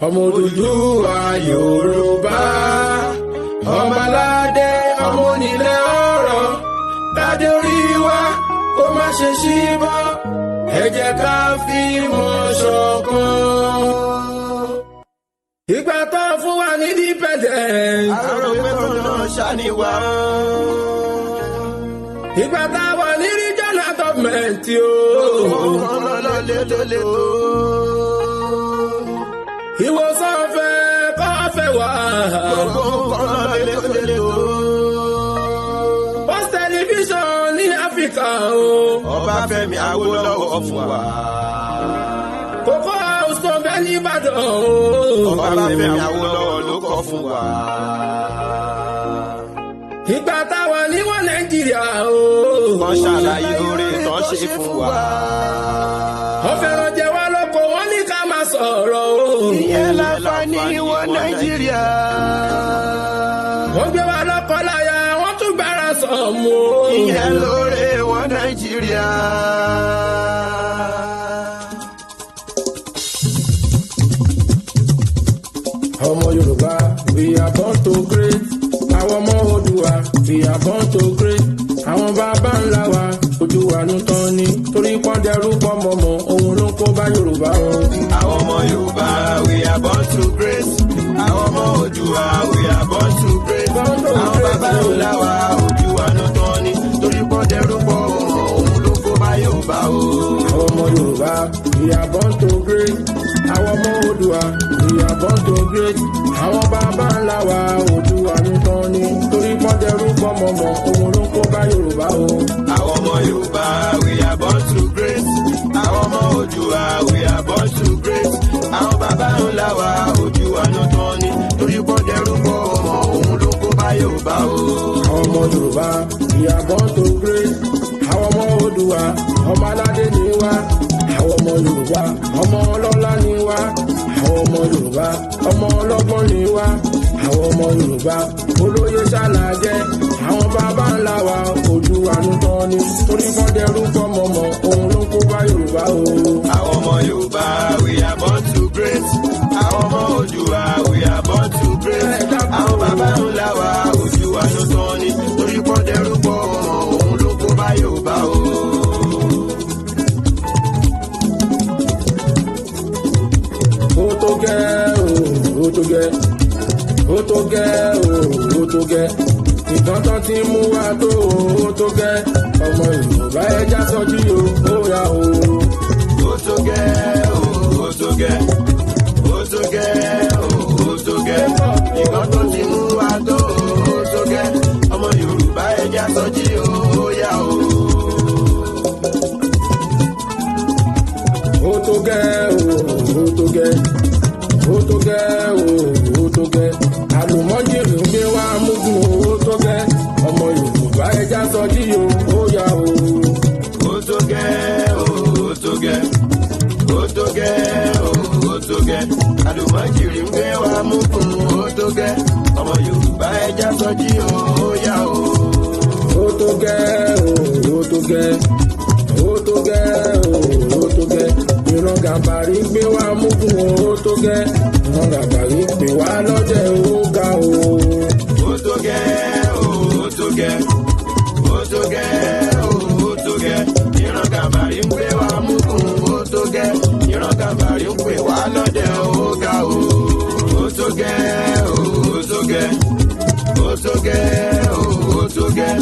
Ọmọ Odùduwà Yorùbá, ọbaládé, ọmọ onílẹ̀ ọ̀rọ̀ dádé orí wa kó má ṣe ṣíbọ́. Ẹ jẹ́ ká fìmọ̀ ṣọ̀kan. Ìgbà tán fún wa ní independence. Àròpé kan náà ṣàníwá. Ìgbà tá a wà ní regional government o. Lọ́lọ́lẹ́lẹ́lẹ́ tó. Ìwòsàn ọ̀fẹ́ kọ́ fẹ́ wá. Gbogbo nǹkan lọ́lẹ́lẹ́lẹ́ tó. First television ní Áfíríkà o. Ọbáfẹ́mi Awólọ́wọ̀ fún wa. Cocoa House tó bẹ́ ní Ìbàdàn o. Ọbáfẹ́mi Awólọ́wọ̀ ló kọ́ fún wa. Ìgbà táwa ní wọ́n Nàìjíríà o. Wọ́n ṣàlàyé oore tán ṣe fún wa. Wọ́n fẹ́ràn jẹ wá lóko, wọ́n ní ká máa sọ̀rọ̀ o. Ìyẹn láǹfààní wọ Nàìjíríà. Wọ́n gbé wa lọ́kọ láya, wọ́n tún gbára sọ̀mù o. Ìyẹn lóore wọ Nàìjíríà. Ọmọ Yorùbá, we are born to great. Àwọn ọmọ Oòduà, we are born to great. Àwọn bàbá ńlá wa, ojú wa ló tán ni torí pọ́n dẹrú pọ́ mọ̀mọ́, òun ló ń kó bá Yorùbá o. Àwọn ọmọ Yorùbá, we are born to grace. Àwọn ọmọ Oòduà, we are born to great. Born to Àwọn great. bàbá ńlá wa, ojú wa ló tán ni torí pọ́n dẹrú pọ̀ ọmọ, òun ló kó bá Yorùbá o. Àwọn ọmọ Yorùbá, we are born to great. Àwọn ọmọ Oòduà, we are born to great. Àwọn bàbá ńlá wa, ojú wa ló tán ni torí pọ́n dẹrú pọ́ mọ̀mọ́, òun ló ń kó bá Yorùbá o. Àwọn ọmọ Yorùbá, we are born to great. Àwọn ọmọ Oòduà, we are born to great. Àwọn bàbá ńlá wa, ojú wa ló tán ni torí pọ́n dẹrú pọ̀ ọmọ, òun ló kó bá Yorùbá o. Àwọn ọmọ Yorùbá, we are born to great. Àwọn ọmọ Oòduà, ọmọ aládé ni wá. Àwọn ọmọ Yorùbá, ọmọ ọlọ́lá ni wá. Àwọn ọmọ Yorùbá, ọmọ ọlọ́gbọ́n ni wá. Àwọn ọmọ Yorùbá, olóyè ṣàlàjẹ. Àwọn bàbá ńlá wa, ojú àánú tán ni torí wọ́n dẹrú fọmọmọ, òun ló kó bá Yorùbá o. Àwọn ọmọ Yorùbá, we are born to great. Àwọn ọmọ Oòduà, we are born to great. Àwọn bàbá ńlá wa, ojú wa ló tán ni torí pọ́n dẹrú pọ̀ ọmọ, òun ló kó bá Yorùbá o. Ó tó gẹ́ o, ó tó gẹ́, ó tó gẹ́ o, ó tó gẹ́. Ìtàn tán ti mú wa tó o, ó tó gẹ́. Ọmọ Yorùbá, ẹja sọjí o, ó yá o. Ó tó gẹ́ o, ó tó gẹ́, ó tó gẹ́ o, ó tó gẹ́. Ìkan tó ti mú wa tó o, ó tó gẹ́. Ọmọ Yorùbá, ẹja sọjí o, ó yá o. Ó tó gẹ́ o, ó tó gẹ́, ó tó gẹ́ o, ó tó gẹ́. Àlùmọ́jìrì ń gbé wá múgùn, ó tó gẹ́. Ọmọ Yorùbá, ẹja sọjí o, ó yá o. Ó tó gẹ́ o, ó tó gẹ́, ó tó gẹ́ o, ó tó gẹ́. Àlùmọ́jìrì ń gbé wa mú kún, ó tó gẹ́. Ọmọ Yorùbá, ẹja sọjí o, ó yá o. Ó tó gẹ́ o, ó tó gẹ́, ó tó gẹ́ o, ó tó gẹ́. Ìran Gàmbàrí gbé wá múgùn, ó tó gẹ́. Ìran Gàmbàrí pè wá lọ́dẹ̀, ó ga o. Ó tó gẹ́ o, ó tó gẹ́, ó tó gẹ́ o, ó tó gẹ́. Ìran Gàmbàrí ń gbé wa mú kún, ó tó gẹ́. Ìran Gàmbàrí ń pè wá lọ́dẹ̀, ó ga o. Ó tó gẹ́ o, ó tó gẹ́, ó tó gẹ́ o, ó tó gẹ́.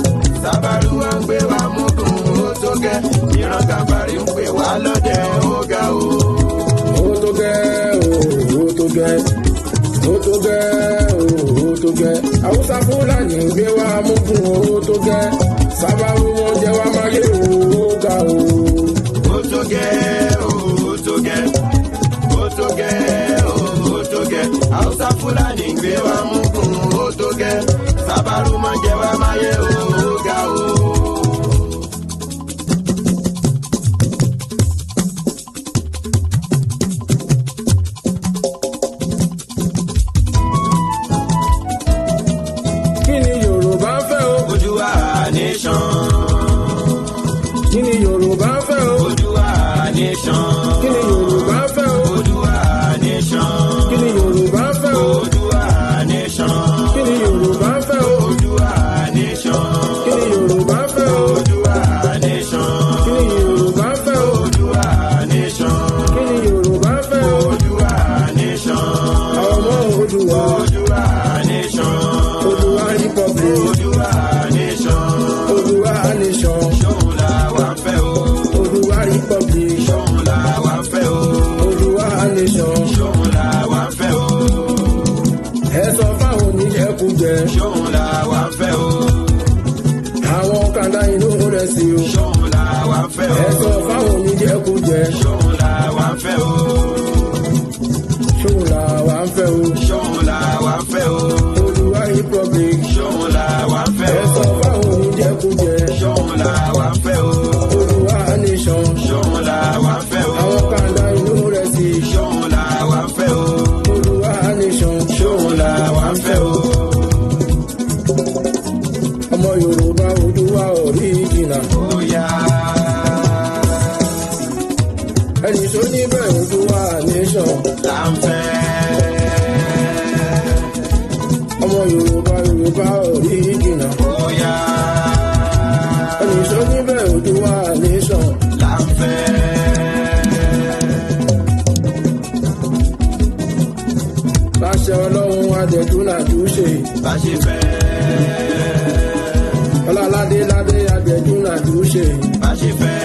Sábàlúwà ń gbé wa mú kún, ó tó gẹ́. Ìran Gàmbàrí ń pè wá lọ́dẹ̀, ó ga o. Ó tó gẹ́ o, ó tó gẹ́, ó tó gẹ́ o, ó tó gẹ́. Haúsá Fúlàní gbé wá múgùn, ó tó gẹ́. Sábàrú wọn jẹ wá máyé o, ó ga o. Ó tó gẹ́ o, ó tó gẹ́, ó tó gẹ́ o, ó tó gẹ́. Haúsá Fúlàní ń gbé wa mú kún, ó tó gẹ́. Sábàrú mọ́ jẹ wá máyé o, ó ga o. Kí ni Yorùbá ń fẹ́ o? Oòduà nation. Kí ni Yorùbá ń fẹ́ o? Oòduà nation. Kí ni Yorùbá ń fẹ́ o? Oòduà nation. Kí ni Oòduà. Oòduà nation. Oòduà republic. Oòduà nation. Oòduà nation. Ṣóun la wà ń fẹ́ o. Oòduà republic. Ṣóun la wà ń fẹ́ o. Oòduà nation. Ṣóun la wà ń fẹ́ o. Ẹ sọ fáwọn oníjẹkújẹ. Ṣóun la wà ń fẹ́ o. Àwọn kàńdá inú rẹ̀ sí o. Ṣóun la wà ń fẹ́ o. Ẹ sọ fáwọn oníjẹkújẹ. Ṣóun la wà ń fẹ́ o. Ṣóun là wà ń fẹ́ o. Ṣóun la wà ń fẹ́ o. Oòduà republic. Ṣóun la wà ń fẹ́ Ẹ o. sọ fáwọn oníjẹkújẹ. Ṣóun la wà ń fẹ́ o. Oòduà nation. Ṣóun la wà ń fẹ́ o. Àwọn kàńdá inú rẹ̀ sí. Ṣóun la wà ń fẹ́ o. Oòduà nation. Ṣóun la wà ń fẹ́ o. Ọmọ Yorùbá, Oòduà original. Ó yá. Ẹni tó níbẹ̀, Oòduà nation. Là ń fẹ́. Ọmọ Yorùbá, Yorùbá original. Ó yá. Ẹni tó níbẹ̀, Oòduà nation. Là ń fẹ́. Láṣẹ Ọlọ́run, adẹ̀dúnàjú ṣe. Bá ṣe fẹ́. Ọláládé ládé, adẹ̀dúnàjú ṣe. Bá ṣe fẹ́.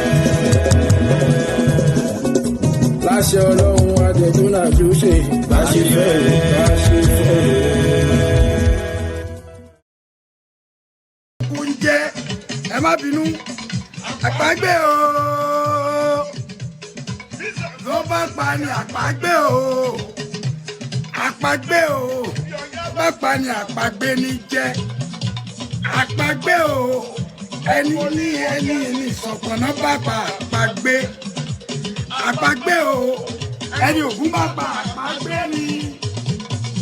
Láṣẹ Ọlọ́run, adẹ̀dúnàjú ṣe. Bá ṣe fẹ́ o, bá ṣe fẹ́ o. Kú ń jẹ́, ẹ má bínú. Àpagbé o, ló bá pa ni àpagbé o, àpagbé o, bá pa ni àpagbé ní jẹ́ àpagbé o. Ẹni ní ẹni ní ìsọ̀pọ̀nà bá pa àpagbé, àpagbé o, ẹni ògún bá pa àpagbé ni.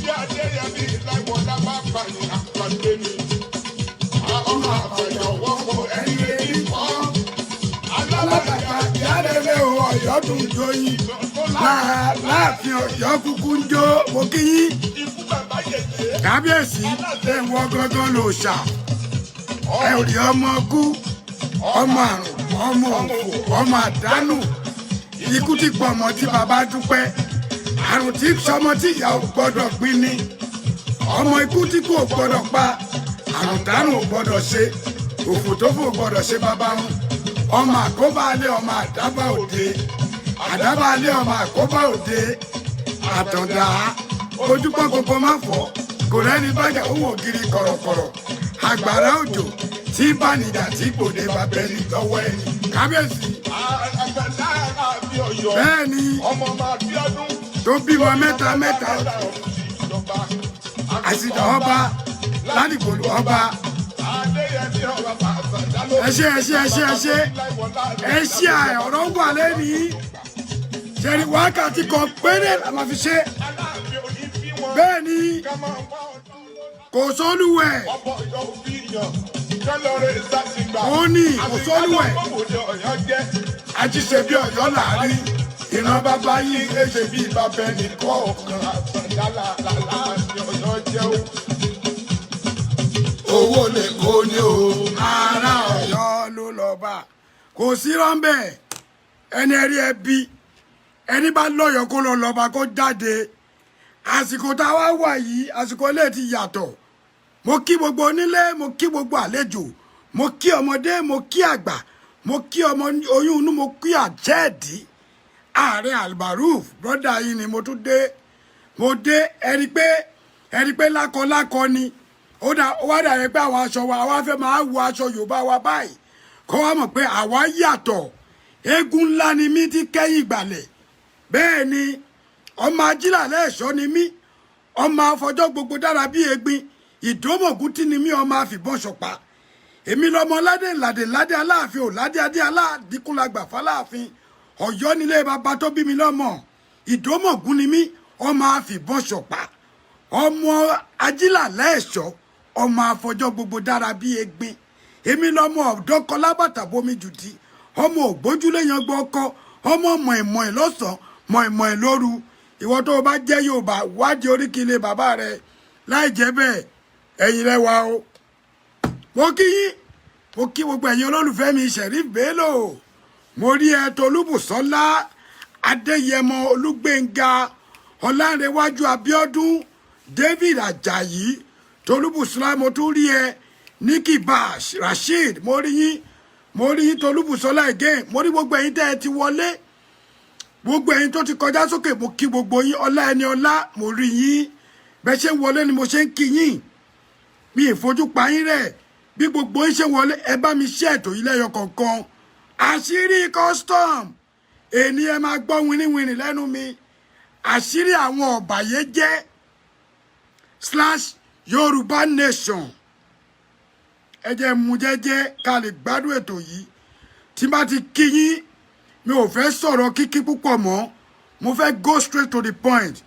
Bí Adéyẹmí Láìwọlá bá pa ní àpàdé ni. Ọmọ àbàyà wọ́pọ̀ ẹni ẹni kọ́. Alábàtà ìyáàlẹ́lẹ́ o, Ọ̀yọ́ dùn jóyin láàfin Ọ̀yọ́ kúkú ń jó. Mo kí yín. Ikú bàbá yèyé. Kábíyèsí ẹ wọ gángan ló ṣà ẹ ò rí ọmọ kú, ọmọ àrùn, ọmọ òfò, ọmọ àdánù. Ikú ti pọ̀ ọmọ tí bàbá dúpẹ́, àrùn tí sọmọ tí ìyá ò gbọ́dọ̀ gbin ni, ọmọ ikú tí kò gbọ́dọ̀ pa, àrùn dánù ò gbọ́dọ̀ ṣe, òfò tó fò gbọ́dọ̀ ṣe bàbá wọn. Ọmọ àkóbá alẹ́, ọmọ àdábà òde, àdábà alẹ́, ọmọ àkóbá òde. Àtàndá ojúpọ̀ gbogbo má fọ́, kò rẹ́ni bájà owó ògiri kọ̀rọ̀kọ̀rọ̀, àgbàrá òjò tí bánijà tí gbòde bàbá ẹni lọ́wọ́ ẹni. Kábíyèsí. Àgbàdá àbí Ọ̀yọ́. Bẹ́ẹ̀ ni. Ọmọ máa bí ọdún. Tó bímọ mẹ́ta mẹ́ta, àsìdá ọba ládìgbòlù ọba. Adéyẹmí ọba bàbá ló. Ẹ ṣé, ẹ ṣé, ẹ ṣé, ẹ ṣé, ẹ ṣé. Ọ̀rọ̀ wà lẹ́nìí ṣẹ́ni, wákàtí kan péré la máa fi ṣe. Aláàfin òní bí wọn. Bẹ́ẹ̀ ni. Ká máa wá ọ̀dọ́. Kò sólúwẹ̀. Ọbọ̀ Ọ̀yọ́ òbí yàn. Kálọ̀rẹ́ sásìgbà. Ó ní kò sólúwẹ̀. Àti Ọ̀yọ́ jẹ́. Àjíṣe bí Ọ̀yọ́ láàrin ìran bàbá yìí, èṣe bí bàbá ẹnì kọ̀ọ̀kan. Àtàndá làláàfin Ọ̀yọ́ jẹ́ o. Owó lè kó ní o. Ará Ọ̀yọ́ ló lọ bá, kò sí rọ́ńbẹ́. Ẹni ẹrí ẹbí, ẹni bá lọ́yọ̀ọ́ kó lọ lọ́ba, kó jáde. Àsìkò tá a wá wà yìí, àsìkò ilé ti yàtọ̀. Mo kí gbogbo onílé, mo kí gbogbo àlejò, mo kí ọmọdé, mo kí àgbà, mo kí ọmọ oyún inú, mo kí àjẹ́ẹ̀dí. Ààrẹ Almaroof, brother yìí ni. Mo tún dé, mo dé. Ẹni pé lákọ lákọ ni ó dà. Ó wá dà yẹn pé àwọn aṣọ wa, àwa fẹ́ máa wọ aṣọ Yorùbá wa báyìí, kó wá mọ̀ pé àwa yàtọ̀. Eégún ńlá ni mí tí kẹ́yìn ìgbàlẹ̀. Bẹ́ẹ̀ ni, ọmọ ajílà lẹ́ẹ̀ṣọ́ ni mí, ọmọ afọjọ́ gbogbo dára bí egbin ìdómọ̀gún tí ni mí, ọmọ àfìbọn ṣọ̀pá. Èmi lọmọ ládé ládé ládé aláàfin ò ládé adé aládìkúnlagbà fáláàfin Ọ̀yọ́ nílé bàbá tó bí mi lọ́mọ. Ìdómọ̀gún ni mí, ọmọ àfìbọn ṣọ̀pá, ọmọ ajílà lẹ́ẹ̀ṣọ́, ọmọ afọjọ́ gbogbo dára bí egbin. Èmi lọmọ ọ̀dọ́kọ lábàtà bomi jùdí, ọmọ ògbójúlé yan gbọ́ ọkọ, ọmọ mọ̀ìmọ̀ì lọ́sàn-án, mọ̀ìmọ̀ì lóru. Ìwọ tó o bá jẹ́ Yorùbá, wádìí oríkì ilé bàbá rẹ. Láì jẹ́ bẹ́ẹ̀, ẹ̀yin rẹ wá o. Mo kí yín, mo kí gbogbo ẹ̀yin olólùfẹ́ mi. Sheriff Bello, mo rí ẹ. Tolúbùsọ́lá Adéyẹmọ, Olúgbénga Ọlánrewájú, Abíọ́dún David Ajayi, Tolúbùsọ́lá, mo tún rí ẹ. Nikki Bash, Rasheed, mo rí yín, mo rí yín. Tolúbùsọ́lá again, mo rí gbogbo ẹ̀yin tẹ́ ẹ ti wọlé, gbogbo ẹ̀yin tó ti kọjá sókè, mo kí gbogbo yín. Ọlá ẹni ọlá, mo rí yín. Bẹ́ẹ̀ ṣe ń wọlé ni mo ṣe ń kí yín, mi ì fojú pa yín rẹ̀. Bí gbogbo yín ṣe wọlé, ẹ bá mi ṣe ètò yìí lẹ́yọ kọ̀ọ̀kan. Àṣírí custom èní, ẹ máa gbọ́ winiwini lẹ́nu mi. Àṣírí àwọn ọ̀bàyéjẹ́ slash Yorùbá nation, ẹ jẹ́ mú jẹ́jẹ́ ká lè gbádùn ètò yìí. Tí bá ti kí yín, mi ò fẹ́ sọ̀rọ̀ kíkí púpọ̀ mọ́, mo fẹ́ go straight to the point.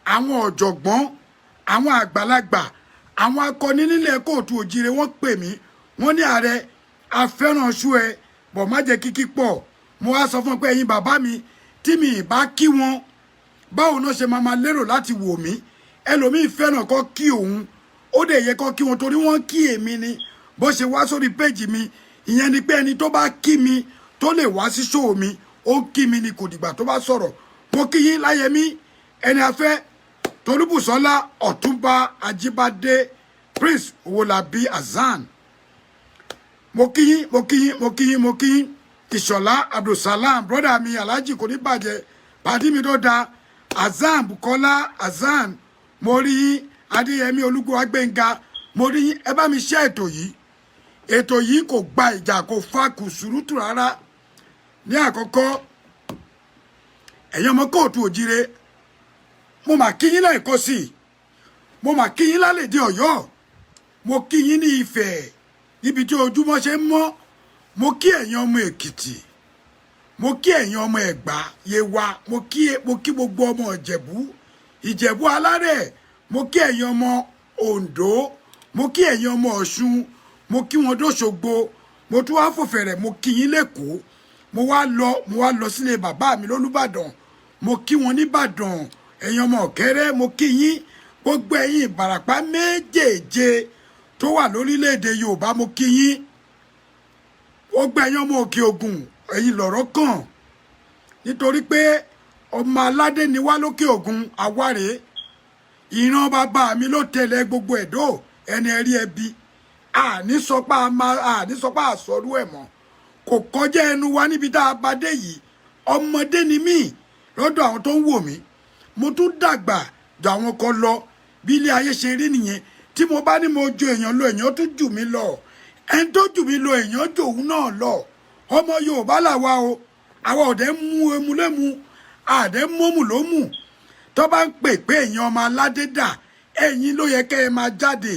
Àwọn ọ̀jọ̀gbọ́n, àwọn àgbàlagbà, àwọn akọni nílẹ̀ káàárọ̀ oòjíire, wọ́n pè mí, wọ́n ní, "Ààrẹ, afẹ́ràn ṣú ẹ bọ̀, má jẹ́ kíkí pọ̀." Mo wá sọ fún pé ẹ̀yin bàbá mi, tí mi ì bá kí wọn, báwo náà ṣe máa lérò láti wò mí? Ẹlòmíì fẹ́ràn kọ́ kí òun, ó dẹ̀ yẹ kọ́ kí wọn, torí wọ́n kí èmi ni. Bó ṣe wá sórí péjì mi, ìyẹn ni pé ẹni tó bá kí mi, tó lè wá sí show mi, ó kí mi ni, kò dìgbà tó bá sọ̀rọ̀. Mo kí yín, Láyẹmí ẹni afẹ́, Tolúbùsọ́lá, Ọ̀túnba Ajíbádé, Prince Owólabí Azan, mo kí yín, mo kí yín, mo kí yín, mo kí yín. Ìṣọ̀lá Abdulsalam, brother mi, Alhaji, kò ní bàjẹ́, pàdí mi tó da. Azan Bukola Azan, mo rí yín. Adéyẹmí Olúgbò Gbẹ̀ngà, mo rí yín. Ẹ bá mi ṣe ètò yìí. Ètò yìí kò gba ìjà, kò fa kùsùrùtù rárá. Ní àkọ́kọ́, ẹ̀yin ọmọ káàárọ̀ oòjíire, mo mà kí yín lẹ́ẹ̀kan sí i. Mo mà kí yín lálẹ́dẹ̀ Ọ̀yọ́, mo kí yín ní Ifẹ̀ níbi tí ojúmọ́ ṣe ń mọ́, mo kí ẹ̀yin ọmọ Èkìtì, mo kí ẹ̀yin ọmọ Ẹ̀gbá Yewa, mo kí gbogbo ọmọ Ìjẹ̀bú, Ìjẹ̀bú alárẹ̀, mo kí ẹ̀yin ọmọ Oǹdó, mo kí ẹ̀yin ọmọ Ọ̀ṣun, mo kí wọn dóṣogbo, mo tún wá fòfẹ̀rẹ̀, mo kí yín lẹ́kọ̀ọ́. Mo wá lọ sílé bàbá mi lólúbàdàn, mo kí wọn nìbàdàn. Ẹ̀yin ọmọ Ọ̀kẹ́rẹ́, mo kí yín. Gbogbo ẹ̀yin Ìbàràpá méjèèje tó wà lórílẹ̀‐èdè Yorùbá, mo kí yín. Gbogbo ẹ̀yin ọmọ Òkè Ògùn, ẹ̀yin lọ̀rọ̀ kàn, nítorí pé ọmọ aládé ni wá lókè Ògùn. Àwárẹ̀ ìran bàbá mi ló tẹ̀lé gbogbo ẹ̀dọ́ ẹni ẹ̀rí ẹbí. Àní sọpá àní sọpá àsọrú ẹ̀ mọ́, kò kọjá ẹnu wa níbi tá a bá dé yìí. Ọmọdé ni mí lọ́dọ̀ àwọn tó ń wò mí, mo tún dàgbà jù àwọn kan lọ. Bí ilé ayé ṣe rí nìyẹn. Tí mo bá ní mo ju èèyàn lọ, èèyàn tún jù mí lọ. Ẹni tó jù mí lọ, èèyàn jù òun náà lọ. Ọmọ Yorùbá làwa o, àwa ọ̀dẹ́ mú emu lẹ́mu, àdẹ́ mọ́mù ló mù. Tó bá ń pè pé èèyàn ọmọ aládé dà, ẹ̀yin ló yẹ kẹ́ ẹ máa jáde.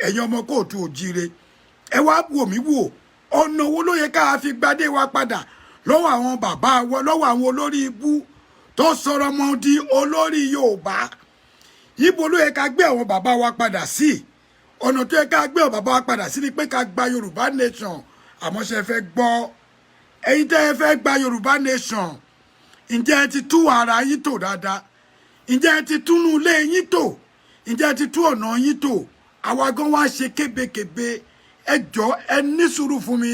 Ẹ̀yin ọmọ káàárọ̀ oòjíire, ẹ wá wò mí wò, ọ̀nà wo ló yẹ ká fi gbadé wa padà lọ́wọ́ àwọn bàbá wa, lọ́wọ́ àwọn olórí ibú tó sọ̀rọ̀ mọ́ di olórí Yorùbá? Ibo ló yẹ ká gbé àwọn bàbá wa padà sí? Ọ̀nà tó yẹ ká gbé àwọn bàbá wa padà sí ni pé ká gba Yorùbá nation. Àmọ́ ṣe fẹ́ gbọ́, ẹ̀yin tẹ́ ẹ fẹ́ gba Yorùbá nation, ǹjẹ́ ẹ ti tú ara yín tò dáadáa? Ǹjẹ́ ẹ ti túnú ilé yín tò? Ǹjẹ́ ẹ ti tú ọ̀nà yín tò? Àwa gan wá ṣe kébékébé. Ẹ jọ, ẹ ní sùúrù fún mi,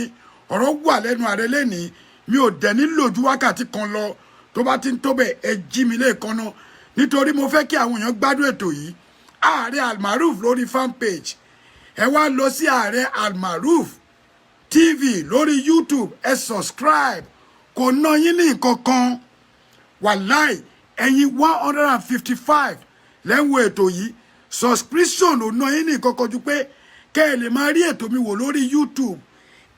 ọ̀rọ̀ wà lẹ́nu ààrẹ lẹ́nìí. Mi ò dẹ̀ ní lò ju wákàtí kan lọ. Tó bá ti ń tó bẹ̀, ẹ jí mi lẹ́ẹ̀kan náà, nítorí mo fẹ́ kí àwọn èèyàn gbádùn ètò yìí. Ààrẹ Almaroof lórí fan page, ẹ wá lọ sí Ààrẹ Almaroof TV lórí YouTube, ẹ subscribe, kò ná yín ní nǹkan kan. Wàláì, ẹ̀yin 155 lẹ́wọ̀n ètò yìí, subscription ò ná yín ní nǹkan kan ju pé kẹ́ ẹ lè máa rí ètò mi wò lórí YouTube.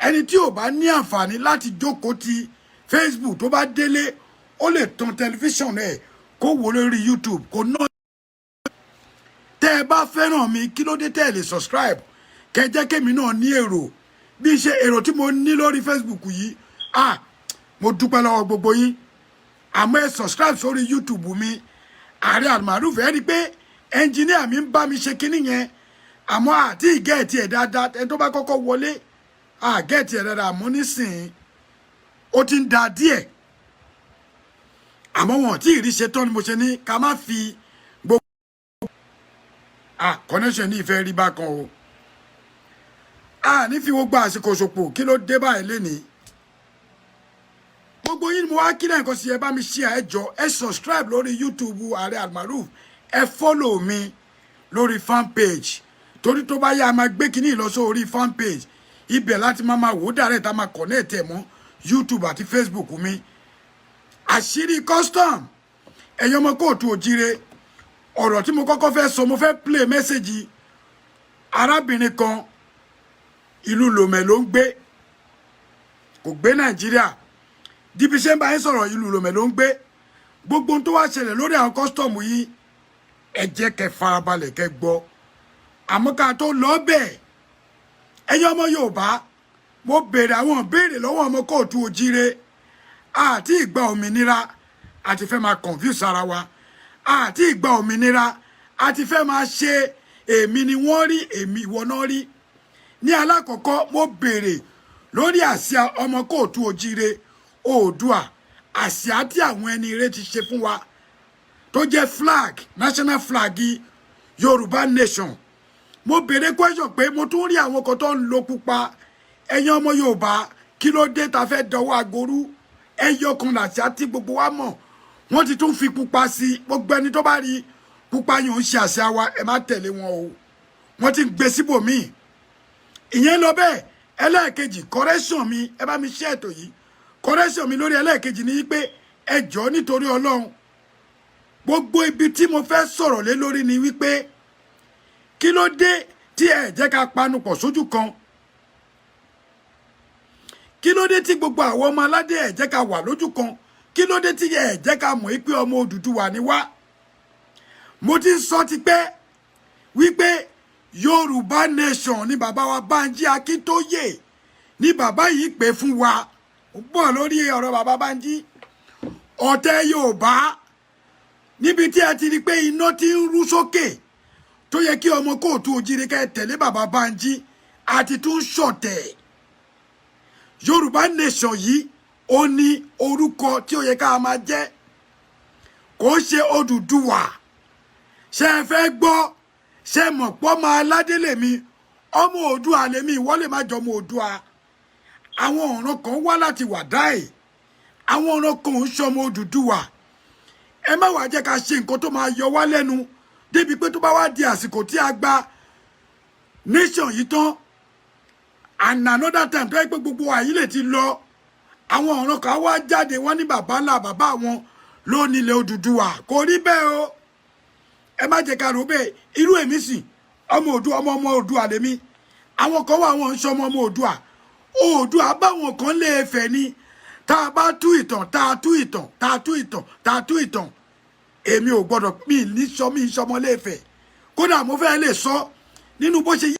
Ẹni tí ò bá ní àǹfààní láti jókòó ti Facebook, tó bá délé, ó lè tan tẹlifíṣàn ẹ̀ kó wò lórí YouTube. Kò ná. Tẹ́ ẹ bá fẹ́ràn mi, kí ló dé tẹ́ ẹ lè subscribe, kẹ́ jẹ́ kémi náà ní èrò bí ṣe èrò tí mo ní lórí Facebook yìí? Ah, mo dúpẹ́ lọ́wọ́ gbogbo yín. Àmọ́ ẹ subscribe sórí YouTube mi, Ààrẹ Almaroof. Ẹ rí i pé ẹnjìníà mi ń bá mi ṣe kinní yẹn, àmọ́ àti ìgẹ́ẹ̀tì ẹ̀ dáadáa. Ẹni tó bá kọ́kọ́ wọlé, àgẹ́ẹ̀tì ẹ̀ dáadáa. Àmọ́ nísìnyí, ó ti ń da díẹ̀, àmọ́ wọn ò tí ì rí ṣe tán ni mo ṣe ní ká má fi gbogbo ah connection ní ìfẹ́ rí bákan o. A ní fi gbogbo àsìkò ṣòpò. Kí ló dé báyìí lénìí? Gbogbo yín ni mo wá kí lẹ́ẹ̀kan sí. Ẹ bá mi share, ẹ jọ, ẹ subscribe lórí YouTube Ààrẹ Almaroof, ẹ follow mi. Lórí fan page, torí tó bá yá, a máa gbé kínní lọ sórí fan page. Ibẹ̀ láti máa wò ó direct, a máa connect ẹ̀ mọ́ YouTube àti Facebook mi. Àṣírí custom, ẹ̀yin ọmọ káàárọ̀ oòjíire, ọ̀rọ̀ tí mo kọ́kọ́ fẹ́ sọ, mo fẹ́ play message arábìnrin kan. Ìlú Lomé ló ń gbé, kò gbé Nàìjíríà. Díbi ṣe ń bá yín sọ̀rọ̀, ìlú Lomé ló ń gbé. Gbogbo ohun tó wá ṣẹlẹ̀ lórí àwọn custom yìí, ẹ jẹ́ kẹ́ farabalẹ̀ kẹ́ gbọ́. Àmọ́ ká tó lọ bẹ́ẹ̀, ẹ̀yin ọmọ Yorùbá, mo béèrè àwọn ìbéèrè lọ́wọ́ ọmọ káàárọ̀ oòjíire. Àti ìgbà òmìnira, àti fẹ́ máa confuse ara wa. Àti ìgbà òmìnira, àti fẹ́ máa ṣe èmi ni wọ́n rí, èmi ìwọ náà rí. Ní alákọ̀ọ́kọ́, mo béèrè lórí àsíá ọmọ káàárọ̀ oòjíire, Oòduà, àsíá tí àwọn ẹni ire ti ṣe fún wa, tó jẹ́ flag, national flag Yorùbá nation. Mo béèrè question pé mo tún rí àwọn kan tó ń lo pupa. Ẹ̀yin ọmọ Yorùbá, kí ló dé ta fẹ́ dọwọ́ agorú? Ẹyọ kan làṣà tí gbogbo wa mọ̀, wọ́n ti tún fi pupa sí i. Gbogbo ẹni tó bá rí pupa yìí ń ṣe àṣà wa, ẹ má tẹ̀lé wọn o, wọ́n ti ń gbé síbòmíì. Ìyẹn lọ bẹ́ẹ̀. Ẹlẹ́ẹ̀kejì, correction mi, ẹ bá mi ṣe ètò yìí. Correction mi lórí ẹlẹ́ẹ̀kejì ni pé, ẹ jọ̀ọ́, nítorí Ọlọ́run, gbogbo ibi tí mo fẹ́ sọ̀rọ̀ lé lórí ni wípé, kí ló dé tí ẹ jẹ́ ká panupọ̀ sójú kan? Kí ló dé tí gbogbo àwọn ọmọ aládé ẹ jẹ́ ká wà lójú kan? Kí ló dé tí ẹ jẹ́ ká mọ̀ pé ọmọ Odùduwà ni wá? Mo ti ń sọ tipẹ́ wípé Yorùbá nation ni bàbá wa Bánjí Akíntóyè ní bàbá yìí pè fún wa. Ó bọ̀ lórí ọ̀rọ̀ bàbá Bánjí. Ọ̀tẹ̀ Yorùbá, níbi tí ẹ ti rí pé iná ti ń rú sókè, tó yẹ kí ọmọ káàárọ̀ oòjíire kẹ́ tẹ̀lé bàbá Bánjí, àti tún ṣọ̀tẹ̀. Yorùbá nation yìí, ó ní orúkọ tí ó yẹ ká máa jẹ́, kò ṣe Odùduwà. Ṣe ẹ fẹ́ gbọ́? Ṣe mọ̀ pọ́ máa aládé lèmi, ọmọ Oòduà lèmi. Ìwọ lè má jọ ọmọ Oòduà. Àwọn ọ̀ràn kan wá láti Wàdáì, àwọn ọ̀ràn kan ń ṣọmọ Odùduwà. Ẹ má wàá jẹ́ ká ṣe nǹkan tó máa yọ wá lẹ́nu, débi pé tó bá wá di àsìkò tí a gba nation yìí tán, and another time tó yẹ pé gbogbo àyí lè ti lọ, àwọn ọ̀ràn kan wá jáde, wọ́n ní bàbá ńlá bàbá wọn ló nílẹ̀ Odùduwà. Kò rí bẹ́ẹ̀ o, ẹ má jẹ́ ká rò bẹ́ẹ̀. Irú èmi sì, ọmọ Oòduà, ọmọ ọmọ Oòduà lèmi. Àwọn kan wà, wọn ń ṣọmọ ọmọ Oòduà. Oòduà báwọn kan lè fẹ́ ni. Tá a bá tú ìtàn, tá a tú ìtàn, tá a tú ìtàn, tá a tú ìtàn, èmi ò gbọ́dọ̀ mi ní sọ mi sọmọ léèfẹ̀. Kódà mo fẹ́ lè sọ nínú bó ṣe yí.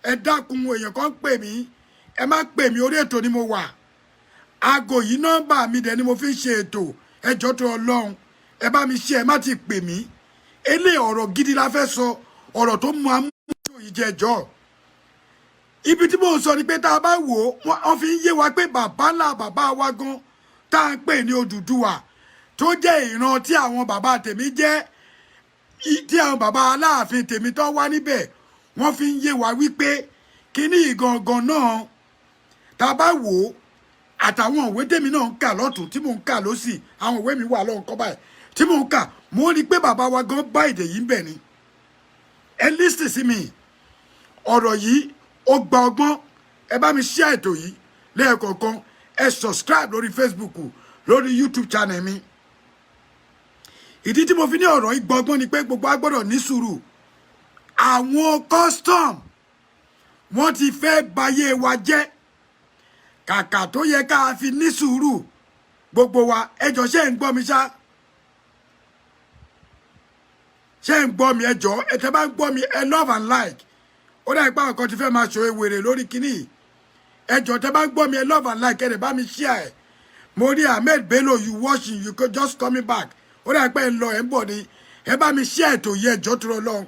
Ẹ dákun, èèyàn kan pè mí, ẹ má pè mí, orí ètò ni mo wà. Aago yìí, nọ́mbà mi dẹ̀ ni mo fi ń ṣe ètò. Ẹjọ́ tó Ọlọ́run, ẹ bá mi ṣe, ẹ má ti pè mí. Elé ọ̀rọ̀ gidi la fẹ́ sọ, ọ̀rọ̀ tó mú amúlò yìí jẹ́ ẹjọ́. Ibi tí mò ń sọ ni pé, tá a bá wò ó, wọ́n fi ń yé wa pé bàbá ńlá bàbá wa gan tá à ń pè ní Odùduwà, tó jẹ́ ìran tí àwọn bàbá tèmi jẹ́, tí àwọn bàbá Aláàfin tèmi tó wá níbẹ̀, wọ́n fi ń yé wa wípé kíní ìgangan náà, tá a bá wò ó, àtàwọn ìwé tèmi náà ń kà lọ́tún, tí mò ń kà lọ́sì, àwọn ìwé mi wà lọ́nkọ́ báyìí tí mò ń kà, mo rí i pé bàbá wa gan bá èdè yìí ń bẹ̀ ni. Ẹ listen sí mi, ọ̀rọ̀ yìí ó gba ọgbọ́n. Ẹ bá mi share ètò yìí lẹ́ẹ̀kọ̀ọ̀kan, ẹ subscribe lórí Facebook, lórí YouTube channel mi. Ìdí tí mo fi ní ọ̀rọ̀ yìí gbọ́gbọ́n ni pé gbogbo a gbọ́dọ̀ ní sùúrù. Àwọn custom, wọ́n ti fẹ́ bayé wa jẹ́. Kàkà tó yẹ ká fi ní sùúrù gbogbo wa, ẹjọ́, ṣé ń gbọ́ mi ṣá? Ṣé ń gbọ́ mi? Ẹjọ́, ẹ tẹ́ bá ń gbọ́ mi, ẹ love and like. Ó dà pé àwọn kan ti fẹ́ máa ṣòro wèrè lórí kínní. Ẹjọ́, tẹ́ bá ń gbọ́ mi, ẹ love and like, ẹ lè bá mi share ẹ. Mo rí Ahmed Bello, you watching, you just coming back. Ó dà pé ẹ ń lọ, ẹ ń bọ̀ ni. Ẹ bá mi share ètò yìí, ẹjọ́ tó lọ.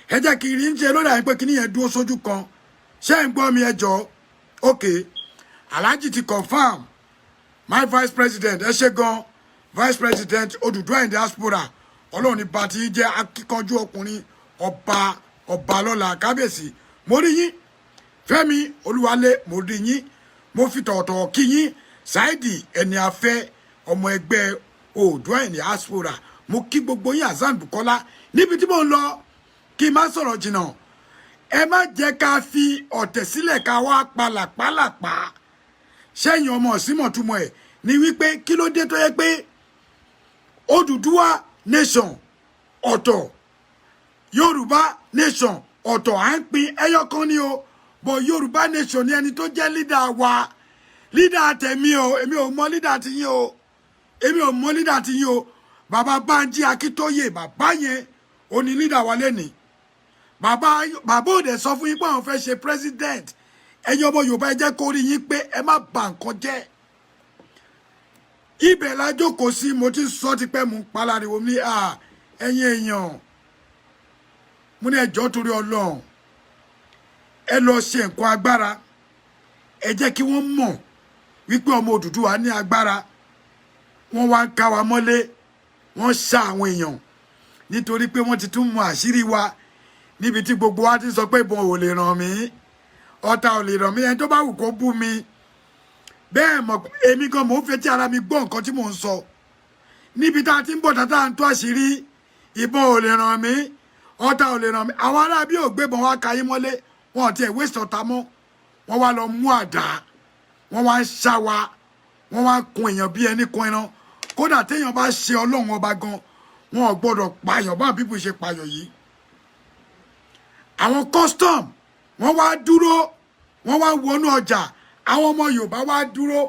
Ẹ jẹ́ kí n ṣe lórí àyìn pé kínní yẹn dúró sójú kan. Ṣé ń gbọ́ mi? Ẹjọ́, okay, Alhaji ti confirm. My vice president, ẹ ṣe gan, vice president Odùduwà in diaspora. Ọlọ́run ní bá ti jẹ́ akíkanjú ọkùnrin, ọba ọba lọ́la, kábíyèsí. Mo rí yín, Fẹ́mi Olúwalé, mo rí yín, mo fi tọ̀wọ̀tọ̀wọ̀ kí yín. Saidi ẹni afẹ́, ọmọ ẹgbẹ́ Oòduà in diaspora, mo kí gbogbo yín. Hasan Bukola, níbi tí mò ń lọ. Kí n má sọ̀rọ̀ jìnnà, ẹ má jẹ́ ká fi ọ̀tẹ̀ sílẹ̀ ká wá pa làpálàpá. Sẹ́yìn ọmọ ọ̀sìnmọ̀túmọ̀ ẹ̀ ní wípé kí ló dé tó yẹ pé Odùduwà nation ọ̀tọ̀, Yorùbá nation ọ̀tọ̀? À ń pín ẹyọ kan ní o, but Yorùbá nation ní ẹni tó jẹ́ leader wa, leader tẹ̀mí o. Èmi ò mọ leader ti yín o, èmi ò mọ leader ti yín o. Bàbá Bánjí Akíntóyè, bàbá yẹn ò ní leader wa lẹ́nìí. Bàbá, bàbá òde sọ fún yín pé àwọn fẹ́ ṣe president. Ẹ̀yin ọmọ Yorùbá, ẹ jẹ́ kó rí yín pé ẹ má bà nǹkan jẹ́. Ibẹ̀ la jókòó sí. Mo ti sọ tipẹ́, mú palariwo ní à ẹ̀yin èèyàn, mo ní ẹjọ́ torí Ọlọ́run, ẹ lọ ṣe nǹkan agbára, ẹ jẹ́ kí wọ́n mọ̀ wípé ọmọ Odùduwà ní agbára. Wọ́n wá ń ká wa mọ́lé, wọ́n ṣá àwọn èèyàn nítorí pé wọ́n ti tún mọ àṣírí wa níbi tí gbogbo wa ti sọ pé ìbọn ò lè ràn mí, ọta ò lè ràn mí, ẹni tó bá wù kó bú mi. Bẹ́ẹ̀ mọ̀, èmi gan mò ń fetí ara mi gbọ́ nǹkan tí mò ń sọ níbi tá a ti ń bọ̀, tá a ń tó àṣírí. Ìbọn ò lè ràn mí, ọta ò lè ràn mí. Àwọn aráabí ò gbébọn wá ka yín mọ́lé, wọn ò tiẹ̀ wéṣọ̀ ọ̀tá mọ́. Wọ́n wá lọ mú àdá, wọ́n wá ń ṣá wa, wọ́n wá ń kun èèyàn bí ẹni kun ẹran. Kódà téèyàn bá ṣe Ọlọ́run ọba gan, wọn ò gbọ́dọ̀ pààyàn báwọn pípọ̀ ṣe pààyàn yìí. Àwọn custom, wọ́n wá dúró, wọ́n wá wọnú ọjà. Àwọn ọmọ Yorùbá wá dúró,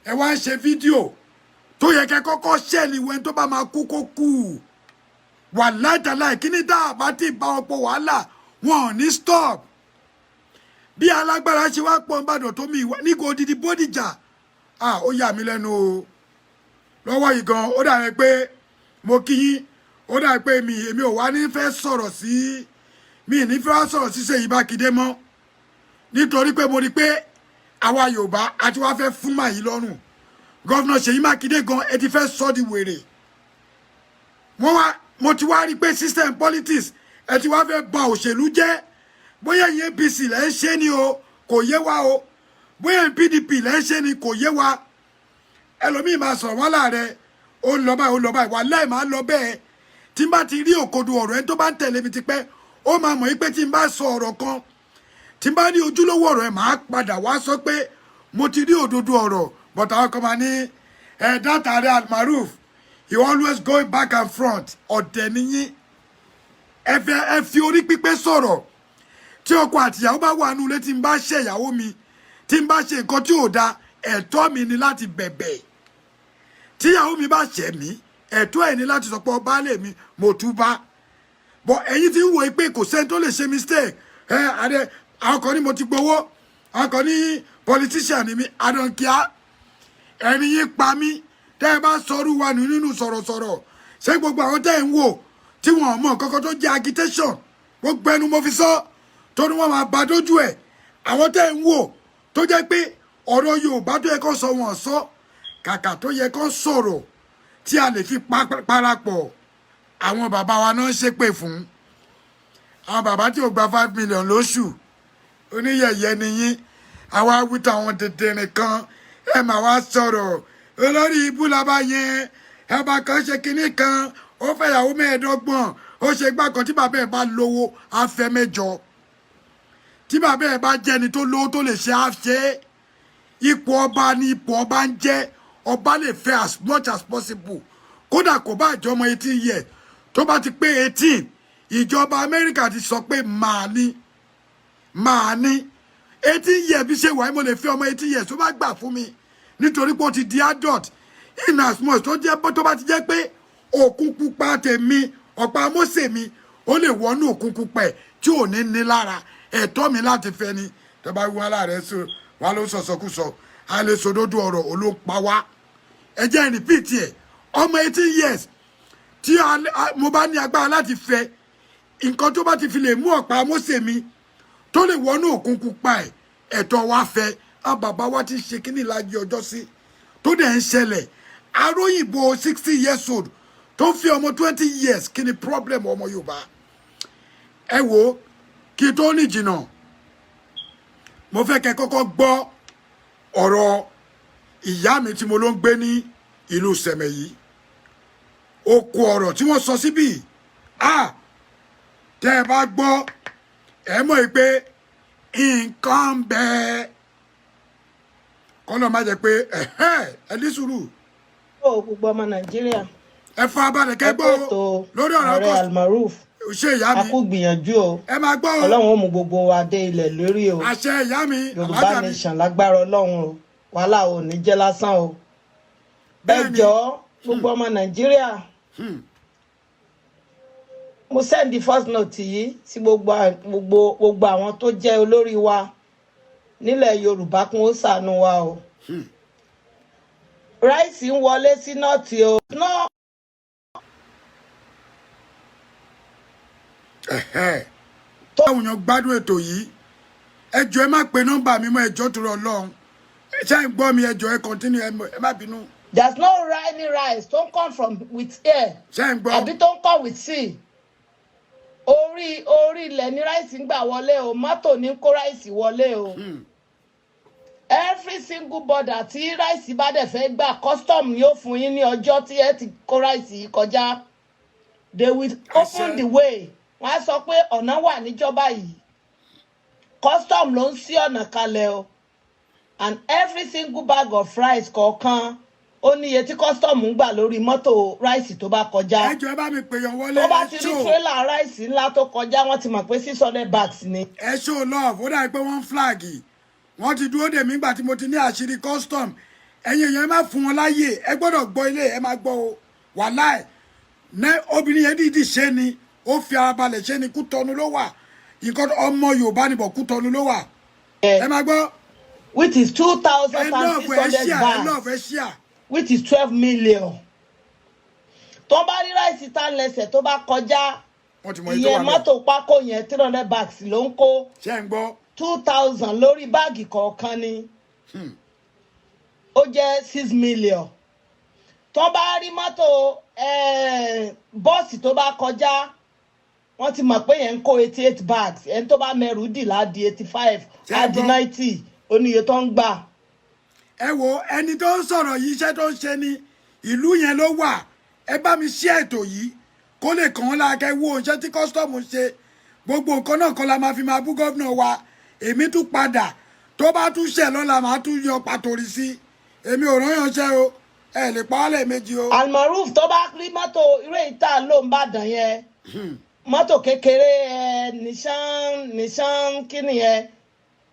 ẹ wá ń ṣe fídíò tó yẹ kẹ́ kọ́kọ́ ṣẹ́ẹ̀lì wẹ́n tó bá máa kú kó kú wà láìtàláì. Kí ní tá a bá ti bá ọ̀pọ̀ wàhálà, wọn ò ní stop. Bí alágbára ṣe wá pọ̀ nìbàdàn tó mi ní kò odidi Bódìjà, ah, ó yà mí lẹ́nu o. Lọ́wọ́ yìí gan, ó dàbí pé mo kí yín, ó dàbí pé mi èmi ò wá ní fẹ́ sọ̀rọ̀ sí mi, ní fẹ́ wá sọ̀rọ̀ sí Ṣèyí Mákindé mọ́, nítorí pé mo rí pé àwa Yorùbá àti wá fẹ́ fún màyí lọ́rùn. Governor Ṣèyí Mákindé gan, ẹ ti fẹ́ sọ di wèrè. Wọ́n wá, mo ti wá rí pé system politics, ẹ ti wá fẹ́ ba òṣèlú jẹ́. Bóyá ìyẹn APC lẹ́ ń ṣe ni o, kò yé wa o. Bóyá PDP lẹ́ ń ṣe ni, kò yé wa. Ẹlòmíì máa sọ̀rọ̀ wọ́n láàrẹ, ó ń lọ báyìí, ó lọ báyìí. Wàláì, máa ń lọ bẹ́ẹ̀. Tí n bá ti rí òkodo ọ̀rọ̀, ẹni tó bá ń tẹ̀lé mi tipẹ́, ó máa mọ̀ pé tí n bá sọ ọ̀rọ̀ kan, tí n bá rí ojúlówó ọ̀rọ̀ ẹ̀, máa padà wá sọ pé mo ti rí òdodo ọ̀rọ̀. But àwọn kan máa ní ẹ̀ dátàrí Almaroof, you always go back and front. Ọ̀dẹ̀ nìyí. Ẹ fẹ́ ẹ fi orí pípé sọ̀rọ̀. Tí ọkọ àtìyàwó bá wà nínú ilé, tí n bá ṣe ìyàwó mi, tí n bá ṣe nǹkan tí ò da, ẹ̀tọ́ mi ni láti bẹ̀bẹ̀. Tíyàwó mi bá ṣẹ̀ mí, ẹ̀tọ́ ẹ̀ ní láti sọ pé, "Baálé mi, mo túbá." But ẹ̀yin tí ń wò pé kò sẹ́ni tó lè ṣe mistake. Ẹ adé, àwọn kan ní mo ti gbowó, àwọn kan ní politician ni mi. I don't care. Ẹni yín pa mí tẹ́ ẹ bá sọrú wa nù nínú sọ̀rọ̀sọ̀rọ̀. Ṣé gbogbo àwọn tẹ́ ẹ ń wò tí wọn mọ̀ kankan tó jẹ́ agitation, gbogbo ẹnu mo fi sọ, tó ní wọ́n máa bá dójú ẹ̀. Àwọn tẹ́ ẹ ń wò tó jẹ́ pé ọ̀rọ̀ Yorùbá tó yẹ kó sọ, wọn sọ. Kàkà tó yẹ kó sọ̀rọ̀ tí a lè fi parapọ̀, àwọn bàbá wa náà ń ṣépè fún àwọn bàbá tí ò gba 5 million lóṣù. Oníyẹ̀yẹ́ ni yín. Àwa wíta àwọn dèdèrìn kan, ẹ mà wá sọ̀rọ̀ olórí ibú làbá yẹn. Ẹ̀bà kan ṣe kinní kan, ó fẹ́yàwó 25, ó ṣe gbá kan. Tí bàbá ẹ̀ bá lówó, á fẹ́ mẹ́jọ. Tí bàbá ẹ̀ bá jẹ́ni tó lówó tó lè ṣe, á ṣe é. Ipò ọba ni ipò ọba ń jẹ́. Ọba lè fẹ́ as much as possible. Kódà kò bá àjọ ọmọ 18 years, tó bá ti pé 18, ìjọba Amẹ́ríkà ti sọ pé màá ní màá ní 18 years. Bí ṣe wà, mo lè fẹ́ ọmọ 18 years tó bá gbà fún mi, nítorí pé ó ti di adult, in as much tó jẹ́ tó bá ti jẹ́ pé òkun pupa tèmi, ọ̀pá Mósè mi, ó lè wọnú òkun pupa ẹ̀ tí ò ní ní lára. Ẹ̀tọ́ mi láti fẹ́ ni. Tó bá wí wọn láàrẹ sọ wà ló sọ̀sọ̀kúsọ, a lè sòdodo ọ̀rọ̀ olóńpa wá. Ẹ jẹ́ repeat ẹ̀: ọmọ 18 years tí mo bá ní agbára láti fẹ́, nǹkan tó bá ti fi lè mú ọ̀pá Mósè mi tó lè wọnú òkun pupa ẹ̀, ẹ̀tọ́ wa fẹ́. Àwọn bàbá wa ti ṣe kíní ìlàjì ọjọ́ sí tó dẹ̀ ń ṣẹlẹ̀. Aróyìnbó 60 years old tó ń fi ọmọ 20 years, kí ni problem ọmọ Yorùbá? Ẹ wo, kí tó ní jìnnà, mo fẹ́ kẹ́ kọ́kọ́ gbọ́ ọ̀rọ̀ ìyá mi tí mo ló ń gbé ní ìlú Sẹ̀mẹ̀ yìí. Ó kó ọ̀rọ̀ tí wọ́n sọ síbí. Ah, Tẹ́ ẹ bá gbọ́, ẹ mọ̀ yìí pé nǹkan ń bẹ. Kọ́nà má jẹ́ pé ẹ̀hẹ́, ẹ ní sùúrù. Ó gbogbo ọmọ Nàìjíríà, Ẹ fa balẹ̀ kẹ́ ẹ kú gbọ́ ètò. Lórí ọ̀rọ̀ Ààrẹ ọkọ̀ Almaroof, ṣe ìyá a mi. kú gbìyànjú o. Ẹ máa gbọ́ o. Ọlọ́run ó mú gbogbo wa dé ilẹ̀ lórí o. Àṣẹ, ìyá mi. Yorùbá Alájà mi. nation lágbára Ọlọ́run o, wàhálà ò ní jẹ́ lásán o. Ẹ jọ̀ọ́, gbogbo ọmọ Nàìjíríà, mo send the first note yìí sí gbogbo àwọn tó jẹ́ olórí wa nílẹ̀ Yorùbá, kún ó ṣàánú wa o. Rice ń wọlé sí North o. No. Ẹ̀hẹ́. Táwọn èèyàn gbádùn ètò yìí, ẹ jọ̀ọ́, ẹ má pe nọ́mbà mi mọ́. Ẹ jọ̀ọ́, torí Ọlọ́run, ẹ ṣáà ń gbọ́ mi. Ẹ jọ̀ọ́, ẹ continue, ẹ má bínú. There's no any rice tó ń come from with air Ṣé ń gbọ́? àbí tó ń come with sea. Orí ilẹ̀ ní rice ń gbà wọlé o. Mọ́tò ní kó rice wọlé o. Every single border tí rice bá dẹ̀ fẹ́ gbà, custom yóò fún yín ní ọjọ́ tí ẹ ti kó rice yìí kọjá. They will open Àṣẹ. the way. Wọ́n á sọ pé ọ̀nà wà níjọba yìí. Custom ló ń ṣí ọ̀nà kalẹ̀ o, and every single bag of rice kọ̀ọ̀kan, ó ní iye tí custom ń gbà lórí mọ́tò rice tó bá kọjá. Ẹ jọ̀ọ́, ẹ bá mi pè yàn wọlé. Tó bá Ẹ ti rí show tírélà rice ńlá tó kọjá, wọ́n ti mọ̀ pé 600 bags ni. Ẹ show love. Ó dàbí pé wọ́n ń flag. Wọ́n ti dúró dè mí nígbà tí mo ti ní àṣírí custom. Ẹ̀yin èèyàn, ẹ má fún wọn láàyè. Ẹ gbọ́dọ̀ gbọ́ ilé, ẹ má gbọ́ o. Wàláì ní obìnrin yẹn dídì ṣe ni, ó fi ara balẹ̀ ṣe ni. Kútọ́nu ló wà. Nǹkan ọmọ Yorùbá nìbọ̀, Kútọ́nu ló wà. Ẹ má gbọ́. Which is two thousand Ẹ and love, six ẹ hundred share, ẹ bags, love, ẹ share. which is 12 million. Tó bá rí rice tá lẹ́sẹ̀ tó bá kọjá, Wọ́n ti mọ iye tó ìyẹn wà lọ. mọ́tò pákó yẹn, 300 bags ló ń kó. Ṣé ń gbọ́? 2,000 lórí báàgì kọ̀ọ̀kan ni, ó jẹ́ 6 million. Tó bá rí mọ́tò bọ́ọ̀sì tó bá kọjá, wọ́n ti mọ̀ pé yẹn ń kó 88 bags. Ẹni tó bá mẹ́rù dì ládi 85, Ṣé á ń di gbọ́? 90. Ó ní iye tó ń gbà. Ẹ wo ẹni tó ń sọ̀rọ̀ yìí, iṣẹ́ tó ń ṣe ni, ìlú yẹn ló wà. Ẹ bá mi ṣí ètò yìí kó lè kàn án lára, kẹ́ wo iṣẹ́ tí custom ń ṣe. Gbogbo nǹkan náà kọ́ la máa fi máa bú gómìnà wa. Èmi tún padà, tó bá tún ṣẹ̀ lọ́la, máa tún yan pàtòrí sí. Èmi ò rán yànṣẹ́ o. Ẹ lè pa á lẹ́ẹ̀mejì o. Almaroof, tó bá rí mọ́tò irú èyí tá a lò ń bàdàn yẹn, mọ́tò kékeré ẹ, Nissan kí nìyẹn,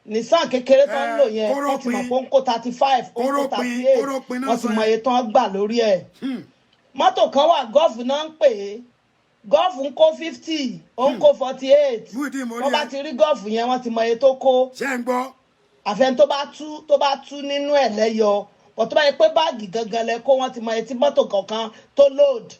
Nissan kékeré tó ń lò yẹn, wọ́n ti mọ̀ pé ó ń kó 35, ó ń kó Kórópin, 38. kórópin náà Wọ́n ti sọ mọ yẹn. iye tó ń gbà lórí ẹ̀. Mọ́tò kan wà, Golf náà ń pè é. Golf ń kó 50, ó ń kó 48. Muyideen, mo rí Wọ́n bá ẹ. ti rí Golf yẹn, wọ́n ti mọ iye tó kó. Ṣé ń gbọ́? Àfẹn tó bá tú nínú ẹ̀ lẹ́yọ bọ̀, tó bá yẹ pé báàgì gangan lẹ kó, wọ́n ti mọ iye tí mọ́tò kọ̀ọ̀kan tó load.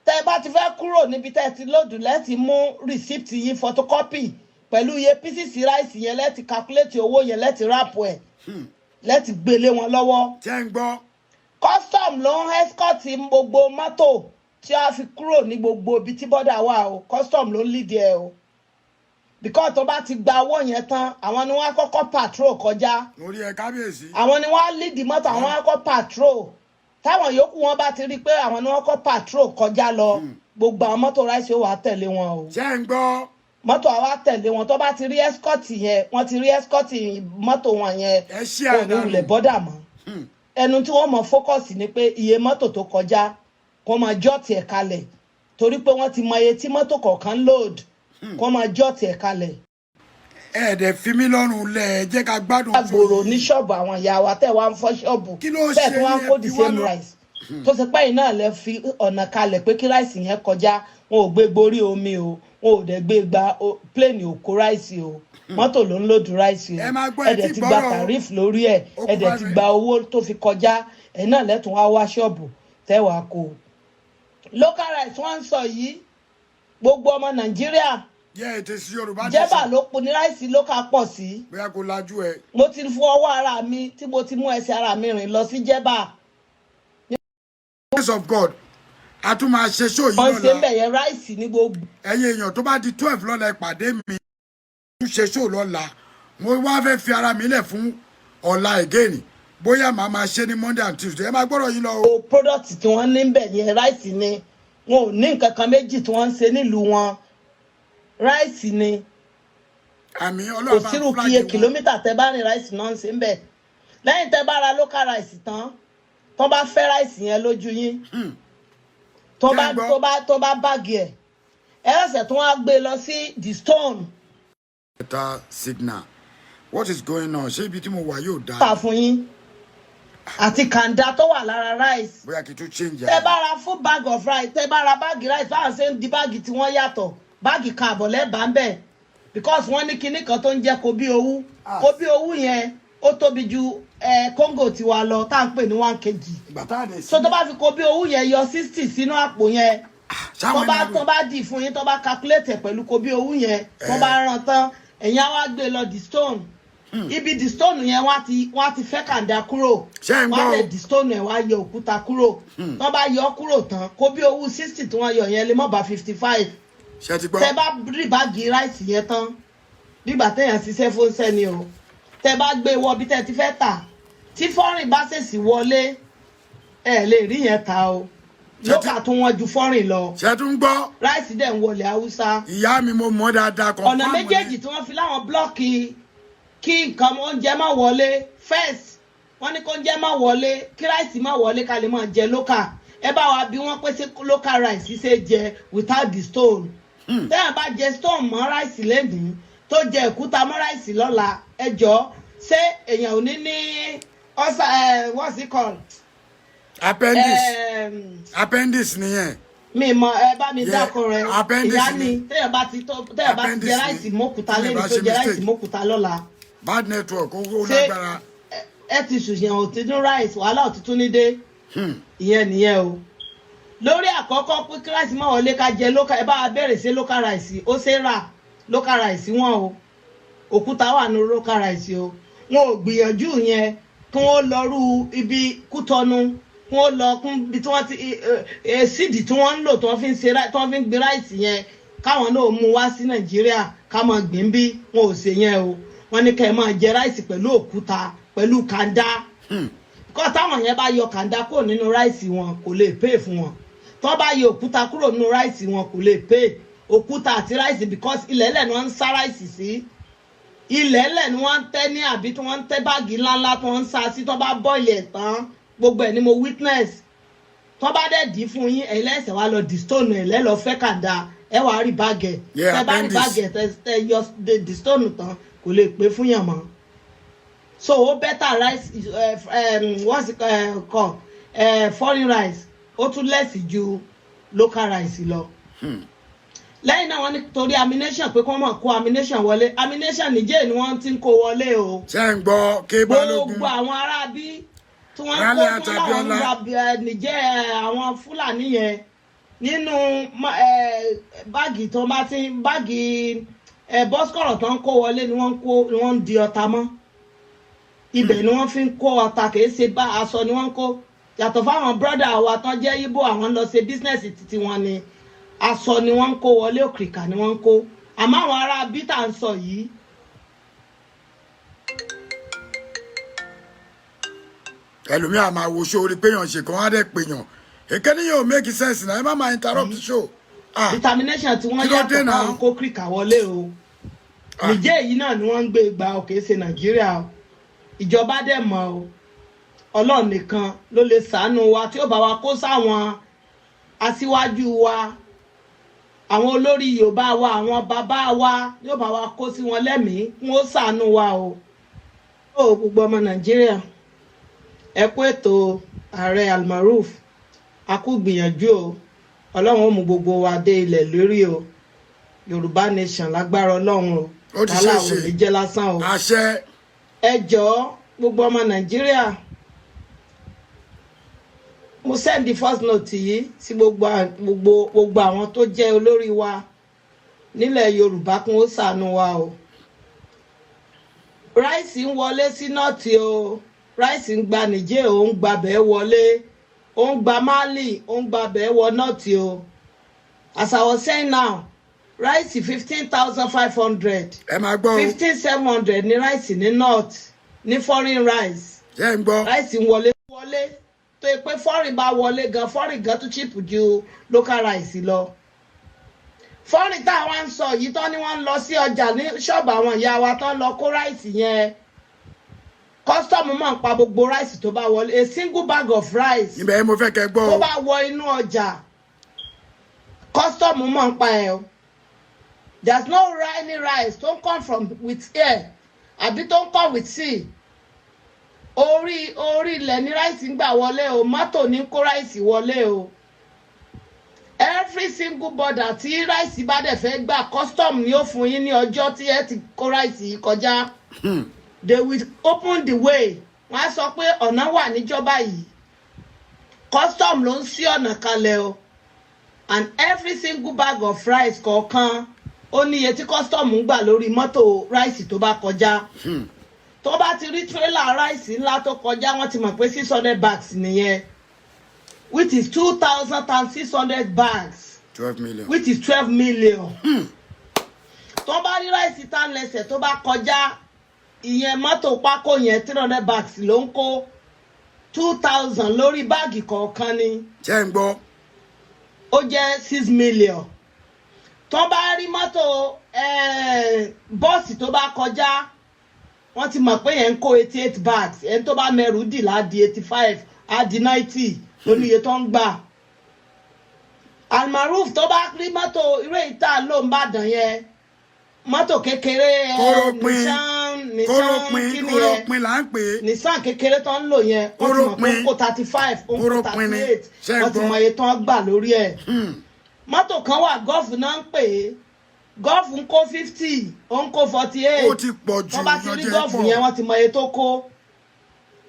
Tẹ́ ẹ bá ti fẹ́ kúrò níbi tẹ́ ẹ ti load, lẹ́ẹ̀tì mú receipt yín, photocopy pẹ̀lú iye pieces rice yẹn, lẹ́ẹ̀tì calculate owó yẹn, lẹ́ẹ̀tì wrap ẹ̀, lẹ́ẹ̀tì gbélé wọn lọ́wọ́. Ṣé ń gbọ́? Custom ló ń escort gbogbo mọ́tò tí a fi kúrò ní gbogbo ibi tí border wà o. Custom ló ń lead ẹ o, because tó bá ti gba owó yẹn tán, àwọn ni wọ́n á kọ́kọ́ patrol kọjá. Mo rí ẹ, kábíyèsí. Àwọn ni wọ́n á lead mọ́tò, àwọn á kọ́ patrol. Táwọn yòókù wọn bá ti rí i pé àwọn ni wọ́n kọ́ patrol kọjá lọ, gbogbo àwọn mọ́tò rice ó wà á tẹ̀lé wọn o. Ṣé ń gbọ́? Mọ́tò àwa tẹ̀lé wọn. Tó bá ti rí escort yẹn, wọ́n ti rí escort mọ́tò wọn yẹn, Ẹ ṣí kò ní àdánù. wulẹ̀ bother mọ́. Ẹnu tí wọ́n mọ̀ focus ni pé iye mọ́tò tó kọjá, kó máa jot ẹ̀ kalẹ̀, torí pé wọ́n ti mọ iye tí mọ́tò kọ̀ọ̀kan load, kó máa jot ẹ̀ kalẹ̀. Ẹ dẹ̀ fi mí lọ́rùn lẹ̀, ẹ jẹ́ ká gbádùn. Agbòrò ní ṣọ́ọ̀bù àwọn ìyá wa tẹ̀ wá ń fọ́ ṣọ́ọ̀bù Kí ló bẹ́ẹ̀ ṣe tí wọ́n á yín? kó Ẹ the fi wá same rice tó ṣe pẹ́yìn náà lẹ fi ọ̀nà kalẹ̀ pé kí rice yẹn kọjá. Wọn ò gbé gborí omi o, wọn ò dẹ̀ gbé gba plane, ò kó rice o. Mọ́tò ló ń load rice o. Ẹ máa gbọ́, Ẹ ẹ dẹ̀ tí ti gba gbọ́rọ̀ o. tariff lórí ẹ̀. Ó Ẹ kú dẹ̀ ti 5 gba owó tó fi kọjá ẹ̀ náà, lẹ́tùn wá wá ṣọ́ọ̀bù tẹ́wàá kó o. Local rice wọ́n ń sọ yìí, gbogbo ọmọ Nàìjíríà, Yẹ ètè sí Yorùbá Jẹ́bà nation. ló po ní rice local pọ̀ sí. Bóyá kò lajú ẹ. Mo ti fún ọwọ́ ara mi tí mo ti mú ẹsẹ̀ ara mi rìn lọ sí Jẹ́bà. Grace of God, a tún máa ṣe show yìí Wọ́n ṣe ń lọ́la. bẹ̀ yẹn, rice ní gbogbo. Ẹ̀yin èèyàn, tó bá di 12 lọ́la, ẹ pàdé mi, tún ṣe show lọ́la. Mo wá fẹ́ fi ara mi lẹ̀ fún ọ̀la again, bóyá màá máa ṣe ní Monday and Tuesday. Ẹ máa gbọ́dọ̀ yín lọ o. Product tí wọ́n ní bẹ̀ yẹn, rice ni. Wọn ò ní nǹkan kan méjì tí wọ́n ń ṣe nílùú wọn. Rice ni. Àmì Kò Ọlọ́run bá sírú flag kíye wọn. Kìlómítà tẹ bá rìn, rice náà ń ṣe ń bẹ̀. Lẹ́yìn tẹ bá ra local rice tán, tó bá fẹ́ rice yẹn lójú yín, tó bá Ṣé ń gbọ́? tó bá bag ẹ̀, ẹ ṣẹ̀ṣẹ̀ tó wá gbé lọ sí the stone. Better signal, what is going on? Ṣé ibi tí mo wà yóò dáa? Tà fún yín àti kàńdá tó wà lára rice. Bóyá kí n tún change. Tẹ bá ra full bag of rice, tẹ bá ra bag rice, báwọn ṣe ń di bag tí wọ́n yàtọ̀. Bag kan àbọ̀ lẹ́bàá ń bẹ̀, because wọ́n ní kinní kan tó ń jẹ́ kobí owú. Kobí owú yẹn, ó tóbi ju kóńgò tiwa lọ, tá à ń pè ní 1 kg. Ìgbà tá a dẹ̀ sí So tó bá fi kobí owú yẹn yọ 60 sínú àpò yẹn, tó sáwọn bá ẹni tó bá dì fún yín, tó bá calculate ẹ̀ pẹ̀lú kobí owú yẹn, tó bá rán tán, ẹ̀yin á wá gbé lọ the stone. Ibi the stone yẹn, wọ́n á ti fẹ́ kàńdà kúrò. Ṣé ń Wọ́n á gbọ́ dẹ̀ o? the stone ẹ̀, wọ́n á yọ òkúta kúrò. Tó bá yọ kúrò tán, kobí owú 60 tí wọ́n yọ yẹn lè mọ̀ bá 55. Ṣe ti gbọ́? Tẹ bá rí bag rice yẹn tán, nígbà téèyàn ṣiṣẹ́ fún sẹ́ni o, tẹ bá gbé wọ bí tẹ ti fẹ́ tà, tí foreign bá ṣèṣì wọlé, ẹ lè rí yẹn ta o. Local tún wọ́n ju foreign lọ. Ṣe tún gbọ́? Rice dẹ̀ ń wọlé Haúsá. Ìyá mi, mo mọ̀ dáadáa kan. Ọ̀nà méjèèjì tí wọ́n fi láwọn block kí nǹkan oúnjẹ má wọlé. First, wọ́n ní kó oúnjẹ má wọlé, kí rice má wọlé, ká lè máa jẹ local. Ẹ bá wa bí wọ́n pé ṣé local rice ṣe jẹ without the stone? Tẹ́yàn bá jẹ stone mọ́ rice lẹ́nìí, tó jẹ òkúta mọ́ rice lọ́la, ẹ jọ, ṣé èèyàn ò ní ní ọ̀sà ẹ̀, what's it called? Appendix. Appendix nìyẹn. Mi mọ, ẹ bá mi dákọ rẹ. Appendix Ìyá ni. ni téèyàn bá ti jẹ Appendix ni. Rice mọ́kúta Tí mi lẹ́nìí, bá tó ṣe jẹ rice mistake. mọ́kúta lọ́la, Bad network ó ṣé lágbára. Ẹ ti ṣùṣìyàn òtítún rice, wàhálà òtítún ní dé. Ìyẹn nìyẹn o. Lórí àkọ́kọ́ pé kí rice má wọlé, ká jẹ local, ẹ bá wa bẹ̀rẹ̀ sí local rice, ó ṣe rà? Local rice wọn o, òkúta wà ní local rice o. Wọn ò gbìyànjú yẹn kí wọ́n lọ rú ibi Kútọ́nù, kí wọ́n lọ kún ibi tí wọ́n ti seed tí wọ́n ń lò, tí wọ́n fi ń ṣe tí wọ́n fi ń gbin rice yẹn, káwọn náà mú wá sí Nàìjíríà ká máa gbìn bí. Wọn ò ṣe yẹn o. Wọ́n ní kẹ́ ẹ máa jẹ rice pẹ̀lú òkúta, pẹ̀lú kàńdá kọ́. Táwọn yẹn bá yọ kàńdá kúrò nínú rice wọn, kò lè pay fún wọn. Tó bá yọ òkúta kúrò nínú rice wọn, kò lè pay. Òkúta àti rice, because ilẹ̀ ẹlẹ̀ ni wọ́n ń sá rice sí, ilẹ̀ ẹlẹ̀ ni wọ́n ń tẹ́ ní, àbí tí wọ́n ń tẹ́ bag ńláńlá tí wọ́n ń sá sí. Tó bá boil ẹ̀ tán, gbogbo ẹ̀ ni mo witness. Tó bá dẹ̀ dì í fún yín, ẹ̀yin lẹ́sẹ̀ wá lọ destone ẹ̀, lẹ́lọ́ fẹ́ kàńdá ẹ̀, wàá rí bag ẹ̀. Tẹ́ bá rí appendix. Bag ẹ̀, tẹ́ yọ destone tán, kò lè pé fún yàn mọ́. So ó better rice, what's it called, foreign rice, ó tún less ju local rice lọ. Lẹ́yìn náà, wọ́n ní torí ammunition, pé kí wọ́n mọ̀ kó ammunition wọlé. Ammunition, Níjẹ́ ni wọ́n ti ń kó wọlé o. Ṣe ń gbọ́ ké balógun? Gbogbo àwọn aráabí tí wọ́n Rálẹ̀ kó àti fún láwọn Abíọ́lá. ń ra Níjẹ́, àwọn Fúlàní yẹn nínú bag tó bá ti bag bọ́sikọ̀rọ̀ tó ń kó wọlé ni wọ́n ń kó, ni wọ́n ń di ọta mọ́. Ibẹ̀ ni wọ́n fi ń kó ọta, kì í ṣe bá aṣọ ni wọ́n ń kó. Yàtọ̀ fáwọn brother wa tán jẹ́ Íbò, àwọn lọ ṣe business títí wọn ni. Aṣọ ni wọ́n ń kó wọlé, òkìrìkà ni wọ́n ń kó. Àmọ́ àwọn ará bítà ń sọ yìí, Ẹlòmíà máa wo show orí péyàn ṣe kan á dẹ̀ péyàn èké ní yóò make sense náà. Ẹ má máa interrupt show. Ah, determination tí wọ́n Kí ló dé yàtọ̀ náà? káwọn kó kìrìkà wọlé o. Nìjẹ́ èyí náà ni wọ́n ń gbé gba òkè ṣe Nàìjíríà o. Ìjọba dẹ̀ mọ̀ o. Ọlọ́run nìkan ló lè ṣàánú wa, tí ó bá wa kó sáwọn aṣíwájú wa, àwọn olórí Yorùbá wa, àwọn bàbá wa, yóò bá wa kó sí wọn lẹ́mìí kí wọ́n ṣàánú wa o. Ó gbogbo ọmọ Nàìjíríà, ẹ kú ètò. Ààrẹ Almaroof, a kú gbìyànjú o. Ọlọ́run ó mú gbogbo wa dé ilẹ̀ lórí o. Yorùbá nation, lágbára Ọlọ́run o. Ó ti Wàhálà ṣeé ò ṣe. ní jẹ́ lásán o. Àṣẹ. Ẹ jọ̀ọ́, gbogbo ọmọ Nàìjíríà, mo send the first note yìí sí gbogbo àwọn tó jẹ́ olórí wa nílẹ̀ Yorùbá, kún ó ṣàánú wa o. Rice ń wọlé sí North o. Rice ń gba Nìjẹ́, ó ń gba bẹ́ẹ̀ wọlé, ó ń gba Mali, ó ń gba bẹ́ẹ̀ wọ North o. As I was saying now, rice 15,500. Ẹ máa gbọ́ o. 15,700 ní rice ní North, ní foreign rice. Ṣé ń gbọ́? Rice ń wọlé wọlé, tó yẹ pé foreign bá wọlé gan, foreign gan tún cheap ju local rice lọ. Foreign táwa ń sọ yìí tán ni wọ́n ń lọ sí ọjà ní ṣọ́ọ̀bù àwọn ìyá wa tán lọ kó rice yẹn. Custom mọ̀ ń pa gbogbo rice tó bá wọlé. A single bag of rice Ibẹ̀ yẹn mo fẹ́ kẹ́ gbọ́ tó o. bá wọ inú ọjà, custom mọ̀ ń pa ẹ̀ o. There's no any rice tó ń come from with air àbí tó ń come with sea. Orí ilẹ̀ ní rice ń gbà wọlé o. Mọ́tò ní kó rice wọlé o. Every single border tí rice bá dẹ̀ fẹ́ gbà, custom ni ó fún yín ní ọjọ́ tí ẹ ti kó rice yìí kọjá. They will open the way. Wọ́n á sọ pé ọ̀nà wà níjọba yìí. Custom ló ń ṣí ọ̀nà kalẹ̀ o. And every single bag of rice kọ̀ọ̀kan, ó ní iye tí custom ń gbà lórí mọ́tò rice tó bá kọjá. Tó bá ti rí tírélà rice ńlá tó kọjá, wọ́n ti mọ̀ pé 600 bags nìyẹn, which is 2,000 times 600 bags, 12 million. which is 12 million. Tó bá rí rice tá lẹ́sẹ̀ tó bá kọjá, ìyẹn mọ́tò pákó yẹn, 300 bags ló ń kó, 2,000 lórí báàgì kọ̀ọ̀kan ni. Ṣé ń gbọ́? Ó jẹ́ 6 million. Tó bá rí mọ́tò bọ́ọ̀sì tó bá kọjá, wọ́n ti mọ̀ pé yẹn ń kó 88 bags. Ẹni tó bá mẹ́rù dì lá di 85, á di 90, oníye tó ń gbà. Almaroof, tó bá rí mọ́tò irú èyí tá a lò ń bàdàn yẹn, mọ́tò kékeré Kórópin. Nissan, Nissan Kórópin. Kí ni yẹn? Kórópin là ń pè é. Nissan kékeré tó ń lò yẹn, wọ́n ti mọ̀ pé ó ń kó 35, ó ń kó Kórópin ni. 38. Ṣé ẹ Wọ́n ti gbọ́? mọ iye tó ń gbà lórí ẹ̀. Mọ́tò kan wà, Golf náà ń pè é. Golf ń kó 50, ó ń kó 48. Ó ti pọ̀ jù. Wọ́n bá ti rí ìyànjẹ Golf pọ̀. yẹn, wọ́n ti mọ iye tó kó.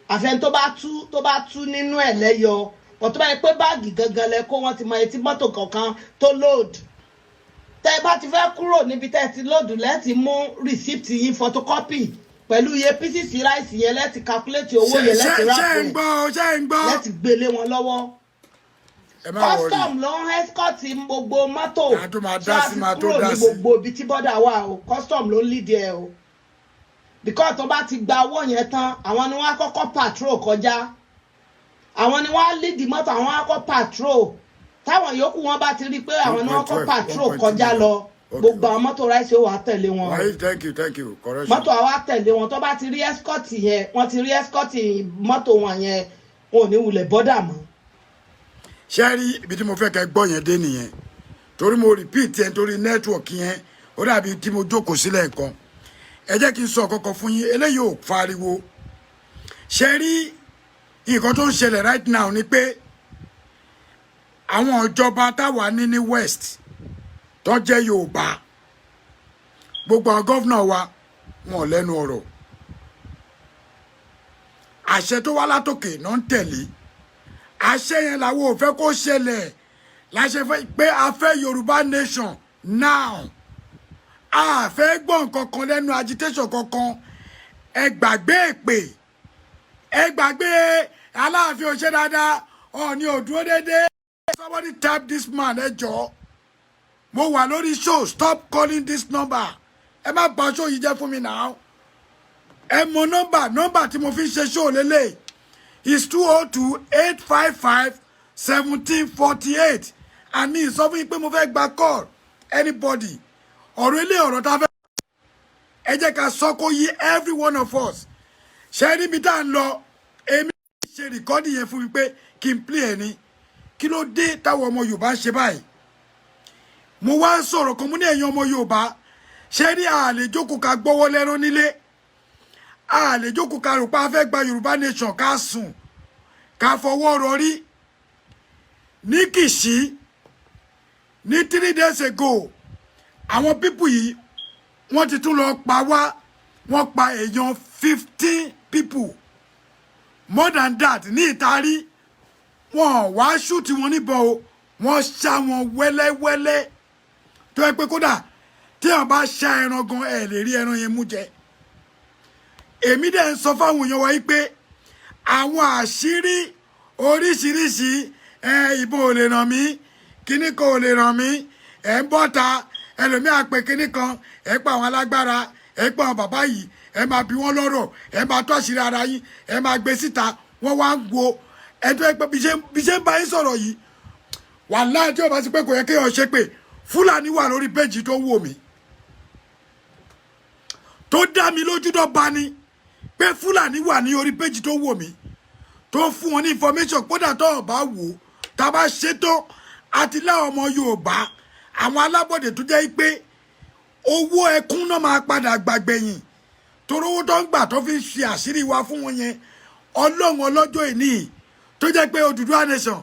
Àfẹn tó bá tú nínú ẹ̀ lẹ́yọ pọ̀. Tó bá yẹ pé báàgì gangan lẹ kó, wọ́n ti mọ iye tí mọ́tò kọ̀ọ̀kan tó load. Tẹ́ ẹ bá ti fẹ́ kúrò níbi tẹ́ ẹ ti load, lẹ́ẹ̀tì mú receipt yín, photocopy pẹ̀lú iye pieces rice yẹn, lẹ́ẹ̀tì calculate owó yẹn, lẹ́ẹ̀tì Ṣé wrap ń ẹ̀, gbọ́? Ṣé ń gbọ́? Lẹ́ẹ̀tì gbélé wọn lọ́wọ́. Ẹ má worry. Custom ló ń escort gbogbo mọ́tò Máa tó máa dá tí sí, a fi máa tó kúrò dá ní sí. gbogbo ibi tí border wà o. Custom ló ń lead ẹ o, because tó bá ti gba owó yẹn tán, àwọn ni wọ́n á kọ́kọ́ patrol kọjá, àwọn ni wọ́n á lead mọ́tò, àwọn á kọ́ patrol. Táwọn yòókù wọn bá ti rí i pé àwọn ni wọ́n kọ́ 1.12, patrol 1.2 kọjá lọ, million. gbogbo àwọn mọ́tò rice ó wà á tẹ̀lé wọn. Wahid, thank you, thank you. Correction. Mọ́tò àwa tẹ̀lé wọn. Tó bá ti rí escort yẹn, wọ́n ti rí escort mọ́tò wọn yẹn, wọn ò ní wulẹ̀ bother mọ́. Ṣé rí ibi tí mo fẹ́ kẹ́ gbọ́ yẹn dé nìyẹn, torí mo repeat yẹn torí network yẹn, ó dàbí tí mo jókòó sílẹ̀ nǹkan. Ẹ jẹ́ kí n sọ kọ́kọ́ fún yín, eléyìí ò fariwo. Ṣé rí nǹkan tó ń ṣẹlẹ̀ right now ni pé àwọn ìjọba táwa ní ní West tó jẹ́ Yorùbá, gbogbo àwọn governor wa, wọn ò lẹ́nu ọ̀rọ̀. Àṣẹ tó wá látòkè náà ń tẹ̀lé. Àṣẹ yẹn làwọn ò fẹ́ kó ṣẹlẹ̀ láṣẹ fẹ́ pé a fẹ́ Yorùbá nation now. A fẹ́ gbọ́ nǹkan kan lẹ́nu agitation kankan. Ẹ gbàgbé èpè, ẹ gbàgbé Aláàfin ò ṣe dáadáa, Ọọ̀ni ò dúró déédéé. Somebody tap this man, ẹ jọ̀ọ́. Mo wà lórí show. Stop calling this number. Ẹ má bà show yìí jẹ́ fún mi now. Ẹ mọ nọ́mbà tí mo fi ń ṣe show lélẹ̀ is 202-855-1748. Àmì sọ fún yín pé mo fẹ́ gba call anybody. Ọ̀rọ̀ ilé, ọ̀rọ̀ tá a fẹ́, ẹ jẹ́ ká sọ kó yí every one of us. Ṣe níbi tá à ń lọ, èmi ṣe record yẹn fún mi pé kí n play ẹ̀ ní. Kí ló dé táwọn ọmọ Yorùbá ń ṣe báyìí? Mo wá ń sọ̀rọ̀ kan, mo ní ẹ̀yin ọmọ Yorùbá, ṣé rí àlè jókòó ká gbọ́wọ́ lẹ́rán nílé, àlè jókòó ká rò pé a fẹ́ gba Yorùbá nation, ká sùn ká fọwọ́ rọrí. Ní Kìṣí ní 3 days ago, àwọn people yìí, wọ́n ti tún lọ pa wá. Wọ́n pa èèyàn 15 people, more than that, ní Ìtarí. Wọ́n wá shoot wọn níbọn o, wọ́n ṣá wọn wẹ́lẹ́wẹ́lẹ́, tó yẹ pé kódà tí wọ́n bá ṣá ẹran gan, ẹ̀ lè rí ẹran yẹn mú jẹ. Èmi dẹ̀ ń sọ fáwọn èèyàn wa yìí pé àwọn àṣírí oríṣiríṣi ẹ, ìbọn ò lè ràn mí, kíní kan ò lè ràn mí. Ẹ̀ ń bọ́ta, ẹlòmíà pé kíní kan, ẹ̀ pa àwọn alágbára, ẹ̀ pa àwọn bàbá yìí, ẹ̀ máa bí wọ́n lọ́rọ̀, ẹ̀ máa tó àṣírí ara yín, ẹ̀ máa gbé síta. Wọ́n wá ń wo ẹ̀ tó ẹ pé bí ṣe ń bá yín sọ̀rọ̀ yìí, wàláhì, tí o bá sí pé kò yẹ kéèyàn ṣe pé Fúlàní wà lórí péjì tó wò mí, tó dá mi lójú tó bá ní pé Fúlàní wà ní orí péjì tó wò mí, tó fún wọn ní information. Kódà tó ọba wò, tá a bá ṣètò àti láwọn ọmọ Yorùbá, àwọn alábọ̀dé tó jẹ́ pé owó ẹkún náà máa padà gbàgbẹ̀yìn, torí owó tó ń gbà tó fi ń ṣe àṣírí wa fún wọn yẹn. Ọlọ́run ọlọ́jọ́ ìní tó jẹ́ pé Odùduwà nation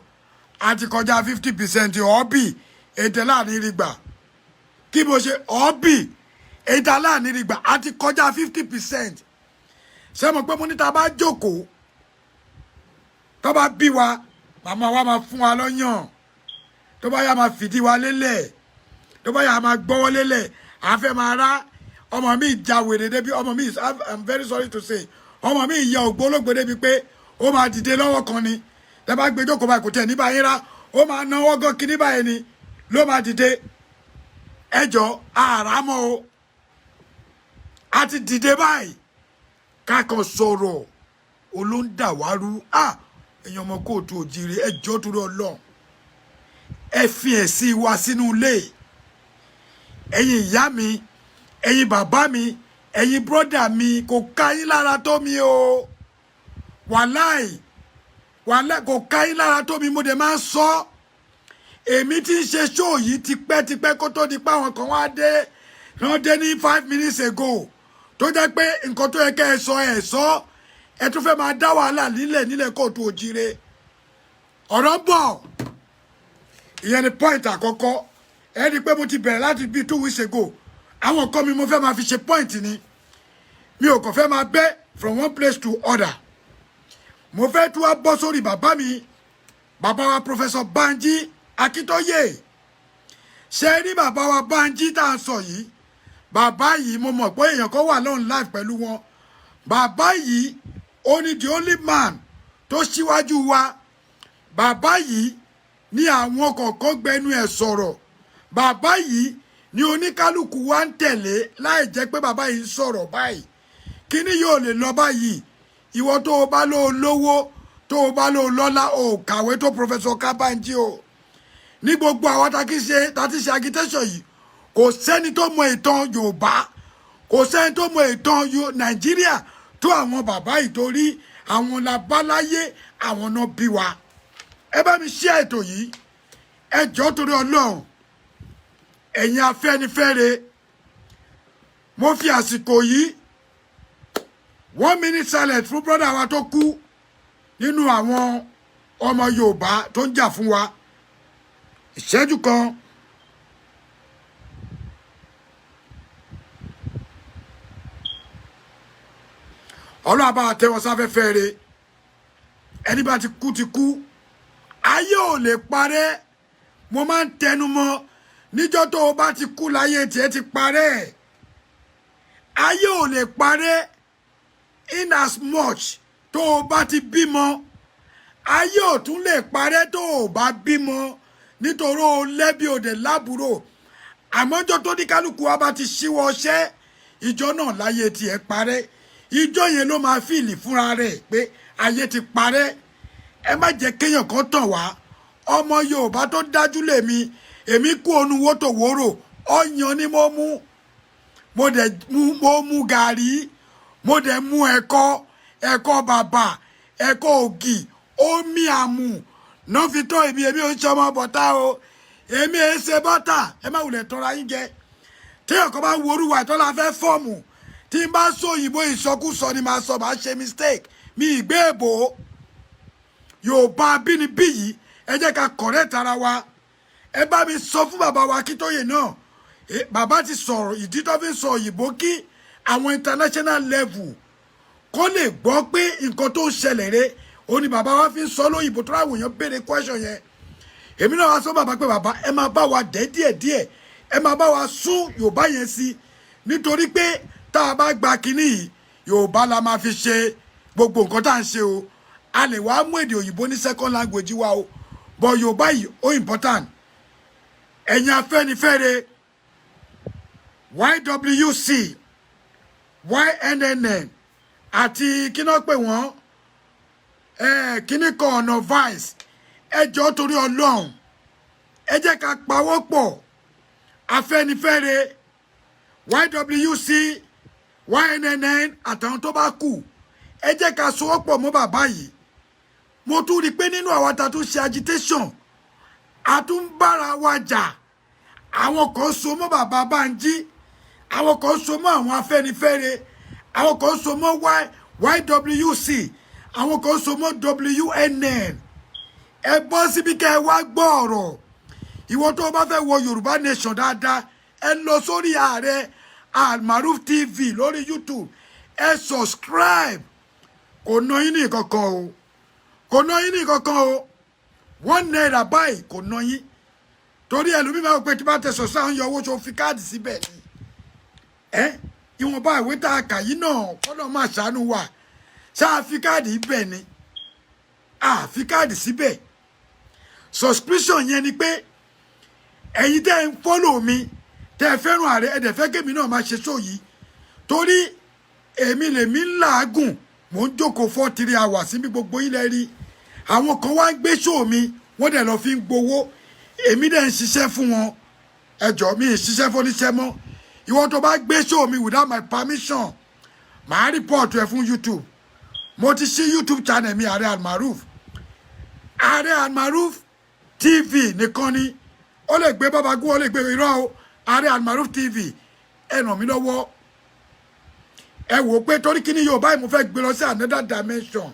àti kọjá 50% ọ̀ọ́bì ètè láàrin rí gbà. Kí mo ṣe ọ̀ọ́bì ètè láàrin rí gbà àti kọjá 50%. Ṣé mo pé mo ní ta bá jókòó, tó bá bí wa, màmá wa máa fún wa lọ́yàn, tó bá yá máa fìdí wa lélẹ̀, tó bá yá máa gbọ́wọ́ lélẹ̀, àfẹ́ máa rá. Ọmọ mi ja wèrè débi, ọmọ mi, I'm very sorry to say, ọmọ mi ìyá ògbólógbò débi pé ó máa dìde lọ́wọ́ kan ni. Tẹ́ bá gbé jókòó báyìí, kò tẹ̀ ní báyìí rá, ó máa náwó gan kíní báyìí ni ló máa dìde. Ẹjọ́ àràmọ́ o, a ti dìde báyìí, kákan sọ̀rọ̀ olóńdàwárú. À ẹ̀yin ọmọ kóòtù òjìrì, ẹjọ́ torí Ọlọ́run, ẹ fi ẹ̀sìn wa sínú ilé. Ẹ̀yin ìyá mi, ẹ̀yin bàbá mi, ẹ̀yin brother mi, kò ká yín lára tó mi o. Wàláì, wàláì, kò ká yín lára tó mi. Mo dẹ̀ máa ń sọ, èmi tí ń ṣe show yìí tipẹ́tipẹ́ kó tó di pé àwọn kan wá dé, wọ́n dé ní 5 minutes ago, tó jẹ́ pé nǹkan tó yẹ kẹ́ ẹ sọ, ẹ sọ, ẹ tún fẹ́ máa dá wàhálà nílẹ̀ nílẹ̀ kóòtù òjìire. Ọ̀rọ̀ ń bọ̀. Ìyẹn ni point àkọ́kọ́. Ẹ rí i pé mo ti bẹ̀rẹ̀ láti bíi 2 weeks ago. Àwọn nǹkan mi mo fẹ́ máa fi ṣe point ni, mi ò kàn fẹ́ máa bẹ́ from one place to other. Mo fẹ́ tún wá bọ́ sórí bàbá mi, bàbá wa Professor Banji Akíntóyè. Ṣe rí bàbá wa Banji tá à ń sọ yìí, bàbá yìí, mo mọ̀ pé èèyàn kan wà lọ́n live pẹ̀lú wọn. Bàbá yìí, ó ní the only man tó ṣíwájú wa. Bàbá yìí ní àwọn kọ̀ọ̀kan gbẹnu ẹ̀ sọ̀rọ̀. Bàbá yìí ní oníkálukú wa ń tẹ̀lé. Láì jẹ́ pé bàbá yìí ń sọ̀rọ̀ báyìí, kíní yóò lè lọ báyìí. Ìwọ tó o bá lò ó lówó, tó o bá lò ó lọ́lá, o kàwé tó Professor Kabanji o. Ní gbogbo àwọn tá ti ṣe agitation yìí, kò sẹ́ni tó mọ ìtàn Yorùbá, kò sẹ́ni tó mọ ìtàn Nàìjíríà tó àwọn bàbá yìí, torí àwọn làbáláyé, àwọn náà bí wa. Ẹ bá mi ṣe ètò yìí, ẹ jọ̀ọ́ torí Ọlọ́run. Ẹ̀yin Afẹ́nifẹ́re, mo fi àsìkò yìí, one minute silence fún brother wa tó kú nínú àwọn ọmọ Yorùbá tó ń jà fún wa, ìṣẹ́jú kan. Ọlọ́run bá tẹ́ wọn sáfẹ́fẹ́ re. Ẹni bá ti kú ti kú, ayé ò lè parẹ́. Mo máa ń tẹnu mọ́, níjọ́ tó o bá ti kú láyé tiẹ̀ ti parẹ́. Ayé ò lè parẹ́. In as much tó o bá ti bímọ, ayé ò tún lè parẹ́ tó o bá bímọ, nítorí o lẹ́bi òde lábúrò. Àmọ́jọ́ tó ní kálukú wa bá ti ṣíwọ́ ọṣẹ́, ìjọ náà láyé tiẹ̀ parẹ́. Ìjọ yẹn ló máa feel fúnra rẹ̀ pé ayé ti parẹ́. Ẹ má jẹ́ kéèyàn kan tàn wá. Ọmọ Yorùbá tó dájú lèmi. Èmi kú onu wótòwórò, ọyàn ni mo mú, mo dẹ̀ mú, mo mú gàrí, mo dẹ̀ mú ẹ̀kọ, ẹ̀kọ bàbà, ẹ̀kọ ògì, omi àmù náà fi tó èmi. Èmi ò ń ṣe ọmọ bọ̀tá o, èmi ò ń ṣe bọ́tà. Ẹ má wulẹ̀ tọ́ra yín jẹ. Tí ọkọ̀ bá wo orúwa ìtọ́lá fẹ́ form, tí n bá sọ òyìnbó, ìsọkúsọ ni màá sọ, màá ṣe mistake mi. Ìgbé èbò Yorùbá bínibí yìí, ẹ jẹ́ ká correct ara wa. Ẹ bá mi sọ fún bàbá wa Akíntóyè náà. Bàbá ti sọ̀rọ̀, ìdí tó fi ń sọ òyìnbó, kí àwọn international level kó lè gbọ́ pé nǹkan tó ń ṣẹlẹ̀ rẹ̀. Ó ní bàbá wa fi ń sọ lóyìnbó, tó ráwọ̀ èèyàn béèrè question yẹn. Èmi náà wá sọ bàbá pé, bàbá, ẹ máa bá wa dẹ́ díẹ̀díẹ̀, ẹ máa bá wa sún Yorùbá yẹn sí, nítorí pé tá a bá gba kinní yìí, Yorùbá la máa fi ṣe gbogbo nǹkan tá à ń ṣe o. A lè wá mú èdè òyìnbó ní second language wa o, but Yorùbá yìí ó important. Ẹ̀yin Afẹ́nifẹ́re, YWC, YNNN àti kí náà pè wọ́n, kíní kan ọ̀nà vice, ẹ jọ̀ọ́ torí Ọlọ́run, ẹ jẹ́ ká pawọ́ pọ̀. Afẹ́nifẹ́re, YWC, YNN àtàwọn tó bá kù, ẹ jẹ́ ká sowọ́pọ̀ mọ́ bàbá yìí. Mo tún rí i pé nínú àwa ta tún ṣe agitation, a tún ń bára wa jà. Àwọn kan so mọ́ bàbá Bánjí, àwọn kan so mọ́ àwọn Afẹ́nifẹ́re, àwọn kan so mọ́ YWC, àwọn kan so mọ́ WNN. Ẹ bọ́ síbi kẹ́ ẹ wá gbọ́ ọ̀rọ̀. Ìwọ tó o bá fẹ́ wọ Yorùbá Nation dáadáa, ẹ lọ sórí Ààrẹ Almaroof TV lórí YouTube, ẹ subscribe. Kò ná yín ní kankan o, kò ná yín ní kankan o. ₦1 báyìí kò ná yín, torí ẹlòmíì máa ń pè tí bá tẹ sọ̀sọ́ à ń yọ owó tó fi káàdì síbẹ̀ ni. Ẹ ìwọ̀nba ìwé tá a kà yìí náà, kọ́nà máa ṣàánú wa. Ṣáà fi káàdì ibẹ̀ ni, a fi káàdì síbẹ̀. Subscription yẹn ni pé ẹ̀yin tẹ́ ń follow mi, tẹ́ ẹ fẹ́ràn ààrẹ, ẹ dẹ̀ fẹ́ kémi náà máa ṣe show yìí, torí èmi lèmi ń làágùn. Mò ń jókòó 4, 3 hours níbi gbogbo ilẹ̀ rí. Àwọn kan wá ń gbé show mi, wọ́n dẹ̀ lọ fi ń gbowó. Èmi dẹ̀ ń ṣiṣẹ́ fún wọn. Ẹjọ́ mi ì ṣiṣẹ́ fún oníṣẹ́ mọ́. Ìwọ tó bá gbé show mi without my permission, màá report ẹ fún YouTube. Mo ti ṣí YouTube channel mi, Ààrẹ Almaroof, Ààrẹ Almaroof TV nìkan ni. Ó lè gbé bàbá gún, ó lè gbé irọ́ o. Ààrẹ Almaroof TV, ẹ ràn mí lọ́wọ́. Ẹ wò ó pé torí kíní yóò báyìí, mo fẹ́ gbé lọ sí another dimension.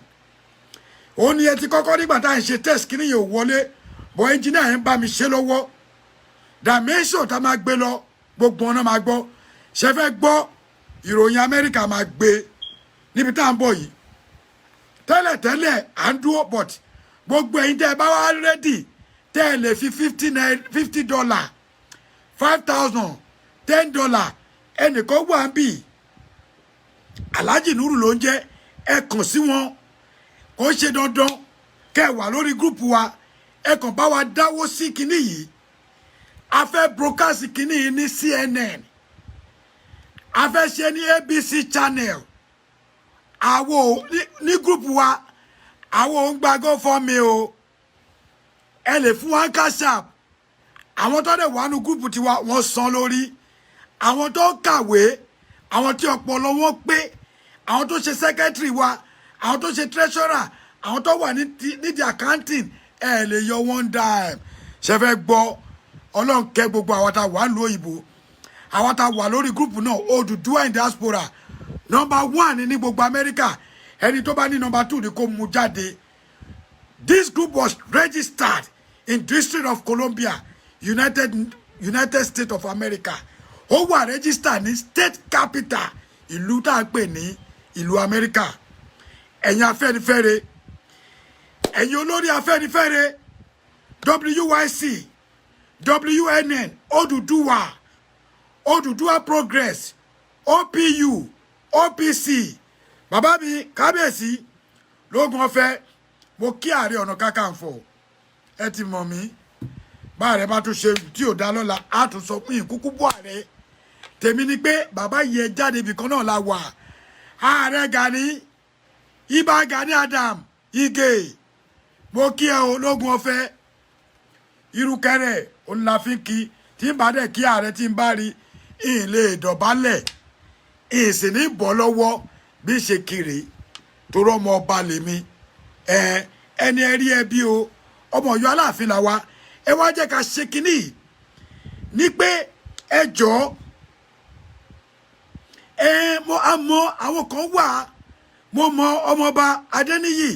Òun ni ẹ ti kọ́kọ́ nígbà tá à ń ṣe test, kíní yóò wọlé bọ́. Engineer yẹn bá mi ṣe lọ́wọ́. Dimension tá a máa gbé lọ, gbogbo ọ̀nà máa gbọ́. Ṣe fẹ́ gbọ́ ìròyìn Amẹ́ríkà máa gbé níbi tá à ń bọ̀ yìí. Tẹ́lẹ̀tẹ́lẹ̀ à ń dúró, but gbogbo ẹ̀yin tẹ́ ẹ bá wá ready, tẹ́ ẹ lè fi 50 naira, $50, 5,000, $10, ẹnìkan wà ń bì, Alhaji Nuru ló ń jẹ́. Ẹ kàn sí wọn. Kò ń ṣe dandan kẹ́ ẹ wà lórí group wa. Ẹ kàn bá wa dáwó sí kinní yìí. A fẹ́ broadcast kinní yìí ní CNN, a fẹ́ ṣe ní ABC channel. Àwo ní group wa, àwo ń gba GoFundMe o. Ẹ lè fún wa Cash App. Àwọn tó dẹ̀ wà nù group tiwa, wọ́n san lórí. Àwọn tó ń kàwé, àwọn tí ọpọlọ wọn pé, àwọn tó ṣe secretary wa, àwọn tó ṣe treasurer, àwọn tó wà nídìí accounting, ẹ lè yọ one dime. Ṣe fẹ́ gbọ́? Ọlọ́run kẹ́ gbogbo àwọn tá a wà nílùú òyìnbó, àwọn tá a wà lórí group náà. Odùduwà in Diaspora number one ní gbogbo Amẹ́ríkà. Ẹni tó bá ní number two ni kó mú jáde. This group was registered in District of Columbia, United States of America. Ó wà registered ní state capital ìlú tá a pè ní ìlú Amẹ́ríkà. Ẹ̀yin Afẹ́nifẹ́re, ẹ̀yin olórí Afẹ́nifẹ́re, WYC, WNN, Odùduwà, Odùduwà Progress, OPU, OPC, bàbá mi kábíyèsí lóògùn ọ̀fẹ́, mo kí Ààrẹ Ọ̀nà Kakanfò. Ẹ ti mọ̀ mí. Bá ààrẹ bá tún ṣe tí ò dá lọ́la, á tún sọ fún ìkúkú bú ààrẹ. Tèmi ni pé bàbá yìí, ẹ jáde, ibì kan náà la wà. Ààrẹ Gani, Ibà Gani Adam Ige, mo kí ẹ o lógun ọ̀fẹ́. Irúkẹrẹ òun la fi ń kí. Tí n bá dẹ̀ kí ààrẹ, tí n bá rí ìhìn lè dọ̀bálẹ̀, ìhìn sì ní bọ́ lọ́wọ́ bí ṣe kiri, torí ọmọ ọba lèmi. Ẹ ẹni ẹ rí ẹ bí o, ọmọ Ọ̀yọ́ Aláàfin là wa. Ẹ wá jẹ́ ká ṣe kínní yìí ní pé ẹ jọ̀ọ́, ẹ mo a mọ àwọn kan wà. Mo mọ ọmọọba Adéníyì,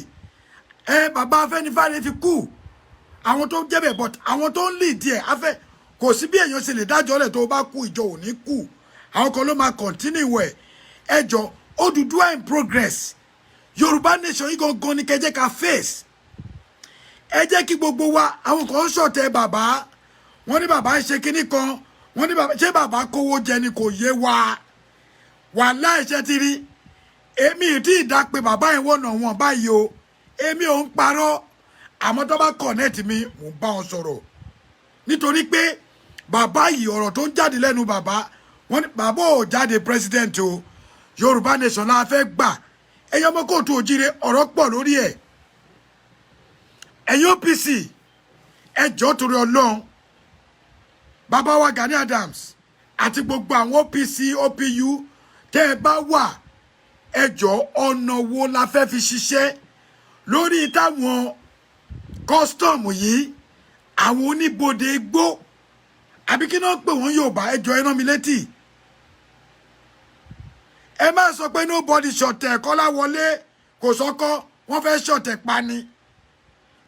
ẹ bàbá Afẹ́nifẹ́re ti kú, àwọn tó jẹ́ bẹ̀, but àwọn tó ń lead ẹ̀ afẹ́ kò sí bí èèyàn ṣe lè dájọ́ lẹ̀. Tó bá kú, ìjọ ò ní kú. Àwọn kan ló máa continue ẹ̀. Ẹ jọ, Odùduwà in progress, Yorùbá Nation yìí gangan ni kẹjẹ ká face. Ẹ jẹ́ kí gbogbo wa. Àwọn kan ń ṣọ̀tẹ̀ bàbá, wọ́n ní bàbá ń ṣe kinní kan, wọ́n ní bàbá ṣé bàbá kówó jẹ ni? Kò yé wa. Wàláhì, ṣe ti rí? Èmi ì tí ì dá pé bàbá yẹn wọ̀nà wọn báyìí o. Èmi ò ń parọ́. Àmọ́ tó bá connect mi, mò ń bá wọn sọ̀rọ̀, nítorí pé bàbá yìí, ọ̀rọ̀ tó ń jáde lẹ́nu bàbá, wọ́n ní bàbá ò jáde president o. Yorùbá Nation la fẹ́ gbà. Ẹ̀yin ọmọ kóòtù òjire, ọ̀rọ̀ pọ̀ lórí ẹ̀. Ẹ̀yin OPC, ẹ jọ̀ọ́, torí Ọlọ́run. Bàbá wa Gani Adams àti gbogbo àwọn OPC, OPU tẹ́ ẹ bá wà, ẹ jọ̀ọ́, ọ̀nà wo la fẹ́ fi ṣiṣẹ́ lórí táwọn custom yìí, àwọn oníbodè gbó, àbí kí náà pè wọ́n Yorùbá? Ẹ jọ̀ọ́, ẹ rán mi létí. Ẹ má sọ pé nobody ṣọ̀tẹ̀. Kọ́lá wọlé kò sọ́kọ́, wọ́n fẹ́ ṣọ̀tẹ̀ pa ni.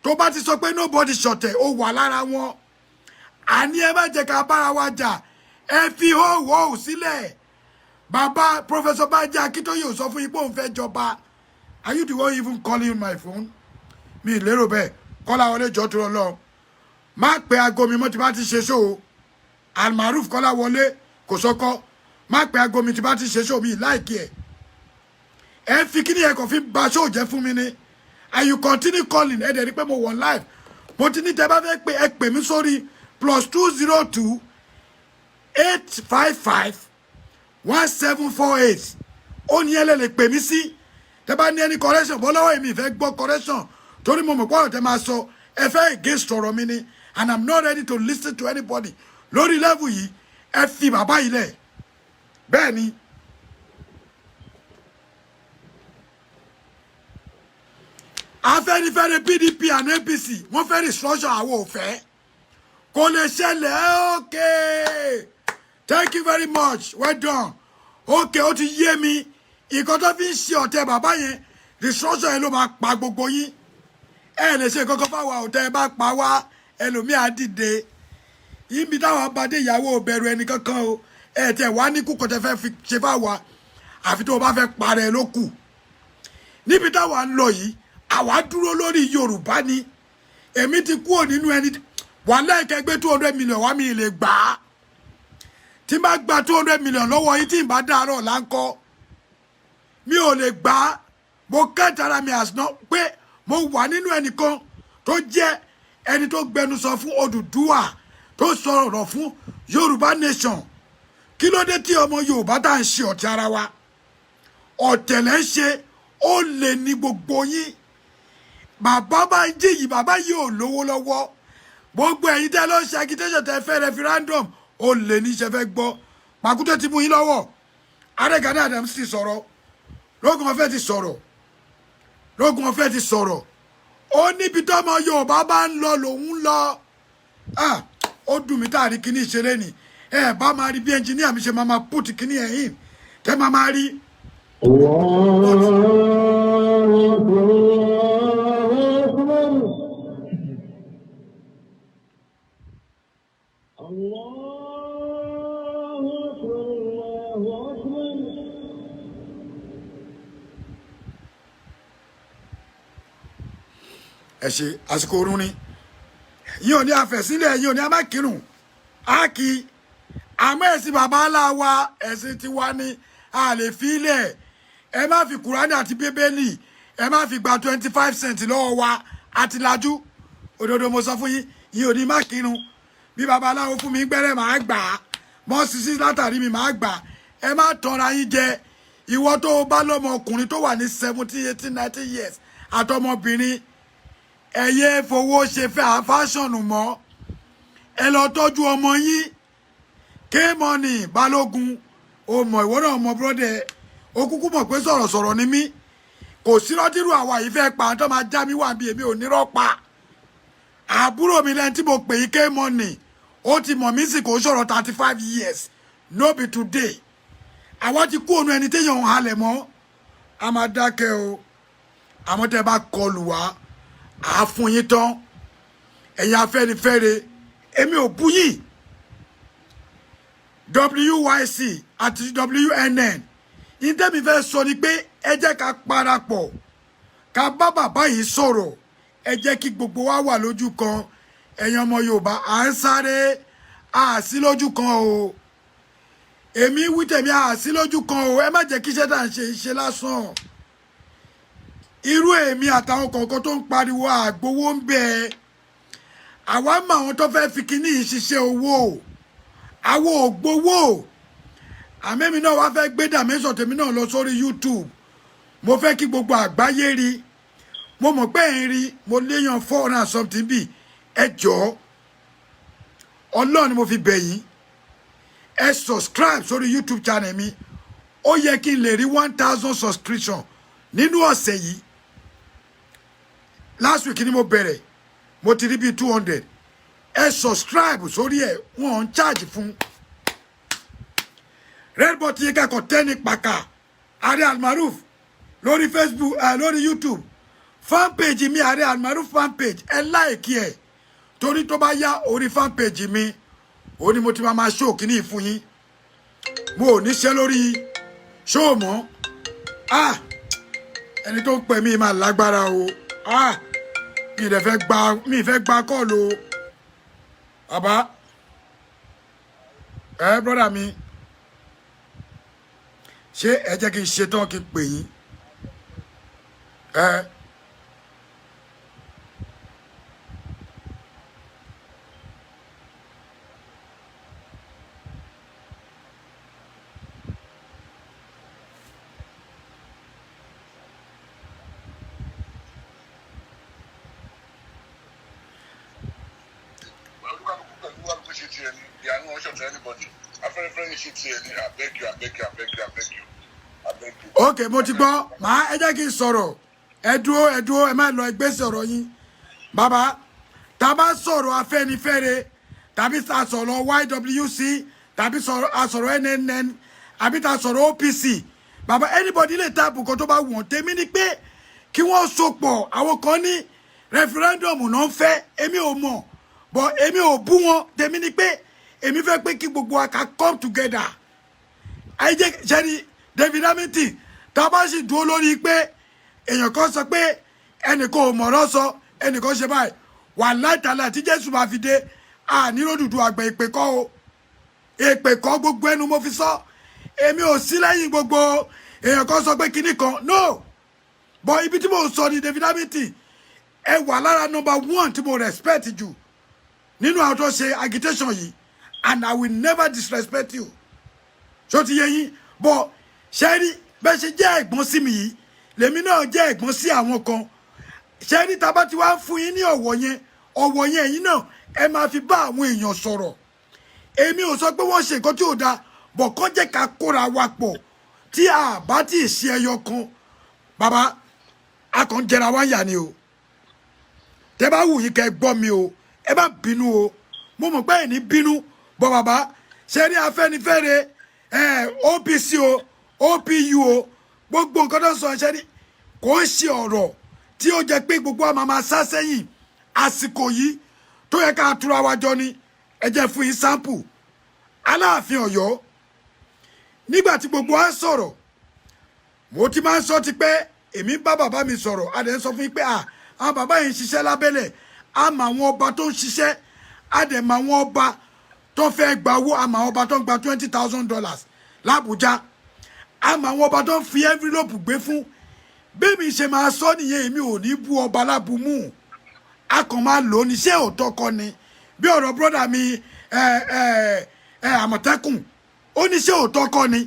Tó bá ti sọ pé nobody ṣọ̀tẹ̀, ó wà lára wọn. Àní ẹ má jẹ́ ká bára wa jà. Ẹ fi hóòhóò sílẹ̀. Bàbá Professor Banji Akíntóyè ò sọ fún yín pé òun fẹ́ jọba. Are you the one even calling my phone? Mi ì lérò bẹ́ẹ̀. Kọ́lá wọlé, jọ tó lọ, má pe aago mi mọ́ tí bá ti ṣe ṣó o. Almaruf Kọ́lá wọlé kò sọ́kọ́, má pe aago mi tí bá ti ṣe ṣó mi láìkí ẹ̀. Ẹ fi kíní ẹ kàn fi ba ṣó jẹ́ fún mi ni, and you continue calling. Ẹ dẹ̀ rí pé mo wọ̀ live. Mo ti ní tẹ́ bá fẹ́ pé, ẹ pè mí sórí +202 855 1748. Ó ní ẹ lè pè mí sí tẹ́ bá ní ẹni correction bọ́ lọ́wọ́. Èmi ìfẹ́ gbọ́ correction torí mo mọ̀ pé ọ̀rọ̀ tẹ́ máa sọ, ẹ fẹ́ against ọ̀rọ̀ mi ni, and I'm not ready to listen to anybody lórí level yìí. Ẹ fi bàbá yìí lẹ̀. Bẹ́ẹ̀ ni. Afẹ́nifẹ́re, PDP and APC, wọ́n fẹ́ restructure. Àwọn ò fẹ́, kò lè ṣẹlẹ̀. Okay, thank you very much, well done. Okay, ó ti yé mi. Ìkan tó fi ń ṣe ọ̀tẹ̀ bàbá yẹn, restructure yẹn ló máa pa gbogbo yín. Ẹ lè ṣe kankan fáwọn ọ̀tẹ̀. Ẹ bá pa wá, ẹlòmíà dìde ibi táwọn bá dé. Ìyàwó bẹ̀rù ẹnì kankan o. Ẹ tẹ wá ní kúkọ tẹ fẹ́ fi ṣe fáwa, àfi tó o bá fẹ́ parẹ́ ló kù. Níbi táwa ń lọ yìí, àwa dúró lórí Yorùbá ni. Èmi ti kúrò nínú ẹni wàhálà ìkẹgbẹ́. 200 million wá, mi lè gbà á. Tí n bá gba 200 million lọ́wọ́ yín, tí n bá dàárọ̀ láńkọ́, mi ò lè gbà á. Mo kẹ́tara mi àsìná pé mo wà nínú ẹnìkan tó jẹ́ ẹni tó gbẹnusọ fún Odùduwà, tó sọ̀rọ̀ fún Yorùbá nation. Kí ló dé tí ọmọ Yorùbá tá à ń ṣe ọ̀tẹ̀ ara wa? Ọ̀tẹ̀lẹ̀ ń ṣe, ó lè ní gbogbo yín. Bàbá bá ń jí yìí, bàbá yìí ò lówó lọ́wọ́. Gbogbo ẹ̀yin tẹ́ ló ń ṣe agitation, tẹ́ fẹ́ referendum, ó lè ní ṣe fẹ́ gbọ́. Pàkúté ti mú yín lọ́wọ́. Ààrẹ Gani Adams ti sọ̀rọ̀, lóògùn ọ̀fẹ́ ti sọ̀rọ̀, lóògùn ọ̀fẹ́ ti sọ̀rọ̀. Ó níbi tọ́mọ Yorùbá bá ń lọ lòun lọ. Ah, ó dùn mí tá a rí kíní ìṣeré ni. Ẹ bá máa rí bí ẹnjìníà mi ṣe máa máa put kíní ẹ̀ in, tẹ́ máa máa rí. الله أكبر، الله أكبر، الله أكبر، الله أكبر. Ẹ ṣe àsìkò oorun ni yín ò ní àfẹ̀sílẹ̀, yín ò ní amákìrùn á kì í. Àmọ́ ẹ̀sìn bàbá ńlá wa, ẹ̀sìn tiwa ni, a lè fi ilẹ̀. Ẹ má fi Kùránì àti Bíbélì, ẹ má fi gba 25 cent lọ́wọ́ wa. Àti lajú òdodo mo sọ fún yín. Yín ò ní má kírun. Bí babaláwo fún mi gbẹ́rẹ́, màá gbà á. Mọ́ sisi látàrí mi, màá gbà á. Ẹ má tanra yín jẹ. Ìwọ tó o bá lọ́mọ ọkùnrin tó wà ní 17, 18, 19 years àtọmọbìnrin, ẹ yé fowó ṣe fẹ́ fashion mọ́. Ẹ lọ tọ́jú ọmọ yín. Kéèmọ́nì Balógun, o mọ̀, ìwọ náà mọ̀, brother. O kúkú mọ̀ pé sọ̀rọ̀sọ̀rọ̀ ni mí. Kò sí rọ́dírù àwa yìí fẹ́ pa tó máa já mi wà bí èmi ò ní rọ́pa. Àbúrò mi lẹ́ni tí mo pè yí, Kéèmọ́nì, ó ti mọ̀ mí sì kò sọ̀rọ̀ 35 years, no be today. Àwa ti kú òun ẹni téèyàn ń halẹ̀ mọ́. A máa dákẹ́ o. Àmọ́ tẹ́ bá kọlù wá, àá fún yín tán. Ẹ̀yin Afẹ́nifẹ́re, èmi ò bú yín. WYC àti WNN, ìtẹ́mi fẹ́ sọ ni pé ẹ jẹ́ ká parapọ̀, ká bá bàbá yìí sọ̀rọ̀. Ẹ jẹ́ kí gbogbo wa wà lójú kan. Ẹ̀yin ọmọ Yorùbá, à ń sáré, à sí lójú kan o. Èmi wí tèmi, à sí lójú kan o. Ẹ má jẹ́ kí iṣẹ́ tá à ń ṣe ṣe lásán. Irú èmi àtàwọn kọ̀ọ̀kan tó ń pariwo àgbowó ń bẹ, àwa mọ àwọn tó fẹ́ fi kíní yìí ṣiṣẹ́ owó. Àwọn ò gbowó. Àmẹ́mi náà wá fẹ́ gbé dimension tèmi náà lọ sórí YouTube. Mo fẹ́ kí gbogbo àgbáyé rí. Mo mọ̀ pé ẹ̀ ń rí. Mo léèyàn 400 and something bíi. Ẹ jọ̀ọ́. Ọlọ́run ni mo fi bẹ̀ yín, ẹ subscribe sórí YouTube channel mi. Ó yẹ kí n lè rí 1,000 subscription nínú ọ̀sẹ̀ yìí. Last week ni mo bẹ̀rẹ̀, mo ti rí bíi 200. Ẹ subscribe sórí ẹ, wọ́n ń charge fún red button yẹn, kẹ́kọ̀ọ́ tẹ́ni pàkà Ààrẹ Almaroof lórí Facebook, lórí YouTube fan page mi, Ààrẹ Almaroof fan page. Ẹ like ẹ, torí tó bá yá, orí fan page mi ó ní mo ti máa máa show kíní fún yín. Mo ò ní ṣe lórí show mọ́. Ah, ẹni tó ń pè mí máa lágbára o. Ah, mi ì dẹ̀ fẹ́ gba, mi ì fẹ́ gba call o. Bàbá ẹ, brother mi, ṣé ẹ jẹ́ kí n ṣetán kí n pè yín ẹ? Olúkálùkù pẹ̀lú wà ló ṣe tiẹ̀ ni ìyá ni wọ́n ṣọ̀tẹ̀ anybody. Afẹ́nifẹ́re ṣe tiẹ̀ ni. I beg you, I beg you, I beg you, I beg you, I beg you. Ok, mo ti gbọ́. Màá ẹ jẹ́ kí n sọ̀rọ̀. Ẹ dúró, ẹ dúró, ẹ má lọ. Ẹgbẹ́ sọ̀rọ̀ yín, bàbá. Tá a bá sọ̀rọ̀ Afẹ́nifẹ́re, tàbí tá a sọ̀rọ̀ YWC, tàbí a sọ̀rọ̀ NNN, àbí tá a sọ̀rọ̀ OPC, bàbá, anybody lè táàbù kan tó bá wù wọ́n. Tèmi ni pé kí wọ́n sopọ̀. Àwọn kan ní referendum náà ń fẹ́, èmi ò mọ̀ bọ̀, èmi ò bú wọn. Tèmi ni pé èmi fẹ́ pé kí gbogbo wa ká come together. Ayé sẹ́ni David Hamilton, tá a bá sì dúró lórí pé èèyàn kan sọ pé ẹnìkan ò mọ̀rọ̀ sọ, ẹnìkan ṣe báyìí, wà láìtàlá tí Jésù máa fi dé, àníròdùdù àgbẹ̀. Ìpè kọ́ o, èpè kọ́, gbogbo ẹnu mo fi sọ. Èmi ò sí lẹ́yìn gbogbo èèyàn kan sọ pé kinní kan, no. But ibi tí mo sọ ni, David Hamilton, ẹ wà lára number one tí mo respect jù nínú àwọn tó ṣe agitation yìí, and I will never disrespect you. Ṣó ti yé yín? Bọ ṣe rí bẹ́ẹ̀ ṣe jẹ́ ẹ̀gbọ́n sí mi yìí, lèmi náà jẹ́ ẹ̀gbọ́n sí àwọn kan. Ṣe rí tá bá ti wá ń fún yín ní ọ̀wọ̀ yẹn, ọ̀wọ̀ yẹn, ẹ̀yin náà ẹ máa fi bá àwọn èèyàn sọ̀rọ̀. Èmi ò sọ pé wọ́n ṣe nǹkan tí ò dáa bọ̀, kán jẹ́ ká kóra wa pọ̀. Tí a bá tí ì ṣe ẹyọ kan, bàbá, a kàn ń jẹra wá yà ni o. Tẹ bá wù yín kẹ́ gbọ́ mi o, ẹ bá bínú o, mo mọ̀ pé ẹ̀ ní bínú bọ̀. Bàbá, ṣe ní Afẹ́nifẹ́re, ẹ OPC o, OPU o, gbogbo nǹkan tó ń sọ, ṣe ní kò ń ṣe ọ̀rọ̀ tí ó jẹ́ pé gbogbo àmà máa sá sẹ́yìn. Àsìkò yìí tó yẹ ká túra wa jọ ni. Ẹ jẹ́ fún yín sample Aláàfin Ọ̀yọ́. Nígbà tí gbogbo wa ń sọ̀rọ̀, mo ti máa ń sọ ti pé èmi bá bàbá mi sọ̀rọ̀, a dẹ̀ ń sọ fún yín pé à àwọn bàbá yìí ń ṣiṣẹ́ lábẹ́lẹ̀. A mọ àwọn ọba tó ń ṣiṣẹ́, a dẹ̀ mọ àwọn ọba tó fẹ́ gba owó, a mọ àwọn ọba tó ń gba $20,000 l'Àbújá, a mọ àwọn ọba tó ń fi envelope gbé fún. Bẹ́ẹ̀ mi ṣe máa sọ nìyẹn, èmi ò ní bú ọba lábùmú, a kàn máa lò ó ní. Ṣé òótọ́ kọ́ ni bí ọ̀rọ̀ brother mi ẹ ẹ ẹ Àmọ̀tẹ́kùn ó ní, ṣé òótọ́ kọ́ ni?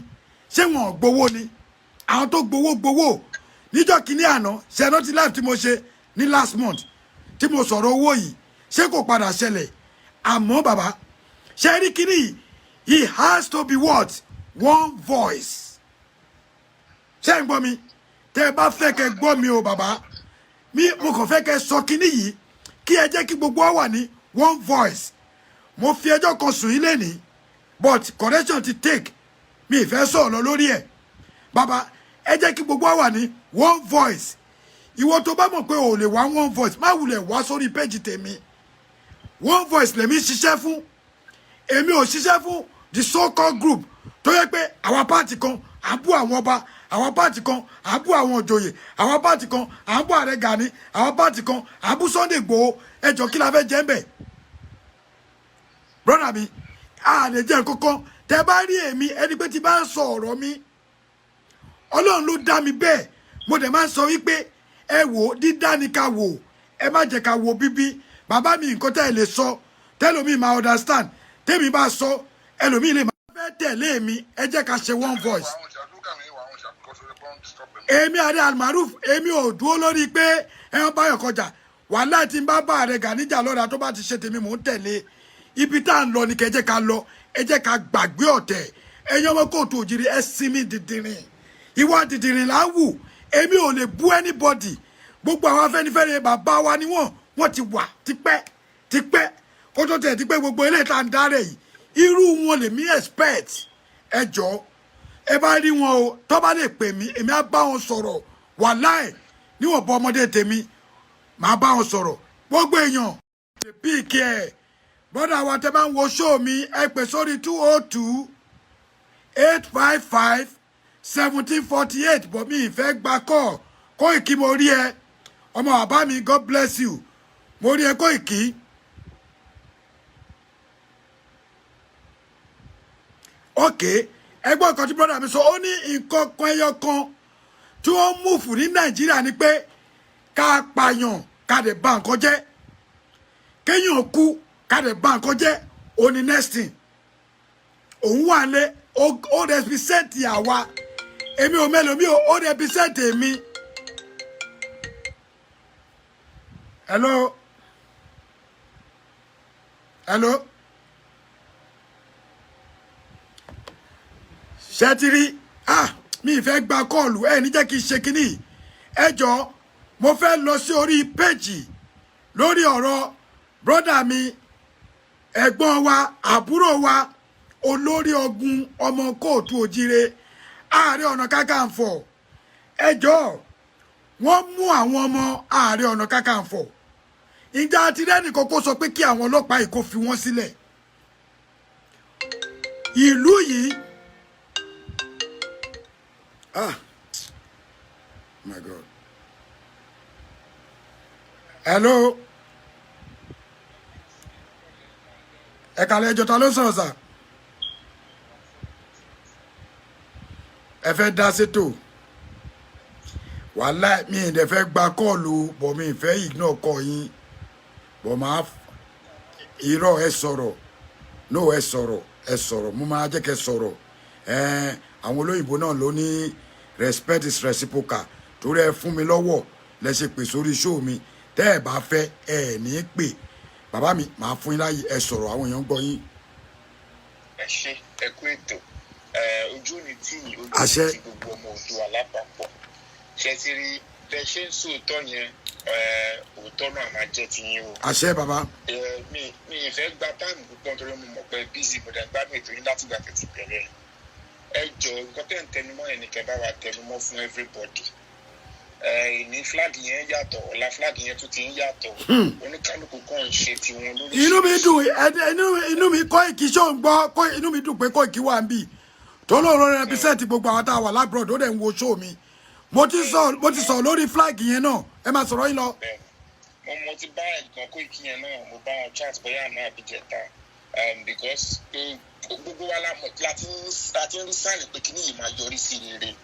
Ṣé wọn ò gbowó ni? Àwọn tó gbowó gbowó níjọ́ kínní àná. Ṣe rántí live tí mo ṣe ní last month tí mo sọ̀rọ̀ owó yìí? Ṣé kò padà ṣẹlẹ̀? Àmọ́ bàbá, ṣe rí kínní yìí, he has to be what? One voice. Ṣé ń gbọ́ mi? Tẹ́ ẹ bá fẹ́ kẹ́ gbọ́ mi o, bàbá mi, mo kàn fẹ́ kẹ́ sọ kínní yìí, kí ẹ jẹ́ kí gbogbo wa wà ní one voice. Mo fi ẹjọ́ kan sùn yín lénìí, but correction ti take mi ìfẹ́ sọ̀rọ̀ lọ lórí ẹ̀. Bàbá, ẹ jẹ́ kí gbogbo wa wà ní one voice. Ìwọ tó bá mọ̀ pé o lè wá one voice, má wulẹ̀ wá sórí péjì tèmi. One voice lèmi ṣiṣẹ́ fún. Èmi ò ṣiṣẹ́ fún the so called group tó yẹ pé àwọn party kan à ń bú àwọn ọba, àwọn party kan à ń bú àwọn òjòyè, àwọn party kan à ń bú ààrẹ Gani, àwọn party kan à ń bú Sunday Igboho. Ẹjọ́, kí la fẹ́ jẹ́ ń bẹ̀? Brother mi, a lè jẹ́ kankan. Tẹ bá rí èmi, ẹni pé tí bá ń sọ ọ̀rọ̀ mi, Ọlọ́run ló dá mi bẹ́ẹ̀. Mo dẹ̀ máa ń sọ wípé ẹ wò ó, dídá ni ká wò, ẹ má jẹ́ ká wo bíbí. Bàbá mi, nǹkan tẹ́ ẹ lè sọ tẹ́lòmíì máa understand, tẹ́mi bá sọ, ẹlòmíì lè máa fẹ́ tẹ̀lé mi. Ẹ jẹ́ ká ṣe one voice. Èmi Ààrẹ Almaroof, èmi ò dúró lórí pé ẹran báyọ̀ kọjá. Wàhálà tí ń bá bá ààrẹ Gani jà lọ́la, tó bá ti ṣe tèmi, mò ń tẹ̀lé. Ibi tá à ń lọ ni kẹ́ ẹ jẹ́ ká lọ. Ẹ jẹ́ ká gbàgbé ọ̀tẹ̀. Ẹ̀yin ọmọ kóòtù òjìrì, ẹ sinmi dìndìnrín, ìwà dìndìnrín là ń wù. Èmi ò lè bú anybody. Gbogbo àwọn Afẹ́nifẹ́re, bàbá wa ni wọ́n. Wọ́n ti wà tipẹ́ tipẹ́ kó tó tẹ̀ tipẹ́. Gbogbo eléyìí tá à ń dárẹ̀ yìí, irú wọn lèmi expect. Ẹ jọ̀ọ́, ẹ bá rí wọn o, tó bá lè pè mí, èmi á bá wọn sọ̀rọ̀. Wàláì, níwọ̀n bọ́ ọmọdé tèmi, màá bá wọn sọ̀rọ̀. Gbogbo èèyàn lè pick ẹ̀. Brother wa, tẹ bá ń wo show mi, ẹ pè sórí 202-855-1748, bọ̀ mi ì fẹ́ gba kọ́. Kóìkí, mo rí ẹ, ọmọ bàbá mi, God bless you. Mo rí ẹ, Kóìkí. Ok, ẹgbọ́n nǹkan tí brother mi sọ. Ó ní nǹkan kan ẹyọ kan tí wọ́n move ní Nàìjíríà ni pé ká pààyàn, ká dẹ̀ bà nǹkan jẹ́, kéèyàn kú, ká dẹ̀ bà nǹkan jẹ́. Ó ní next thing òun wà lé, ó represent àwa. Èmi ò mélòó mi ò, ó represent èmi. Hello, hello. Ṣẹ́tìrí, ah, mi ì fẹ́ gba call. Ẹ ní jẹ́ kí n ṣe kínní. Ẹ jọ, mo fẹ́ lọ sí orí péjì lórí ọ̀rọ̀ brother mi, ẹ̀gbọ́n wa, àbúrò wa, olórí ogun ọmọ kóòtù òjire, Ààrẹ Ọ̀nà Kakanfò. Ẹ jọ, wọ́n mú àwọn ọmọ Ààrẹ Ọ̀nà Kakanfò. Ìjà àti rẹ́nìkan kó sọ pé kí àwọn ọlọ́pàá yìí kó fi wọ́n sílẹ̀? Ìlú yìí, ah, my God. Hello, ẹ kàlẹ́. Ẹjọ́, ta ló ń sọ̀rọ̀ sà? Ẹ fẹ́ dá sétò? Wàhálà, mi ì dẹ̀ fẹ́ gba call, bọ̀ mi ì fẹ́ ignore call yín, bọ̀ máa irọ́. Ẹ sọ̀rọ̀. No, ẹ sọ̀rọ̀, ẹ sọ̀rọ̀. Mo máa jẹ́ kẹ́ sọ̀rọ̀. Ẹ àwọn olóyìnbó náà ló ní respect is reciprocal. Torí ẹ fún mi lọ́wọ́ lẹ ṣe pè sórí show mi. Tẹ́ ẹ bá fẹ́, ẹ ní pè. Bàbá mi, màá fún yín láàyè, ẹ sọ̀rọ̀, àwọn èèyàn ń gbọ́ yín. Ẹ ṣe, ẹ kú ètò. Ẹ ojú ni tí ojú Àṣẹ. ni ti gbogbo ọmọ Oòduà lápapọ̀. Ṣe ti rí bẹ ṣe ń sòótọ́ yẹn? Ẹ òótọ́ náà máa jẹ́ ti yín o. Àṣẹ, bàbá. Ẹ mi ì fẹ́ gba time púpọ̀ nítorí mo mọ̀ pé busy. Mo dẹ̀ gbádùn ètò yín láti gbà tẹ̀tí bẹ̀rẹ̀. Ẹ jọ, nǹkan tẹ̀ ń tẹnumọ́ yẹn ni kẹ́ bá wa tẹnumọ́ fún everybody. Ẹ ìní flag yẹn yàtọ̀, ọ̀la flag yẹn tún ti ń yàtọ̀. Oníkálukú kan ń ṣe tiwọn lórí. Inú mi dùn, inú mi. Kóìkì, ṣó ń gbọ́? Kó inú mi dùn pé Kóìkì wà ń bì tó lóòrò represent gbogbo àwọn tá a wà l'abroad. Ó dẹ̀ ń wo show mi. Mo ti sọ lórí flag yẹn náà. Ẹ máa sọ̀rọ̀ yín lọ. Bẹ́ẹ̀ni, mo ti bá ẹ̀gbọ́n Kóìkì yẹn náà, mo bá wọn chat bóyá àná àbíjẹta, because pé gbogbo wa la mọ̀ láti ń rí sign pé kíní yìí máa yọrí sí rere.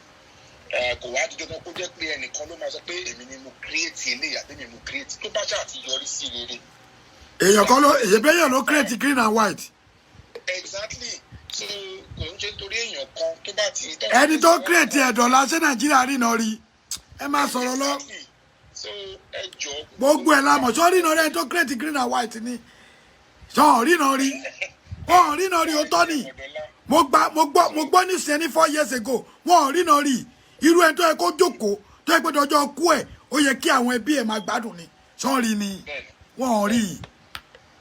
Kò wá di dandan kó jẹ́ pé ẹnìkan ló máa sọ pé èmi ni mo create eléyìí àbí èmi mo create tó bá ṣáà ti yọrí sí rere. Èèyàn kan ló, èyí bẹ́yàn ló create green and white. Exactly, so kò ń ṣe nítorí èèyàn kan tó bá ti. Ẹni tó create ẹ̀dọ̀la ṣé Nàìjíríà rí náà rí? Ẹ máa sọ̀rọ̀ lọ. Exactly, so ẹ jọ. Gbogbo ẹ̀ la mọ̀. Ṣọ́ rí náà rí? Ẹni tó create green and white ni, ṣọ́ rí náà rí? Wọ́n rí náà rí. Òótọ́ ni. Mo gba, mo gbọ́ nísìnyẹn ní 4 years ago, wọ́n rí náà rí. Irú ẹni tó yẹ kó jókòó, tó yẹ pé dọjọ́ kú ẹ̀, ó yẹ kí àwọn ẹbí ẹ̀ máa gbádùn ni. Ṣọ́ rí ni? Wọ́n rí.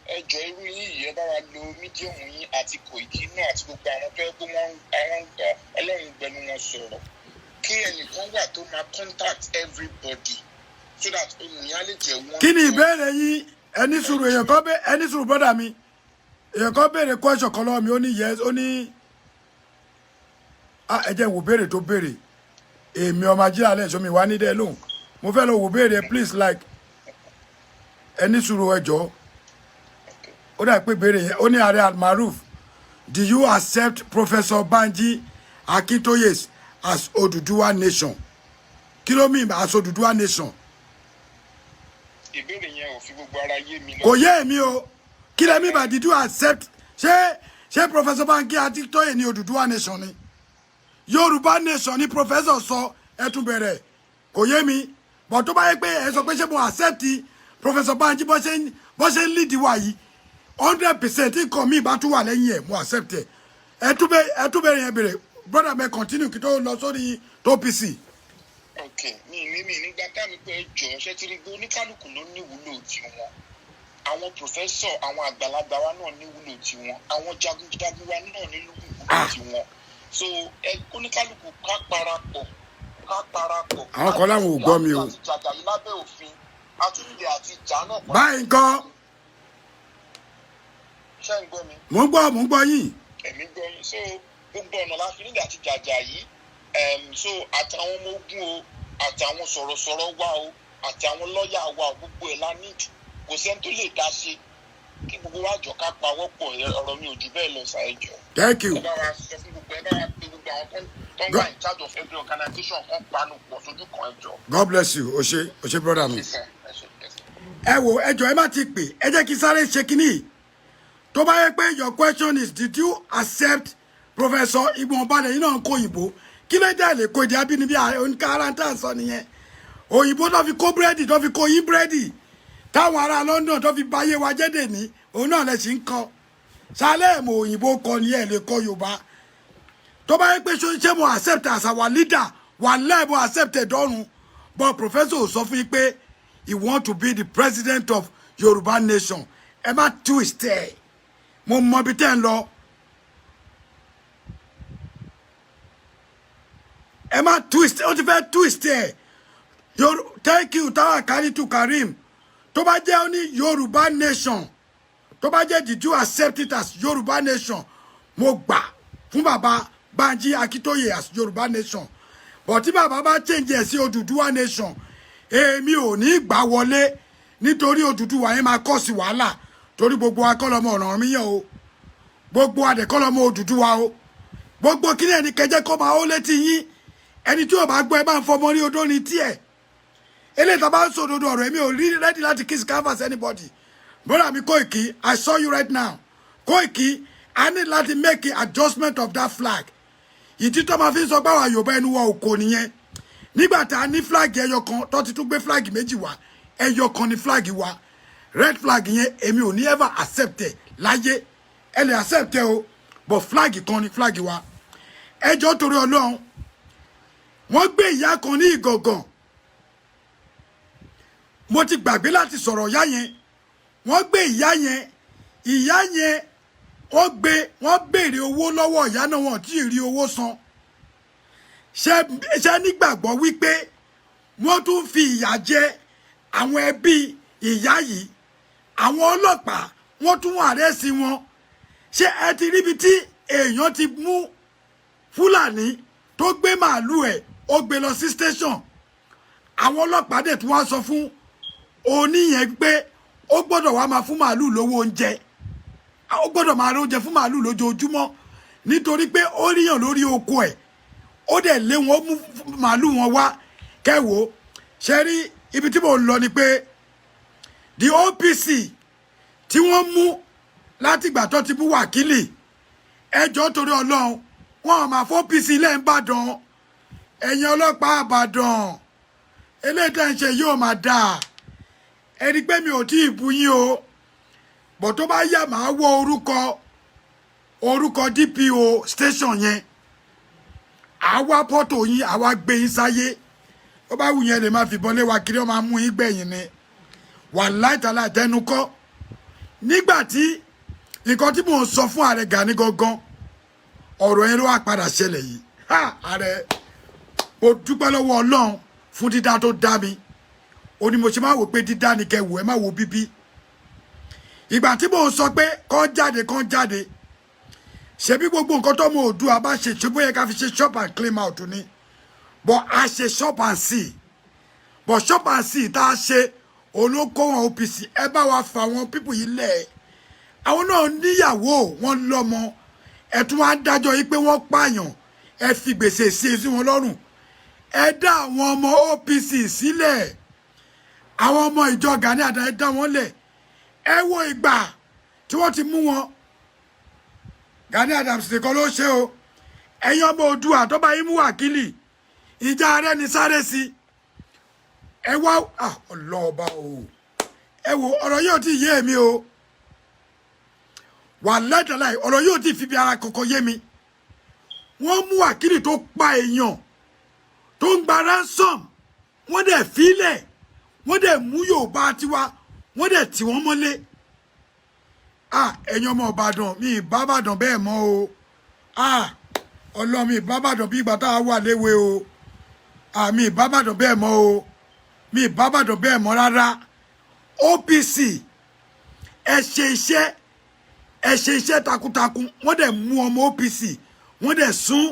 Ẹ jọ, irú yín yìí, ẹ bá wa lo medium yín àti Kòìkì náà àti gbogbo àwọn tó yẹ pé wọ́n àwọn Ọlọ́run gbẹnu wọn sọ̀rọ̀, kí ẹnìkan wà tó máa contact everybody so that ohun yẹn á lè jẹ́ wọ́n. Kí ni ìbéèrè yín? Ẹni sùúrù, èèyàn kan bẹ, ẹni sùúrù, brother mi. Èèyàn kan béèrè question kan lọ́wọ́ mi. Ó ní yes, ó ní, ah, ẹ jẹ́ n wò béèrè tó béèrè. Èmi ọmọ ajílẹ̀ alẹ́ ìṣọ́ mi wá ní dẹ́ lóhùn. Mo fẹ́ lọ wò béèrè. Please, like, ẹni sùúrù, ẹ jọ̀ọ́. Ó dà pé béèrè yẹn, ó ní, "Ààrẹ Almaroof, do you accept Professor Banji Akintoye as Oduduwa nation?" Kí ló mean as Oduduwa nation? Ìbéèrè yẹn ò fi gbogbo ara yé mi lọ. Kò yé èmi o. Kí lẹ mean by "did you accept"? Ṣé Professor Banji Akintoye ní Oduduwa nation ni? Yorùbá nation ni professor sọ. Ẹ tún bẹ̀rẹ̀, kò yé mi. But tó bá yẹ pé ẹ sọ pé ṣé mo accept Professor Banji bó ṣe ń lead wa yìí. 100%. Nǹkan mi bá tún wà lẹ́yìn ẹ̀, mo accept ẹ̀. Ẹ tún bẹ̀rẹ̀ yẹn bèrè, brother mi, continue kí tó lọ sórí tó PC. Ok, mi nígbà tá mi pé jọ ṣé ti rí pé oníkálukú ló níwúlò tiwọn. Àwọn professor, àwọn àgbàlagbà wa náà níwúlò tiwọn, àwọn jagunjagun wa náà níwúlò tiwọn. So ẹ oníkálukú ká parapọ̀, ká parapọ̀. Àwọn kan láwọn ò gbọ́ mi o. Àti jàjà yìí lábẹ́ òfin àtúndì àti ìjà náà. Báyìí nǹkan. Ṣé ń gbọ́ mi? Mò ń gbọ́, mò ń gbọ́ yín. Ẹ̀mí gbọ́ yín. So gbogbo ọ̀nà la fi nígbà tí jàjà yìí. So àtàwọn ọmọ ogun o, àtàwọn sọ̀rọ̀sọ̀rọ̀ wa o, àtàwọn lọ́ọ̀yà wa o, gbogbo ẹ̀ la need. Kò sẹ́ni tó lè dá ṣe. Kí gbogbo wa jọ ká pawọ́ pọ̀. Ọ̀rọ̀ mi ò jù bẹ́ẹ̀ lọ ṣáà, jọ. Thank you. Ẹ bá wa sọ fún gbogbo, ẹ bá wa pé gbogbo àwọn tó ń wà in charge of every organization kan panu pọ̀ sójú kan, ẹ jọ. God bless you. O ṣé, o ṣé, brother mi. Ẹ ṣé, ẹ ṣé, ẹ ṣé. Ẹ wo, ẹ jọ̀ọ́, ẹ má ti pè. Ẹ jẹ́ kí sáré ṣe kínní yìí. Tó bá yẹ pé your question is, did you accept Professor Ìgbọ̀nbalẹ̀ yìí náà ń kó òyìnbó, kí ló dé lè kó èdè abínibí oníkàrà tá à ń sọ nìyẹn? Òyìnbó tó fi kó búrẹ́dì, tó fi kó yín búrẹ́dì, táwọn ará London tó fi báyé wa jẹ́dẹ̀ ní òun náà lẹ sì ń kọ sálẹ̀ mọ̀. Òyìnbó kọ ni ẹ̀ lè kọ Yorùbá. Tó bá yẹ pé ṣé mo accept as our leader, wà lẹ́ẹ̀, mo accept ẹ̀ dọ́run. But professor sọ fún yín pé he want to be the president of Yorùbá nation. Ẹ má twist ẹ. Mo mọ ibi tẹ́ ń lọ. Ẹ má twist. Ó ti fẹ́ twist ẹ. Thank you, Tawa Karitu Karim. Tó bá jẹ́ ó ní Yorùbá nation, tó bá jẹ́ did you accept it as Yorùbá nation, mo gbà fún bàbá Banji Akíntóyè as Yorùbá nation. But tí bàbá bá change ẹ̀ sí Odùduwà nation, èmi ò ní gbà wọlé, nítorí Odùduwà yẹn máa kọ́ sí wàhálà, torí gbogbo akọ́lọ́mọ Ọ̀rànmíyàn o, gbogbo adẹ̀kọ́lọ́mọ Odùduwà o. Gbogbo kí ni ẹni kẹjẹ kọ́ máa ó létí yín. Ẹni tí ò bá gbọ́, ẹ bá ń fọmọ ní odó ní tiẹ̀. Eléyìí tá a bá ń sòdodo ọ̀rọ̀, èmi ò rí ready láti kiss canvas anybody. Brother mi Koiki, I saw you right now. Koiki, I need láti make a adjustment of that flag. Ìdí tó máa fi ń sọ pé àwọn Yorùbá ẹnu wa ò kò nìyẹn. Nígbà tá a ní flag ẹyọ kan, tó ti tún gbé flag méjì wá, ẹyọ kan ní flag wa. Red flag yẹn, èmi ò ní ever accept ẹ láyé. Ẹ lè accept ẹ o, but flag kan ní flag wa. Ẹjọ́, torí Ọlọ́run, wọ́n gbé ìyá kan ní Ìgàngàn. Mo ti gbàgbé láti sọ̀rọ̀ ìyá yẹn. Wọ́n gbé ìyá yẹn, ìyá yẹn ó gbé, wọ́n béèrè owó lọ́wọ́ ìyá náà, wọ́n tí ì rí owó san. Ṣe nígbàgbọ́ wípé wọ́n tún fi ìyà jẹ àwọn ẹbí ìyá yìí? Àwọn ọlọ́pàá, wọ́n tún arrest wọn. Ṣé ẹ ti ríbi tí èèyàn ti mú Fúlàní tó gbé màálù ẹ̀, ó gbé lọ sí station, àwọn ọlọ́pàá dẹ̀ tún wá sọ fún oníyẹn pé ó gbọ́dọ̀ wá máa fún màálù lówó oúnjẹ, ó gbọ́dọ̀ máa rí oúnjẹ fún màálù lójoojúmọ́, nítorí pé ó ríyàn lórí oko ẹ̀, ó dẹ̀ lé wọn, ó mú màálù wọn wá? Kẹwò, ṣe rí ibi tí mò ń lọ ni pé the OPC tí wọ́n mú látìgbà tó ti mú Wákìlì, ẹjọ́, torí Ọlọ́run, wọn ò máa fọ́ OPC lẹ́ńbàdàn. Ẹ̀yin ọlọ́pàá Àbàdàn, eléyìí tẹ́ ń ṣe yóò máa dáa. Ẹni pé mi ò tí ì bu yín o, bọ̀ tó bá yá, màá wọ orúkọ DPO station yẹn, àwa pọ́tò yín, àwa gbé yín sáyé. Ó bá wù yẹn, lè máa fìbọn lé wa kiri, ó máa mú yín gbẹ̀yìn ni. Wàláì tàlà tẹnu kọ́. Nígbà tí nǹkan tí mò ń sọ fún ààrẹ Gani gangan, ọ̀rọ̀ yẹn ló wá padà ṣẹlẹ̀ yìí. Ha, ààrẹ, mo dúpẹ́ lọ́wọ́ Ọlọ́run fún dídá tó dá mi. Ó ní mo ṣe máa wò pé dídá ni kẹ́ wò, ẹ má wo bíbí. Ìgbà tí mò ń sọ pé kán jáde, kán jáde, ṣebí gbogbo nǹkan tó mọ Oòduà bá ṣe, ṣe bóyá ká fi ṣe chop and clean out ni. But a ṣe chop and see, but chop and see tá a ṣe olókó wọn OPC. Ẹ bá wa fà wọn people yìí lẹ̀. Àwọn náà níyàwó, wọn lọ́mọ. Ẹ tún wá dájọ́ yìí pé wọ́n pààyàn, ẹ fi gbèsè sí sí wọn lọ́rùn. Ẹ dá àwọn ọmọ OPC sílẹ̀, àwọn ọmọ ìjọ Gani Adams, ẹ dá wọn lẹ̀. Ẹ wo ìgbà tí wọ́n ti mú wọn. Gani Adams nìkan ló ṣe o. Ẹ̀yin ọmọ Oòduà tó bá yín mú Wákìlì, ìjà rẹ ni sáré sí. Ẹ wá ọlọ́ọ̀bá o. Ẹ wo, ọ̀rọ̀ yóò ti yé mi o. Wà lẹ́dàláì, ọ̀rọ̀ yóò ti fi bí ara kankan yé mi. Wọ́n mú wákìlì tó pa èèyàn, tó ń gba ransom, wọ́n dẹ̀ fílẹ̀, wọ́n dẹ̀ mú Yorùbá tiwa, wọ́n dẹ̀ tì wọ́n mọ́lé. Ah, ẹ̀yin ọmọ Ìbàdàn, mi ì bá Ìbàdàn bẹ́ẹ̀ mọ́ o. Ah, Ọlọ́run, mi ì bá Ìbàdàn bí ìgbà tá a wà léwe o. Ah, mi ì bá Ìbàdàn bẹ́ẹ̀ mọ́ o, mi ì bá Ìbàdàn bẹ́ẹ̀ mọ́ rárá. OPC, ẹ ṣe iṣẹ́, ẹ ṣe iṣẹ́ takuntakun. Wọ́n dẹ̀ mú ọmọ OPC, wọ́n dẹ̀ sún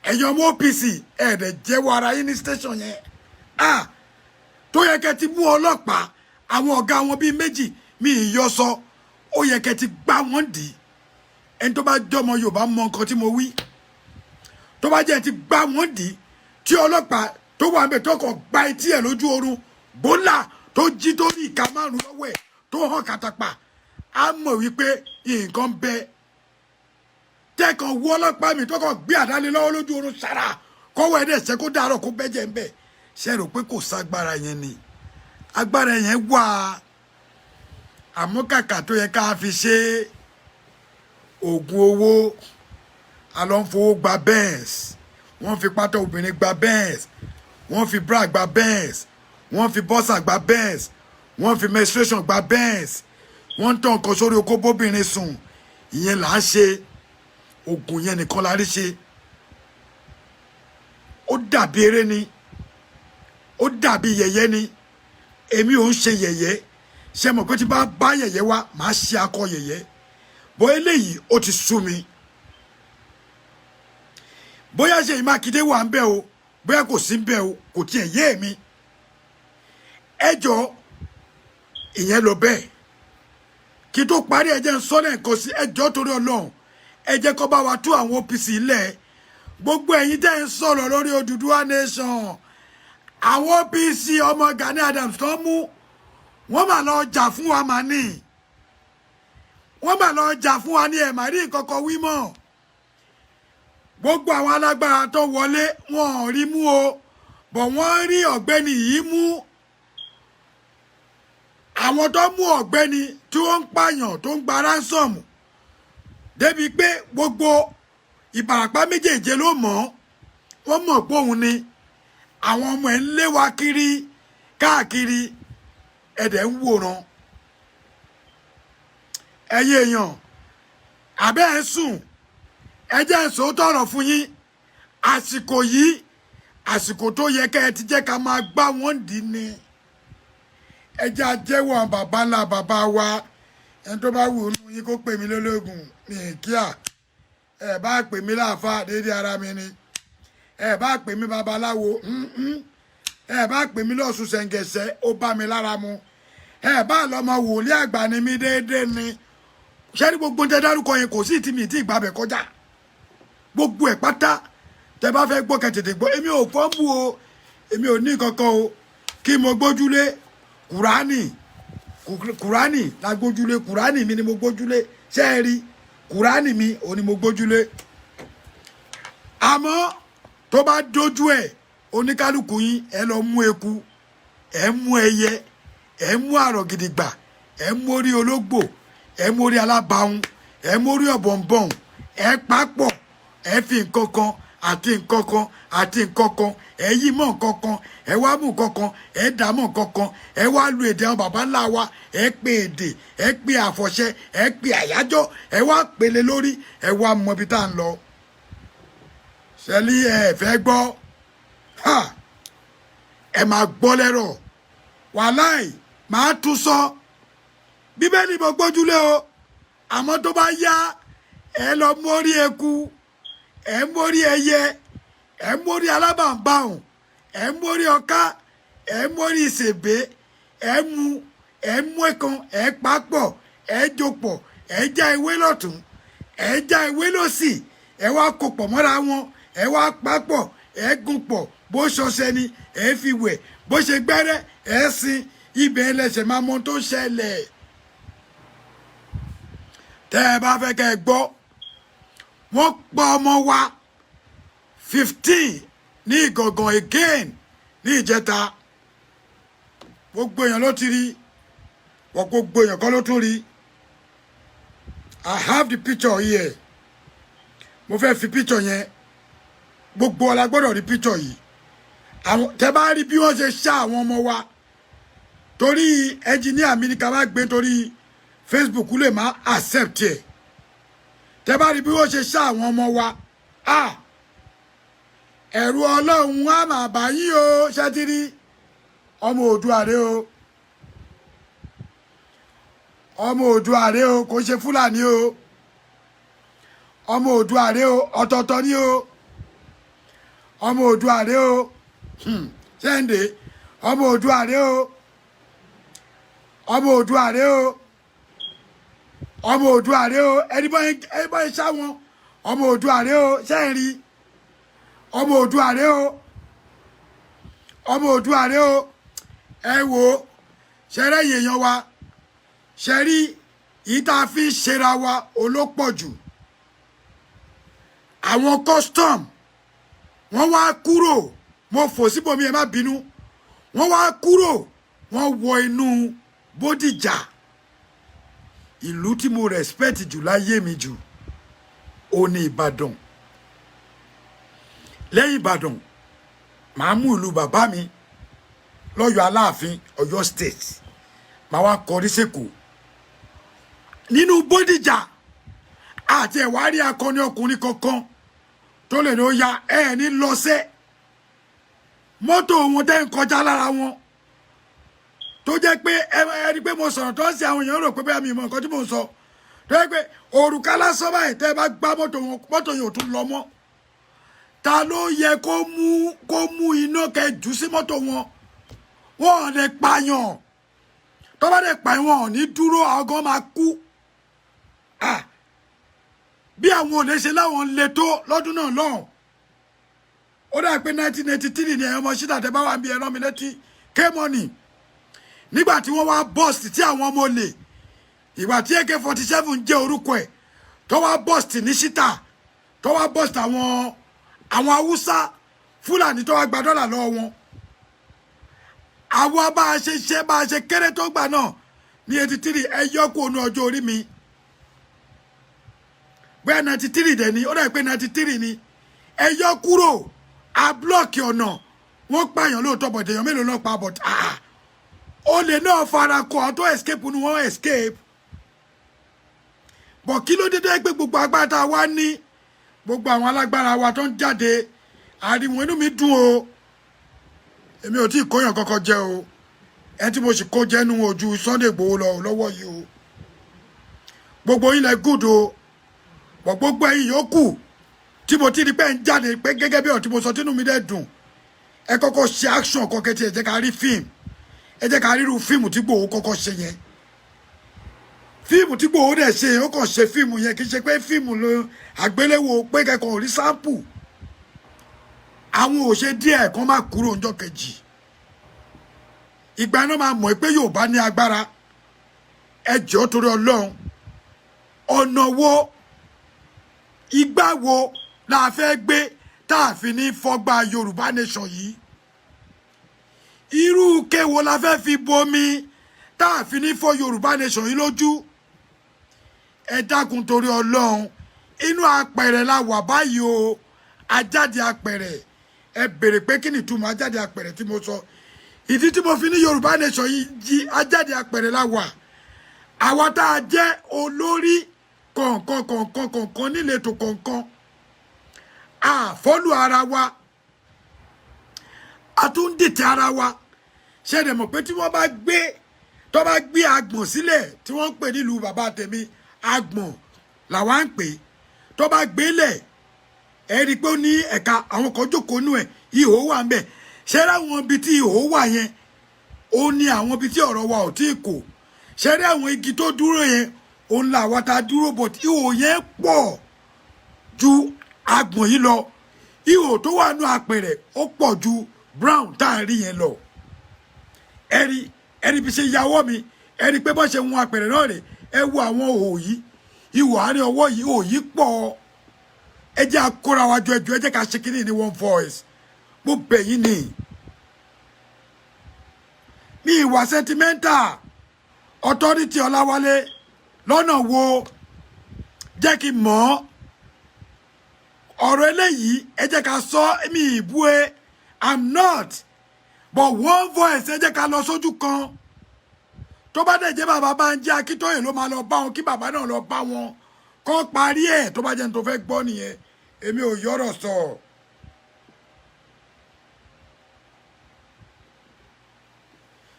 ẹ̀yin ọmọ OPC, ẹ̀ dẹ̀ jẹ́wọ́ ara yín ní station yẹn. Ah, tó yẹ kẹ́ ti mú ọlọ́pàá, àwọn ọ̀gá wọn bíi méjì, mi ì yọ sọ, ó yẹ kẹ́ ti gbá wọn dì í. Ẹni tó bá jọmọ Yorùbá mọ nǹkan tí mo wí. Tó bá jẹ́ ti gbá wọn dì í, tí ọlọ́pàá tó wà níbẹ̀ tó kàn gba etí ẹ̀ lójú oorun bólà, tó jí tó ní ìka márùn lọ́wọ́ ẹ̀ tó hàn kàtàpà, á mọ̀ wípé nǹkan bẹ. Tẹ́kàn wú ọlọ́pàá mi tó kàn gbé àdálé lọ́wọ́ lójú oorun sára, kọ́wọ́ ẹ̀ dẹ̀ ṣẹ́ kó dàárọ̀ kó bẹ́jẹ̀ ń bẹ̀. Ṣe rò pé kò ságbára yẹn ni? Agbára yẹn wà, àmọ́ kàkà tó yẹ ká fi ṣe oògùn owó, a lọ ń fowó gba Benz, wọ́n fi pátá obìnrin gba Benz, wọ́n fi bra gba Benz, wọ́n fi bọ́sà gba Benz, wọ́n fi menstruation gba Benz, wọ́n ń tàn nǹkan sórí okó bóbìnrin sùn. Ìyẹn là ń ṣe. Oògùn yẹn nìkan la rí ṣe. Ó dàbí eré ni, ó dàbí yẹ̀yẹ́ ni. Èmi ò ń ṣe yẹ̀yẹ́. Ṣe mọ̀ pé tí bá bá yẹ̀yẹ́ wá, màá ṣe akọ yẹ̀yẹ́ bọ́. Eléyìí, ó ti sú mi. Bóyá Ṣèyí Mákindé wà ń bẹ̀ o, bóyá kò sí ń bẹ̀ o, kò tiẹ̀ yé mi. Ẹ jọ, ìyẹn lọ bẹ́ẹ̀. Kí tó parí, ẹ jẹ́ ń sọ lẹ́ẹ̀kan sí. Ẹ jọ̀ọ́, torí Ọlọ́run, ẹ jẹ́ kó bá wa tú àwọn OPC lẹ̀. Gbogbo ẹ̀yin tẹ́ ń sọ̀rọ̀ lórí Odùduwà nation, àwọn OPC ọmọ Gani Adams tó mú, wọ́n mà lọ jà fún wa mà ní, wọ́n mà lọ jà fún wa ní. Ẹ̀ mà rí nǹkan kan wí mọ́. Gbogbo àwọn alágbára tó wọlé, wọn ò rí mú o, bọ̀ wọ́n rí ọ̀gbẹ́ni yìí mú. Àwọn tó mú ọ̀gbẹ́ni tí wọ́n ń pààyàn, tó ń gba ransom, débi pé gbogbo Ìbàràpá méjèèje ló mọ̀ ọ́, wọ́n mọ̀ pé òun ni. Àwọn ọmọ ẹ̀ ń lé wa kiri káàkiri, ẹ̀dẹ̀ ń wòran. Ẹ̀yin èèyàn, àbẹ́ ẹ̀ ń sùn? Ẹ jẹ́ ń sòótọ́ ọ̀rọ̀ fún yín. Àsìkò yìí, àsìkò tó yẹ kẹ́ ẹ ti jẹ́ ká máa gbá wọn dì ní. Ẹ jẹ́ àjẹwọ́ àwọn bàbá ńlá bàbá wa. Ẹni tó bá wù ú nù yín, kó pè mí lólógùn mi kíá. Ẹ bá pè mí láàfáà, déédéé ara mi ni. Ẹ bá pè mí babaláwo, ẹ bá pè mí lọ́sùn ṣẹ̀ǹgẹ̀ṣẹ̀, ó bá mi lára mu. Ẹ bá lọ́mọ wòlíì àgbà ni mí, déédéé ni. Ṣé ní gbogbo tẹ dárúkọ yẹn, kò sí ìtì mi tí ìgbà bẹ̀ kọjá. Gbogbo ẹ̀ pátá, tẹ bá fẹ́ gbọ́, kẹ́ tètè gbọ́. Èmi ò fọ́nbù o, èmi ò ní kankan o. Kí mo gbójúlé? Kùránì, Kùránì la gbójúlé. Kùránì mi ni mo gbójúlé. Ṣé ẹ rí Kùránì mi, òun ni mo gbójúlé. Àmọ́ tó bá dójú ẹ̀, oníkálukú yín, ẹ lọ mú eku, ẹ mú ẹyẹ, ẹ mú àrọ̀ gidigba, ẹ mú orí ológbò, ẹ mú orí alábàáhùn, ẹ mú orí ọ̀bọ̀nbọ̀n, ẹ papọ̀, ẹ fi nǹkan kan àti nǹkan kan àti nǹkan kan, ẹ yí mọ́ nǹkan kan, ẹ wá mú nǹkan kan, ẹ dà mọ́ nǹkan kan, ẹ wá lu èdè àwọn baba ńlá wa, ẹ pe èdè, ẹ pe àfọ̀ṣẹ, ẹ pe àyájọ́, ẹ wá pele lórí, ẹ wá mọ ibi tá à ń lọ. Ṣẹlí, ẹ fẹ́ gbọ́ ha, ẹ máa gbọ́ lẹ́rọ̀. Wàláì, máa tún sọ. Bíbélì mo gbójúlé o. Àmọ́ tó bá yá, ẹ lọ mórí eku, ẹ mórí ẹyẹ, ẹ mórí alábàǹbàùn, ẹ mórí ọká, ẹ mórí ìsèbé, ẹ mú, ẹ mú ẹkan, ẹ papọ̀, ẹ jòpọ̀, ẹ já ewé lọ́tún, ẹ já ewé lọ́sì, ẹ wá kó pọ̀ mọ́ra wọn, ẹ wá papọ̀, ẹ gún pọ̀. Bó ṣọṣẹ ni ẹ fi wẹ̀, bó ṣe gbẹ́rẹ́ ẹ sin ibẹ̀, ẹlẹ́sẹ̀ máa mọ tó ṣẹlẹ̀. Tẹ́ ẹ bá fẹ́ kẹ́ ẹ gbọ́, wọ́n pa ọmọ wa 15 ní Ìgàngàn again ní ìjẹta. Gbogbo èèyàn ló ti rí wọ́n, gbogbo èèyàn kọ́ ló tún rí. I have the picture here. Mo fẹ́ fi picture yẹn, gbogbo ọ̀la gbọ́dọ̀ rí picture yìí. Àwọn tẹ bá rí bí wọ́n ṣe ṣá àwọn ọmọ wa, torí ẹnjìníà mi ní ká má gbé, torí Facebook lè má accept ẹ̀. Tẹ bá rí bí wọ́n ṣe ṣá àwọn ọmọ wa, ah, ẹ̀rù Ọlọ́run á máa bá yín o. Ṣẹ́tírí ọmọ Oòduà rè o, ọmọ Oòduà rè o, kò ṣe Fúlàní o. Ọmọ Oòduà rè o, ọ̀tọ̀ọ̀tọ̀ ni o. Ọmọ Oòduà rè o. Ṣẹ́ǹdé, ọmọ Oòduà rè o, ọmọ Oòduà rè o, ọmọ Oòduà rè o. Ẹni bọ́ ẹ ṣá wọn, ọmọ Oòduà rè o. Ṣẹ́ǹrí ọmọ Oòduà rè o, ọmọ Oòduà rè o. Ẹ wo ṣẹrẹ èèyàn wa, ṣẹrí yìí tá a fi ń ṣera wa olópọ̀ jù. Àwọn custom, wọ́n wá kúrò. Mo fò síbòmí, ẹ má bínú. Wọ́n wá kúrò, wọ́n wọ inú Bódìjà, ìlú tí mo respect jù láyé mi jù, ó ní Ìbàdàn. Lẹ́yìn Ìbàdàn, màá mú ìlú bàbá mi lọ́yọ̀ Aláàfin, Ọ̀yọ́ State, màá wá kọrí sẹ́kọ̀ọ́. Nínú Bódìjà àti ẹ̀wá rí akọni ọkùnrin kankan tó lè ní ó ya ẹ̀ ní lọ́sẹ̀ mọ́tò wọn tẹ́ ń kọjá lára wọn, tó jẹ́ pé ẹ rí pé mo sọ̀rọ̀ tó ń ṣe, àwọn èèyàn rò pé bẹ́ẹ̀ mi mọ nǹkan tí mò ń sọ, tó jẹ́ pé òrùka lásán báyìí, tẹ́ ẹ bá gbá mọ́tò wọn, mọ́tò yẹn ò tún lọ mọ́. Ta ló yẹ kó mú iná kẹ jù sí mọ́tò wọn? Wọn ò lè pààyàn. Tó bá dẹ̀ pààyàn, wọn ò ní dúró, àwọn gan máa kú. Ah, bí àwọn ò lè ṣe láwọn lè tó lọ́dún náà lọ́hùn, ó dà pé 1983 ni. Ẹ̀yọ́ ọmọ ṣídà, tẹ́ bá wà bí, ẹ̀rọ mi létí K-Money, nígbà tí wọ́n wá burst, tí àwọn ọmọ olè, ìgbà tí AK-47 jẹ́ orúkọ ẹ̀, tó wá burst ní ṣítà, tó wá burst àwọn Haúsá Fúlàní, tó wá gba dọ́là lọ́wọ́ wọn. Àwa bá a ṣe ṣe, bá a ṣe kéré tó gbà náà ní 83, ẹ yọ kó nu ọjọ́ orí mi, bóyá 93 dẹ̀ ni, ó dà pé 93 ni. Ẹ yọ kúrò. A block ọ̀nà, wọ́n pààyàn lóòótọ́, but èèyàn mélòó náà pa? But ah, olè náà fara kọ, àwọn tó escape ni wọ́n escape. But kí ló dé dé pé gbogbo agbára tá a wá ní, gbogbo àwọn alágbára wa tó ń jáde àríwọ̀n? Inú mi dùn o. Èmi ò tí ì kóyàn kankan jẹ o. Ẹ tí mo sì kó jẹ́nu ojú Sunday Igboho lọ lọ́wọ́ yìí o. Gbogbo ilẹ̀ good o, but gbogbo ẹ̀yin yòókù tí mo ti rí pé ń jáde, pé gẹ́gẹ́ bí ọ̀rọ̀ tí mo sọ, tínú mi dẹ̀ dùn, ẹ kọ́kọ́ ṣe action kọ́kẹ́ tí ẹ jẹ́ ká rí fíìmù, ẹ jẹ́ ká ríru fíìmù tí Igboho kọ́kọ́ ṣe yẹn. Fíìmù tí Igboho dẹ̀ ṣe yẹn, ó kàn ṣe fíìmù yẹn, kì í ṣe pé fíìmù ló àgbéléwò, pé kẹ́kọ̀ọ́ rí sample. Àwọn ò ṣe díẹ̀ kan má kúrò ńjọ́ kejì. Ìgbà náà máa mọ̀ pé Yorùbá ní agbára. Ẹ jọ̀ọ́, torí Ọlọ́run, ọ̀nà wo, ìgbà wo la fẹ́ gbé tá a fi ní fọ́gbà Yorùbá Nation yìí? Irú kéwo la fẹ́ fi bomi tá a fi ní fọ́ Yorùbá Nation yìí lójú? Ẹ dákun, torí Ọlọ́run, inú apẹ̀rẹ̀ la wà báyìí o. Ajáde apẹ̀rẹ̀, ẹ béèrè pé kí ni ìtumọ̀ ajáde apẹ̀rẹ̀ tí mo sọ. Ìdí tí mo fi ní Yorùbá Nation yìí jí ajáde apẹ̀rẹ̀ la wà, àwa tá a jẹ́ olórí kọ̀ọ̀kan kọ̀ọ̀kan kọ̀ọ̀kan níletò kọ̀ọ̀kan, a follow ara wa, a tún ń dìtẹ̀ ara wa. Ṣé ẹ mọ̀ pé tí wọ́n bá gbé, tó bá gbé agbọ̀n sílẹ̀, tí wọ́n ń pè nílùú bàbá tèmi, agbọ̀n làwa ń pè, tó bá gbélẹ̀, ẹ rí i pé ó ní ẹ̀ka, àwọn kan jókòó nú ẹ̀, ihò wà ń bẹ̀. Ṣé láwọn ibi tí ihò wà yẹn, ó ní àwọn ibi tí ọ̀rọ̀ wa ò tí ì kò. Ṣé rí àwọn igi tó dúró yẹn, òun là wá ta dúró, but ihò yẹn pọ̀ ju agbọ̀n yìí lọ. Ihò tó wà nù apẹ̀rẹ̀, ó pọ̀ ju brown tá à ń rí yẹn lọ. Ẹ rí, ẹ rí bí ṣe yàwọ́ mi, ẹ rí pé bọ́ ṣe wọn apẹ̀rẹ̀ náà rè. Ẹ wo àwọn ihò yìí, ihò àárín ọwọ́ yìí, ihò yìí pọ̀. Ẹ jẹ́ akóra wa jọ, ẹjọ́, ẹ jẹ́ ká ṣe kínní ní one voice. Mo bẹ̀ yín ni, mi ìwà sentimental. Authority Ọláwálé, lọ́nà wo? Jẹ́ kí n mọ̀ ọ́. Ọ̀rọ̀ eléyìí, ẹ jẹ́ ká sọ mi ìbú ẹ. I'm not, but one voice, ẹ jẹ́ ká lọ sójú kan. Tó bá dẹ̀ jẹ́ bàbá Bánjí Akíntóyè ló máa lọ bá wọn, kí bàbá náà lọ bá wọn kọ́ parí ẹ̀. Tó bá jẹ́ ní tó fẹ́ gbọ́ nìyẹn, èmi ò yọ̀rọ̀ sọ.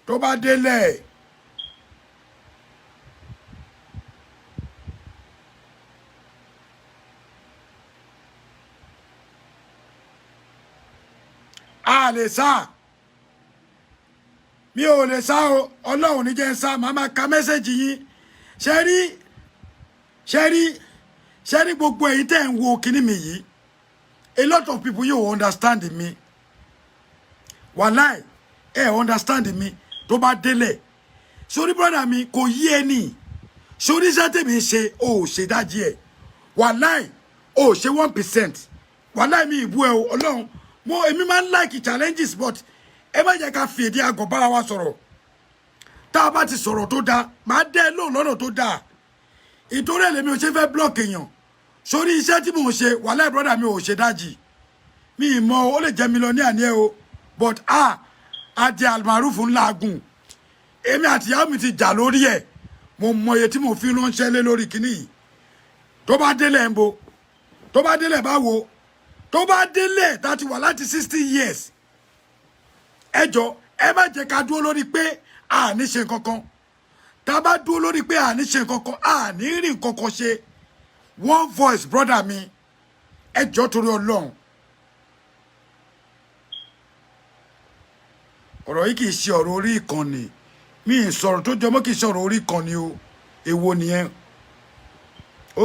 Tó bá délẹ̀, a lè sá, mi ò lè sá o. Ọlọ́run ní jẹ́ ń sá. Màá máa ka message yín. Ṣe rí, ṣe rí, ṣe rí, gbogbo èyí tẹ́ ń wo kinní mi yìí, a lot of people yóò understand mi. Wàláì, ẹ understand mi. Tó bá délẹ̀ sórí, brother mi, kò yí ẹ ní sórí iṣẹ́ tèmi ṣe, o ò ṣe dájí ẹ. Wàláì, o ò ṣe 1%. Wàláì, mi ìbú ẹ o. Ọlọ́run mo, èmi máa ń like challenges, but ẹ má jẹ́ ká fi èdè àgọ̀ bára wa sọ̀rọ̀. Tá a bá ti sọ̀rọ̀ tó dáa, màá dẹ́ lóhùn lọ́nà tó dáa. Ìtorí ẹ̀ lèmi ò ṣe fẹ́ block èèyàn sórí iṣẹ́ tí mò ń ṣe. Wàláì, brother mi, ò ṣe dájì mi ì mọ. Ó lè jẹ́ mílíọ̀nì ní ẹ o, but a adé almarufu ńlá gùn. Èmi àti ìyàwó mi ti jà lórí ẹ̀. Mo mọ iye tí mo fi ránṣẹ́ lé lórí kinní yìí. Tó bá délẹ̀ ń bo, tó bá délẹ̀ báwo, tó bá délẹ̀ tá a ti wà láti 60 years. Ẹ jọ, ẹ má jẹ́ ká dúró lórí pé a ní ṣe nǹkan kan. Tá a bá dúró lórí pé a ní ṣe nǹkan kan, a ní rí nǹkan kan ṣe. One voice, brother mi, ẹ jọ, torí Ọlọ́run. Ọ̀rọ̀ yìí kì í ṣe ọ̀rọ̀ orí ìkànnì. Mi ì sọ̀rọ̀ tó jọmọ́, kì í ṣe ọ̀rọ̀ orí ìkànnì o. Èwo nìyẹn?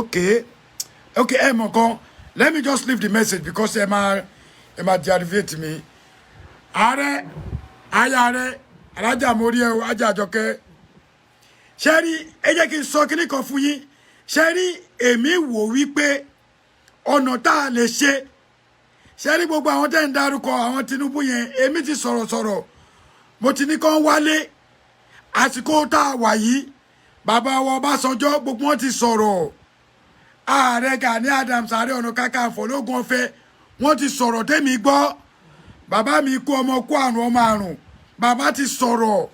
Okay, ẹ mọ̀ kan, let me just leave the message because ẹ máa derivate mi. Ààrẹ, aya rẹ, alájà mórí ẹ o, ajá àjọkẹ́. Ṣe rí, ẹ jẹ́ kí n sọ kíní kan fún yín. Ṣe rí, èmi wò wípé ọ̀nà tá a lè ṣe, ṣe rí, gbogbo àwọn tẹ́ ń darúkọ àwọn Tinubu yẹn, èmi ti sọ̀rọ̀ sọ̀rọ̀, mo ti ní kán wálé. Àsìkò tá a wà yìí, bàbá wa Ọbásanjọ́, gbogbo wọn ti sọ̀rọ̀. Ààrẹ Gani Adams, Ààrẹ Ọ̀nà Kakanfò lógún ọ̀fẹ́, wọ́n ti sọ̀rọ̀ tẹ́mi gbọ́. Bàbá mi kú ọmọ kú àrùn ọmọ àrùn, bàbá ti sọ̀rọ̀.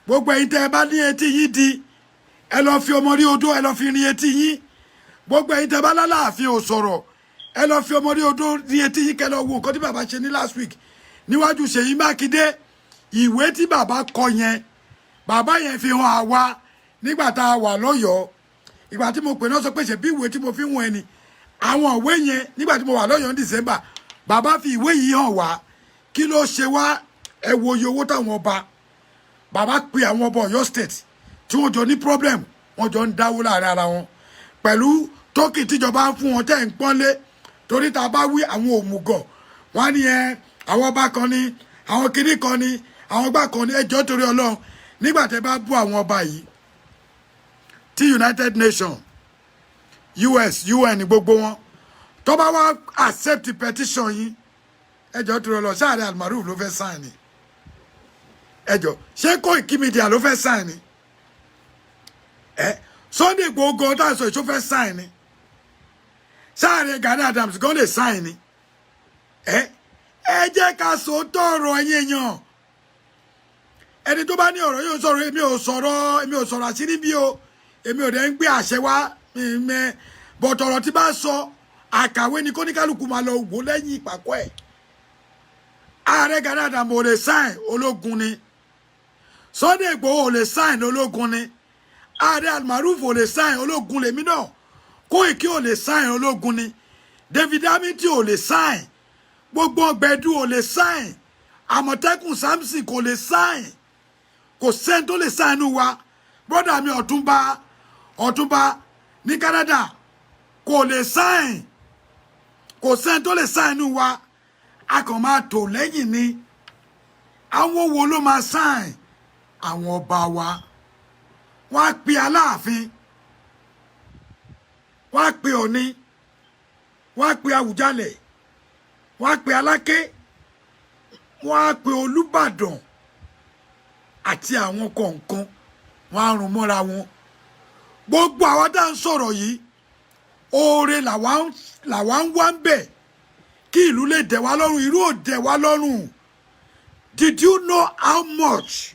Gbogbo ẹ̀yin tẹ́ ẹ bá ní etí yín di, ẹ lọ fi ọmọ rí odó, ẹ lọ fi rin etí yín. Gbogbo ẹ̀yin tẹ́ bá lálàáfíà ò sọ̀rọ̀, ẹ lọ fi ọmọ rí odó rí etí yín, kẹ́ lọ wo nǹkan tí bàbá ṣe ní last week níwájú Ṣèyí Mákindé. Ìwé tí bàbá kọ yẹn, bàbá yẹn fi hàn àwa nígbà tá a wà lọ́yọ̀ọ́. Ìgbà tí mo pè náà sọ pé ṣe bí ìwé tí mo fi ń wọn ẹni àwọn ìwé yẹn nígbà tí mo wà lọ́yọ̀ọ́ ní December, bàbá fi ìwé yìí hàn wá. Kí ló ṣe wá? Ẹ wo iye owó táwọn ọba, bàbá pe àwọn ọba Ọ̀yọ́ State tí wọ́n jọ ní problem, wọ́n jọ ń dáwó láàrin ara wọn pẹ̀lú tókì tíjọba ń fún wọn tẹ́ ń pọ́nlé. Torí tá a bá wí, àwọn òmùgọ̀ wọ́n á ní ẹ àwọn ọba kan ní, àwọn kinní kan ní, àwọn ọgbà kan ní. Ẹjọ́, torí Ọlọ́run, nígbà tẹ́ bá bú àwọn ọba yìí tí United Nations, US, UN, gbogbo wọn tó bá wá accept petition yín, ẹjọ́, torí Ọlọ́run, sáàrẹ Almaroof ló fẹ́ sign ni? Ẹjọ́, ṣé Koiki Media ló fẹ́ sign ni? Ẹ Sunday Igboho gan tá a sọ ìṣó fẹ́ sign ni? Sáàrẹ Gani Adams gan lè sign ni? Ẹ jẹ́ ká sòótọ́ ọ̀rọ̀ ẹ̀yin èèyàn. Ẹni tó bá ní ọ̀rọ̀ yóò sọ̀rọ̀. Èmi ò sọ̀rọ̀, èmi ò sọ̀rọ̀ àṣírí bí o. Èmi ò dẹ̀ ń gbé àṣẹ wá mi mẹ́ bọ̀tọ̀. Ọ̀rọ̀ tí bá sọ, àkàwé ni, kóníkálukú máa lọ wò lẹ́yìn ìpàkọ́ ẹ̀. Ààrẹ Gani Adams ò lè sign, ológun ni. Sunday Igboho ò lè sign, ológun ni. Ààrẹ Almaroof ò lè sign, ológun lèmi náà. Koiki ò lè sign, ológun ni. David Amity ò lè sign, gbogbo ọgbẹ́dù ò lè sign, Àmọ̀tẹ́kùn Samson kò lè sign. Kò sẹ́ni tó lè sign inú wa. Brother mi, Ọ̀túnba, Ọ̀túnba ní Canada kò lè sign. Kò sẹ́ni tó lè sign inú wa. A kàn máa tò lẹ́yìn ni. Àwọn wo ló máa sign? Àwọn ọba wa. Wọ́n á pe Aláàfin, wọ́n á pe Ọ̀ní, wọ́n á pe Àwùjalẹ̀, wọ́n á pe Aláké, wọ́n á pe Olúbàdàn àti àwọn kọ̀ọ̀kan, wọ́n á rún mọ́ra wọn. Gbogbo àwọn tá à ń sọ̀rọ̀ yìí, Oore làwa ń wá ń bẹ̀ kí ìlú lè dẹ̀ wá lọ́rùn. Ìlú ò dẹ̀ wá lọ́rùn. Did you know how much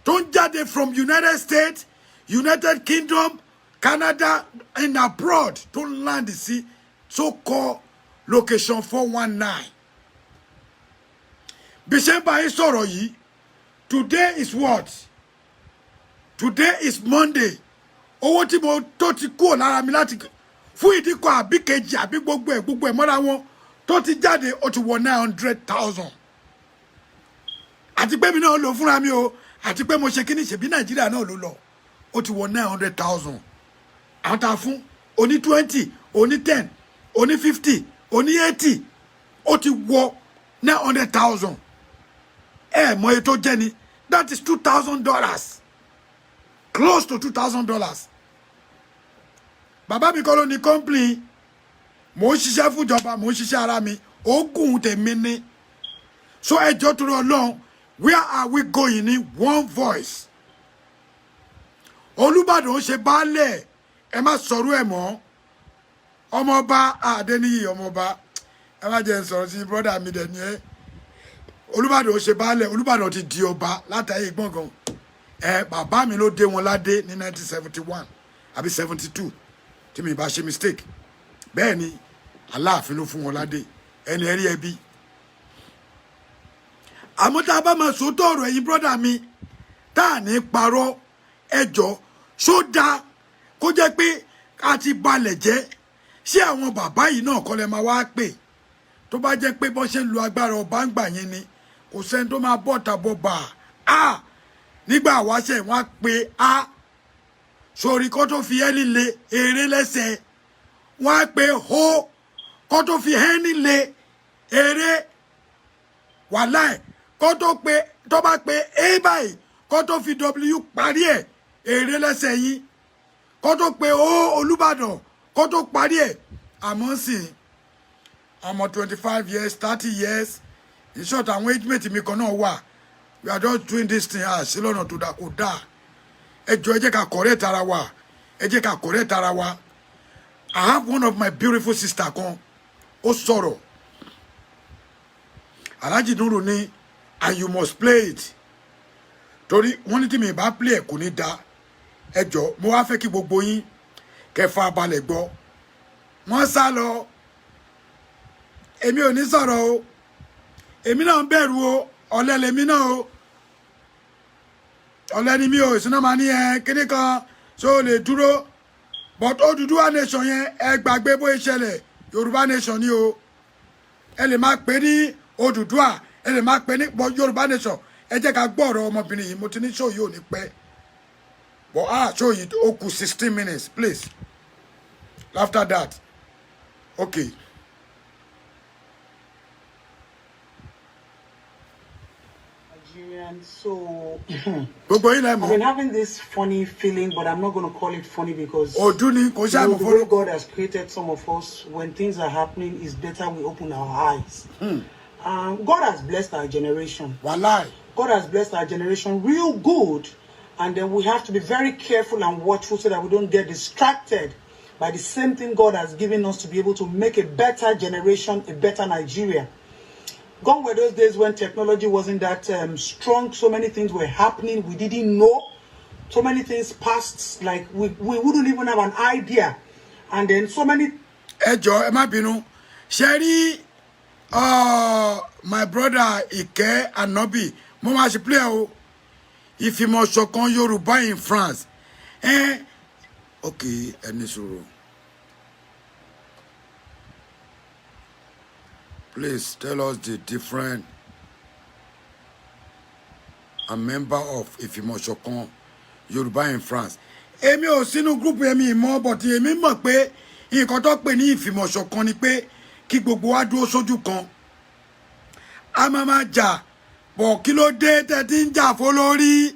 tó ń jáde from United States, United Kingdom, Canada and abroad tó ń land sí so called location 419? Bí ṣe ń bá yín sọ̀rọ̀ yìí, today is what? Today is Monday. Owó tí mo tó ti kúrò lára mi láti fún ìdíkọ̀ àbí kejì àbí gbogbo ẹ̀ mọ́ra wọn tó ti jáde, ó ti wọ 900,000. Àti pé mi náà lò fúnra mi o, àti pé mo ṣe kíní, ṣèbí Nàìjíríà náà ló lọ, ó ti wọ 900,000. Àwọn tá a fún oní 20, oní 10, oní 50, oní 80, ó ti wọ 900,000. Ẹ mọ iye tó jẹ́ ni? That is $2,000, close to $2,000. Bàbá mi kọ́ ló ní company. Mò ń ṣiṣẹ́ fúnjọba, mò ń ṣiṣẹ́ ara mi, oògùn tèmi ni. So ẹ jọ̀ọ́, torí Ọlọ́run, where are we going ní one voice? Olùbàdàn ń ṣe baálẹ̀, ẹ má sọ̀rọ̀ ẹ̀ mọ́. Ọmọọba Adéníyì, ọmọọba, ẹ má jẹ́ n sọ̀rọ̀ sí brother mi dẹ̀ ní ẹ. Olùbàdàn ó ṣe baálẹ̀. Olùbàdàn ti di ọba látàrí gbọ̀ngàn ẹ. Bàbá mi ló dé wọn ládé ní 1971 àbí 72, tí mi bá ṣe mistake. Bẹ́ẹ̀ ni, Aláàfin ló fún wọn ládé. Ẹni ẹrí ẹbí. Àmọ́ tá a bá máa sòótọ́ ọ̀rọ̀, ẹ̀yin brother mi, tá à ní parọ́, ẹjọ́ ṣó dáa kó jẹ́ pé a ti balẹ̀ jẹ́? Ṣé àwọn bàbá yìí náà kọ́ lẹ máa wá pè? Tó bá jẹ́ pé bọ́n ṣe ń lo agbára ọba ń gbà yẹn ni, kò sẹ́ni tó máa bọ̀ tàbọ̀ bà á. Nígbà wáṣẹ̀, wọ́n á pe á sórí kó tó fi ẹ́ líle eré lẹ́sẹ̀, wọ́n á pe hó kó tó fi ẹ́ nílé eré wàláì, kó tó pe, tó bá pe a báyìí, kó tó fi w parí ẹ̀, eré lẹ́sẹ̀ yín, kó tó pe ó Olúbàdàn, kó tó parí ẹ̀. Àmọ́ sì ọmọ 25 years, 30 years, in short, àwọn age mate mi kan náà wà, we are just doing this thing. Ah, sí lọ́nà tó dáa, kò dáa. Ẹ jọ̀ọ́, ẹ jẹ́ ká correct ara wa, ẹ jẹ́ ká correct ara wa. I have one of my beautiful sister kan, ó sọ̀rọ̀. Alhaji Nuru ní, and you must play it, torí wọ́n ní tí mi bá play ẹ̀, kò ní da. Ẹ jọ̀ọ́, mo wá fẹ́ kí gbogbo yín kẹfà balẹ̀ gbọ́. Wọ́n sá lọ. Èmi ò ní sọ̀rọ̀ o, èmi náà ń bẹ̀rù o. Ọ̀lẹ lèmi náà o, ọ̀lẹ ni mi o. Ìṣúná máa ní ẹ kíní kan ṣó lè dúró, but Odùduwà nation yẹn, ẹ gbàgbé bóyá ìṣẹ̀lẹ̀. Yorùbá nation ni o. Ẹ lè máa pè ní Odùduwà, ẹ lè máa pè ní, but Yorùbá nation. Ẹ jẹ́ ká gbọ́ ọ̀rọ̀ ọmọbìnrin yìí. Mo ti ní show yìí ò ní pẹ́, but ah, show yìí ó kù 16 minutes, please. After that, okay. Nigerian. So Gbogbo yín lẹ I've mọ̀. been having this funny feeling, but I'm not going to call it funny because Òdú ni kò you know, ṣàmù the way fọlọ́. God has created some of us, when things are happening, it's better we open our eyes. God has blessed our generation. Wàláì. God has blessed our generation real good. And then we have to be very careful and watchful so that we don't get distracted by the same thing God has given us to be able to make a better generation, a better Nigeria. Gone were those days when technology wasn't that strong. So many things were happening we didn't know. So many things passed, like we wouldn't even have an idea. And then so many Ẹ jọ̀ọ́, ẹ má bínú. Ṣe rí, my brother Ìkẹ́ Ànábì, mo máa ṣe play o. Ìfìmọ̀ṣọ̀kan Yorùbá in France ẹ. Ok, ẹ ní sùúrù. Please tell us the different. A member of Ìfìmọ̀ṣọ̀kan Yorùbá in France. Èmi ò sínú group, èmi mọ̀, but èmi mọ̀ pé nǹkan tó pè ní ìfìmọ̀ṣọ̀kan ni pé kí gbogbo wa dúró sójú kan. A máa máa jà bọ̀. Kí ló dé tẹ́ tí ń jà fólórí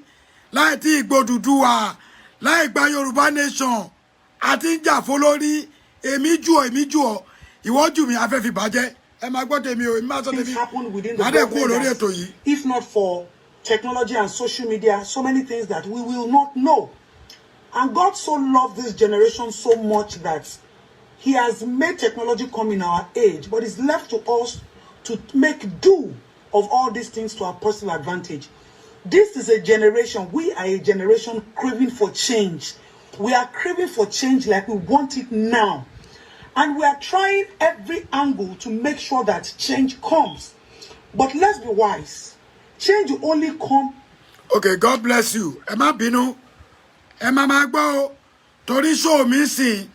láì tí ìgbòdùdúwà, láì gba Yorùbá nation, àti ń jà fólórí? Èmi jù ọ́, èmi jù ọ́, ìwọ jù mí, afẹ́ fi bàjẹ́. Ẹ máa gbọ́ tèmi o, èmi máa sọ things tèmi. happen within the Má dẹ̀ kúrò government lórí that ètò yìí. if not for technology and social media, so many things that we will not know. And God so loved this generation so much that He has made technology come in our age, but it's left to us to make do of all these things to our personal advantage. This is a generation, we are a generation craving for change. We are craving for change like we want it now. And we are trying every angle to make sure that change comes. But let's be wise. Change will only come Okay, God bless you. Ẹ má bínú, ẹ má má gbọ́ o, torí show mi sìn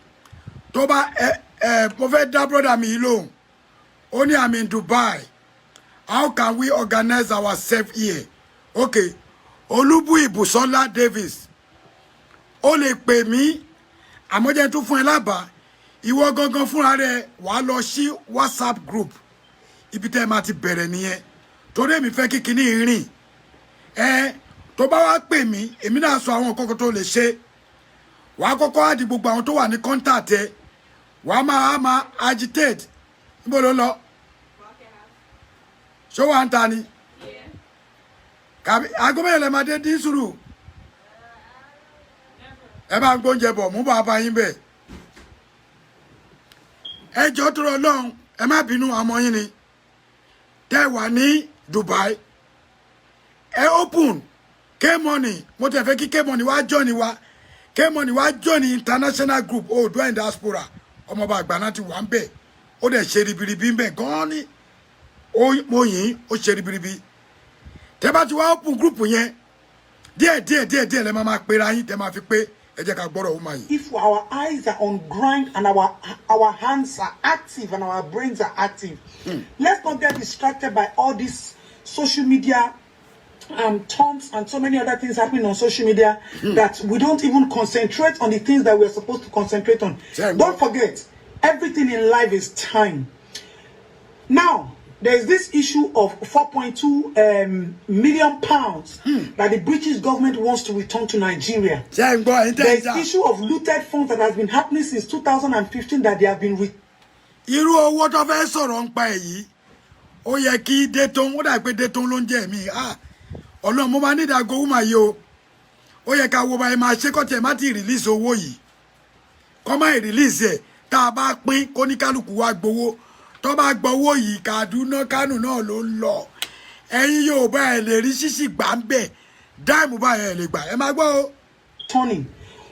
tó bá ẹ ẹ mo fẹ́ dá brother mi yìí lóhùn. Ó ní, "I'm in Dubai. How can we organize ourselves here?" Okay, Olúbù Ìbùsọ́lá Davis, ó lè pè mí, àmọ́ jẹ́ tún fún ẹ lábàá. Ìwọ gangan fúnra rẹ, wàá lọ sí WhatsApp group. Ibi tẹ́ ẹ máa ti bẹ̀rẹ̀ nìyẹn, torí èmi fẹ́ kí kinní rìn. Ẹ tó bá wá pè mí, èmi náà sọ àwọn nǹkan kan tó lè ṣe. Wàá kọ́kọ́ add gbogbo àwọn tó wà ní contact ẹ, wàá máa agitate. Níbo ló lọ? Ṣó wà ń ta ni? Kàbí aago mẹ́rin lè máa dé? Dín sùúrù, ẹ bá ń gbóúnjẹ bọ̀, mú bàbá yín bẹ̀. Ẹ jọ tó rọ lọ́hùn, ẹ má bínú, ọmọ yín ni. Tẹ́ wà ní Dubai, ẹ open K-Money. Mo tẹ̀ fẹ́ kí K-Money wá join wa, K-Money wá join international group Oòduà in Diaspora. Ọmọọba àgbà náà ti wà ń bẹ̀, ó dẹ̀ ṣe ribiribi ń bẹ̀ gan-an ni. Mo yìn, ó ṣe ribiribi. Tẹ́ bá ti wá open group yẹn, díẹ̀ díẹ̀ díẹ̀ díẹ̀ lẹ́ máa pera yín, tẹ́ máa fi pé. Ẹ jẹ́ ká gbọ́rọ̀ ó máa yìí. If our eyes are on grind and our hands are active and our brains are active. Let's not get distracted by all these social media taunts and so many other things happening on social media that we don't even concentrate on the things that we're supposed to concentrate on. Don't forget, everything in life is time. Now, there's this issue of 4.2 million pounds that the British government wants to return to Nigeria. Ṣé ń gbọ́, ẹ̀yin tẹ́ ń There's jà? Issue of looted funds that has been happening since 2015 that they have been Irú owó tó fẹ́ sọ̀rọ̀ ń pa èyí, ó yẹ kí Détón, ó dà pé Détón ló ń jẹ́ mi. Ah, Ọlọ́run, mo máa ní ìdàgọ́ wúmà yìí o. Ó yẹ ká wo báyìí máa ṣe kọ́tì ẹ̀ má ti release owó yìí, kọ́ má release ẹ̀. Tá a bá pín, kó ní kálukú wá gbowó. Tó bá gbowó yìí, Kaduna, Kánò náà ló ń lọ. Ẹ̀yin yóò bá ẹ̀ lè rí ṣíṣì gbà ń bẹ̀ dáìmù báyìí, ẹ̀ lè gbà. Ẹ máa gbọ́ o. Returning.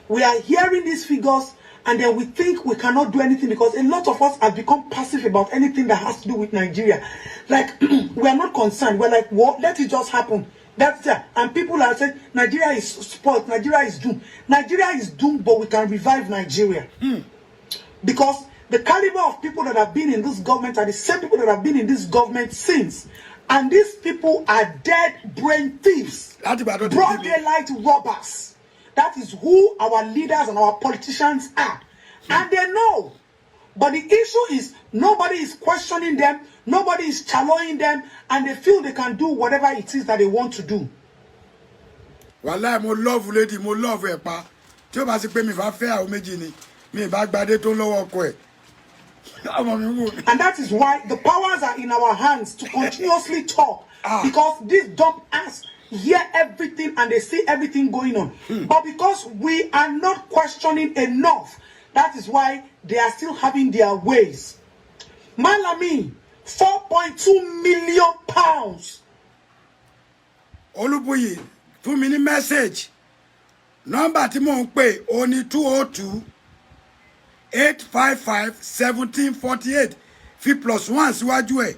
We are hearing these figures and then we think we cannot do anything because a lot of us have become passive about anything that has to do with Nigeria. Like, we are not concerned. We're like, "What? Let it just happen." That's it. And people are saying Nigeria is spoiled, Nigeria is doomed. Nigeria is doomed, but we can revive Nigeria. Because the caliber of people that have been in this government are the same people that have been in this government since. And these people are dead brain thieves. Láti ìgbà tó ti Broad bí mi. Daylight robbers. That is who our leaders and our politicians are. And they know. But the issue is nobody is questioning them, nobody is challenging them, and they feel they can do whatever it is that they want to do. Wàláì, mo love lady, mo love ẹ̀ pa. Tí ó bá sì pé mi bá fẹ́ àwọn méjì ni, mi bá gbadé tó lọ́wọ́ ọkọ ẹ̀. Ọmọ mi wò mí. And that is why the powers are in our hands to continuously talk. Ah. Because these dumb ass hear everything and they see everything going on. But because we are not questioning enough, that is why they are still having their ways. Malami, £4.2 million. Olúbùyì fún mi ní message. Nọ́mbà tí mò ń pè ó ní 202 855 1748. Fi +1 síwájú ẹ̀.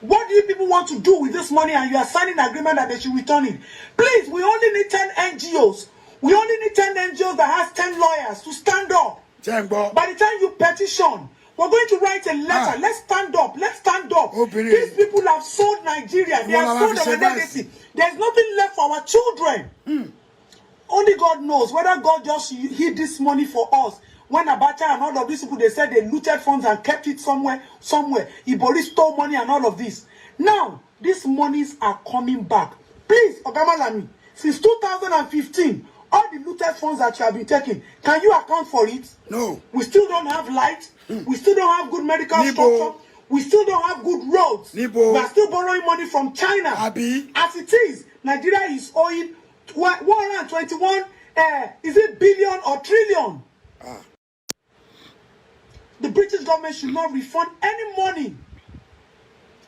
What do you people want to do with this money, and you are signing an agreement that they should return it? Please, we only need 10 NGOs. We only need 10 NGOs that has 10 lawyers to stand up. Ṣé ń gbọ́? By the time you petition, we're going to write a letter. Ah. Let's stand up. Let's stand up. Obìnrin. These people have sold Nigeria. They Ìwọ la have wá sold fi our ṣe báyìí. Legacy. There's nothing left for our children. Only God knows whether God just hid this money for us. When Abacha and all of these people, they said they looted funds and kept it somewhere, somewhere. Ibori stole money and all of this. Now, these monies are coming back. Please, Oga Malami, since 2015, all the looted funds that you have been taking, can you account for it? No. We still don't have light. We still don't have good medical Níbo? Structure. We still don't have good roads. Níbo? We are still borrowing money from China. Àbí? As it is, Nigeria is owing 121, is it billion or trillion? The British government should not refund any money.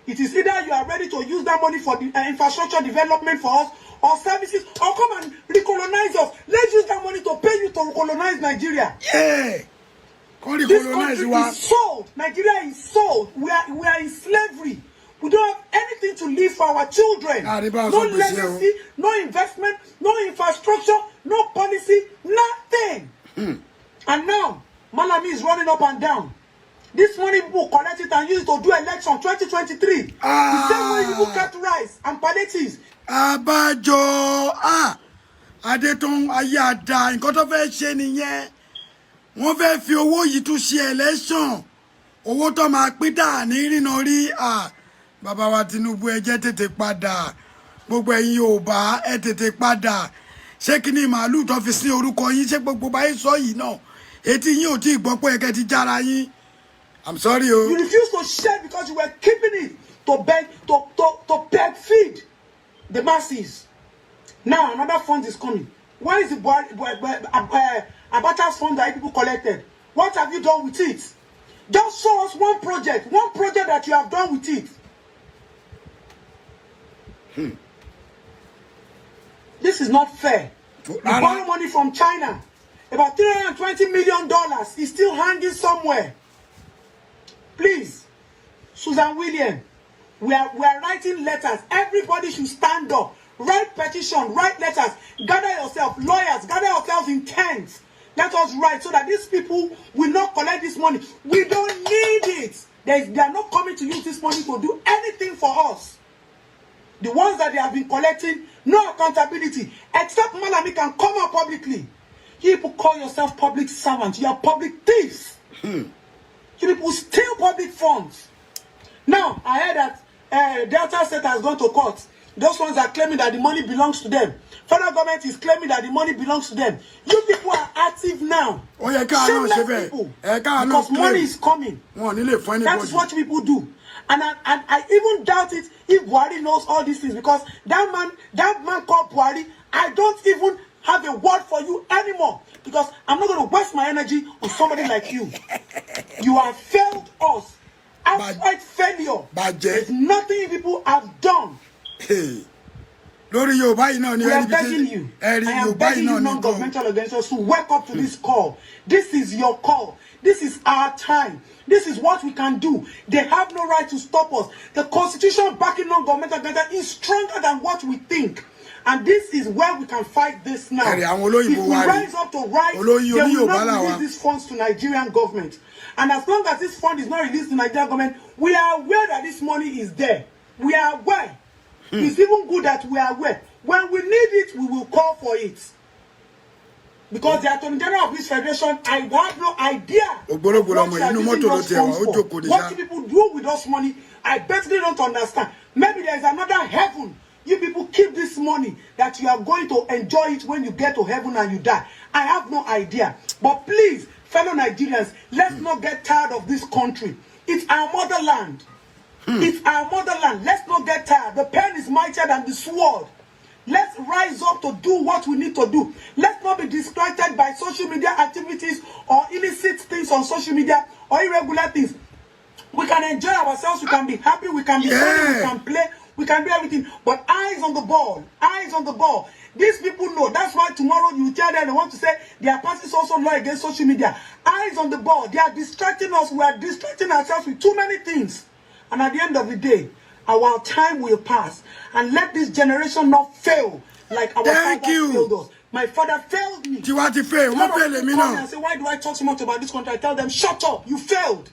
It is either you are ready to use that money for the infrastructure development for us or services, or come and recolonize us. Let's use that money to pay you to recolonize Nigeria. Yeah, kọ́ This recolonize country wa. is sold. Nigeria is sold. We are in slavery. We don't have anything to leave for our children. Àríbá No sọ gbèsè o. legacy, no investment, no infrastructure, no policy, nothing. And now, Malami is running up and down. This money people collect it and use it to do election 2023. The same way people kept rice and palliatives. Abájọ, ah, Adétún ayé àdá, nǹkan tó fẹ́ ṣe nìyẹn. Wọ́n fẹ́ fi owó yìí tún ṣe election, owó tó máa pín dà ní rìnnà rí. Ah, bàbá wa Tinubu, ẹ jẹ́ tètè padà. Gbogbo ẹ̀yin Yorùbá, ẹ tètè padà. Ṣé kí ni màálù tó fi sí orúkọ yín? Ṣé gbogbo báyìí sọ yìí náà, etí yín ò tí ì gbọ́ pé ẹ̀kẹ́ ti jára yín? I'm sorry o. You refuse to share because you were keeping it to beg, to beg feed the masses. Now another fund is coming. Where is the Abacha's fund that people collected? What have you done with it? Just show us one project, one project that you have done with it. This is not fair. You Rárá. Borrow money from China. About $320 million is still hanging somewhere. Please, Susan William, we are writing letters. Everybody should stand up. Write petition, write letters. Gather yourself, lawyers, gather yourselves in tents. Let us write so that these people will not collect this money. We don't need it. They are not coming to use this money to do anything for us. The ones that they have been collecting, no accountability. Except Malami can come out publicly. You people call yourself public servants. You are public thieves. You people steal public funds. Now, I heard that Delta State has gone to court. Those ones are claiming that the money belongs to them. Federal government is claiming that the money belongs to them. You people are active now. Ó yẹ ká náà ṣe bẹ́ẹ̀. Ẹ ká náà Because money claim. Is coming. Wọn ò ní lè fún That is anybody. What people do. And I even doubt it if Buhari knows all these things, because that man called Buhari, I don't even have a word for you anymore, because I'm not going to waste my energy on somebody like you. You have failed us. Outright failure. Bàjẹ́. There's nothing you people have done. Hey. Lórí Yorùbá yìí náà ni We are ẹni begging you. ẹ̀rí I am Yorùbá yìí begging náà you, ni gan. Non-governmental organizations, to wake up to this call. This is your call. This is our time. This is what we can do. They have no right to stop us. The constitution backing non-governmental organizations is stronger than what we think. And this is where we can fight this now. Ẹ̀rí àwọn olóyìnbó If we wa rí. Rise up to rise, Olóyìn they will oníyòbá not làwa. Release these funds to Nigerian government. And as long as this fund is not released to Nigerian government, we are aware that this money is there. We are aware. It's even good that we are aware. When we need it, we will call for it. Because the Attorney General of this federation, I have no idea Ògbólógbòó what lọmọ you are yìí, inú using mọ́tò ló those tiẹ̀ wá, funds ó for. jókòó ní What ṣá. You people do with those money, I basically don't understand. Maybe there is another heaven. You people keep this money that you are going to enjoy it when you get to heaven and you die. I have no idea. But please, fellow Nigerians, let's not get tired of this country. It's our motherland. It's our motherland. Let's not get tired. The pen is mightier than the sword. Let's rise up to do what we need to do. Let's not be distracted by social media activities or illicit things on social media or irregular things. We can enjoy ourselves, we can be happy, we can be funny, we can play, we can do everything. But eyes on the ball, eyes on the ball. These people know. That's why tomorrow you tell them they want to say they are passing also law against social media. Eyes on the ball. They are distracting us. We are distracting ourselves with too many things. And at the end of the day, our time will pass. And let this generation not fail like our Thank father you. Failed us. My father failed me. Tiwa ti fail, A wọ́n lot of fail people èmi call me náà. and say, "Why do I talk so much about this country?" I tell them, "Shut up, you failed.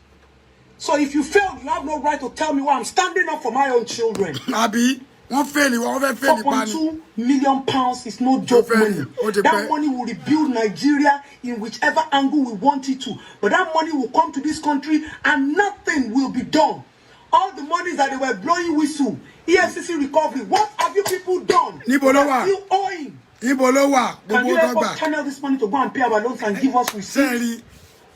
So if you failed, you have no right to tell me why I'm standing up for my own children." Àbí wọ́n fail wọ́n fẹ́ fail pa ni. £4.2 million is no joke money. Ó ti That pẹ́. Money will rebuild Nigeria in whichever angle we want it to. But that money will come to this country and nothing will be done. All the monies that they were blowing whistle, EFCC recovery, what have you people done? Níbo ló We wà? are still owing. Níbo ló wà? Can Gbogbo you help tó gbà. Us channel this money to go and pay our loans and give us receipts? Sẹ́ẹ̀rì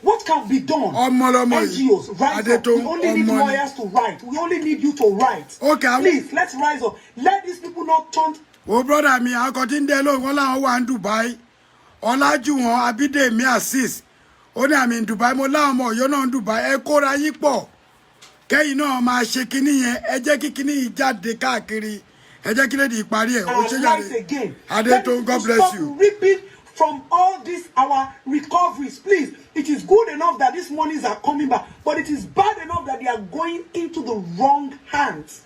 What can be done? ọmọ lọmọ yìí. NGOs, rise up. Adétòun We only need ọmọ ni. Lawyers to write. We only need you to write. Okay, Please, let's rise up. Let these people not turn Wo brother mi, àwọn kan tí ń dẹ lóhùn, wọn làwọn wà ní Dubai. Ọlájúwọn Abídèmí Azeez. Ó ní àmì Dubai. Mo láwọn ọmọ Ọ̀yọ́ náà ń Dubai. Ẹ kóra yín pọ̀, kẹ́yìn náà máa ṣe kinní yẹn. Ẹ jẹ́ kí kinní yìí jáde káàkiri. Ẹ jẹ́ kí lady ìparí ẹ̀. Ó our ṣe jáde. lives again. Adétòun, Let God us bless stop you. reaping from all these our recoveries. Please, it is good enough that these monies are coming back, but it is bad enough that they are going into the wrong hands.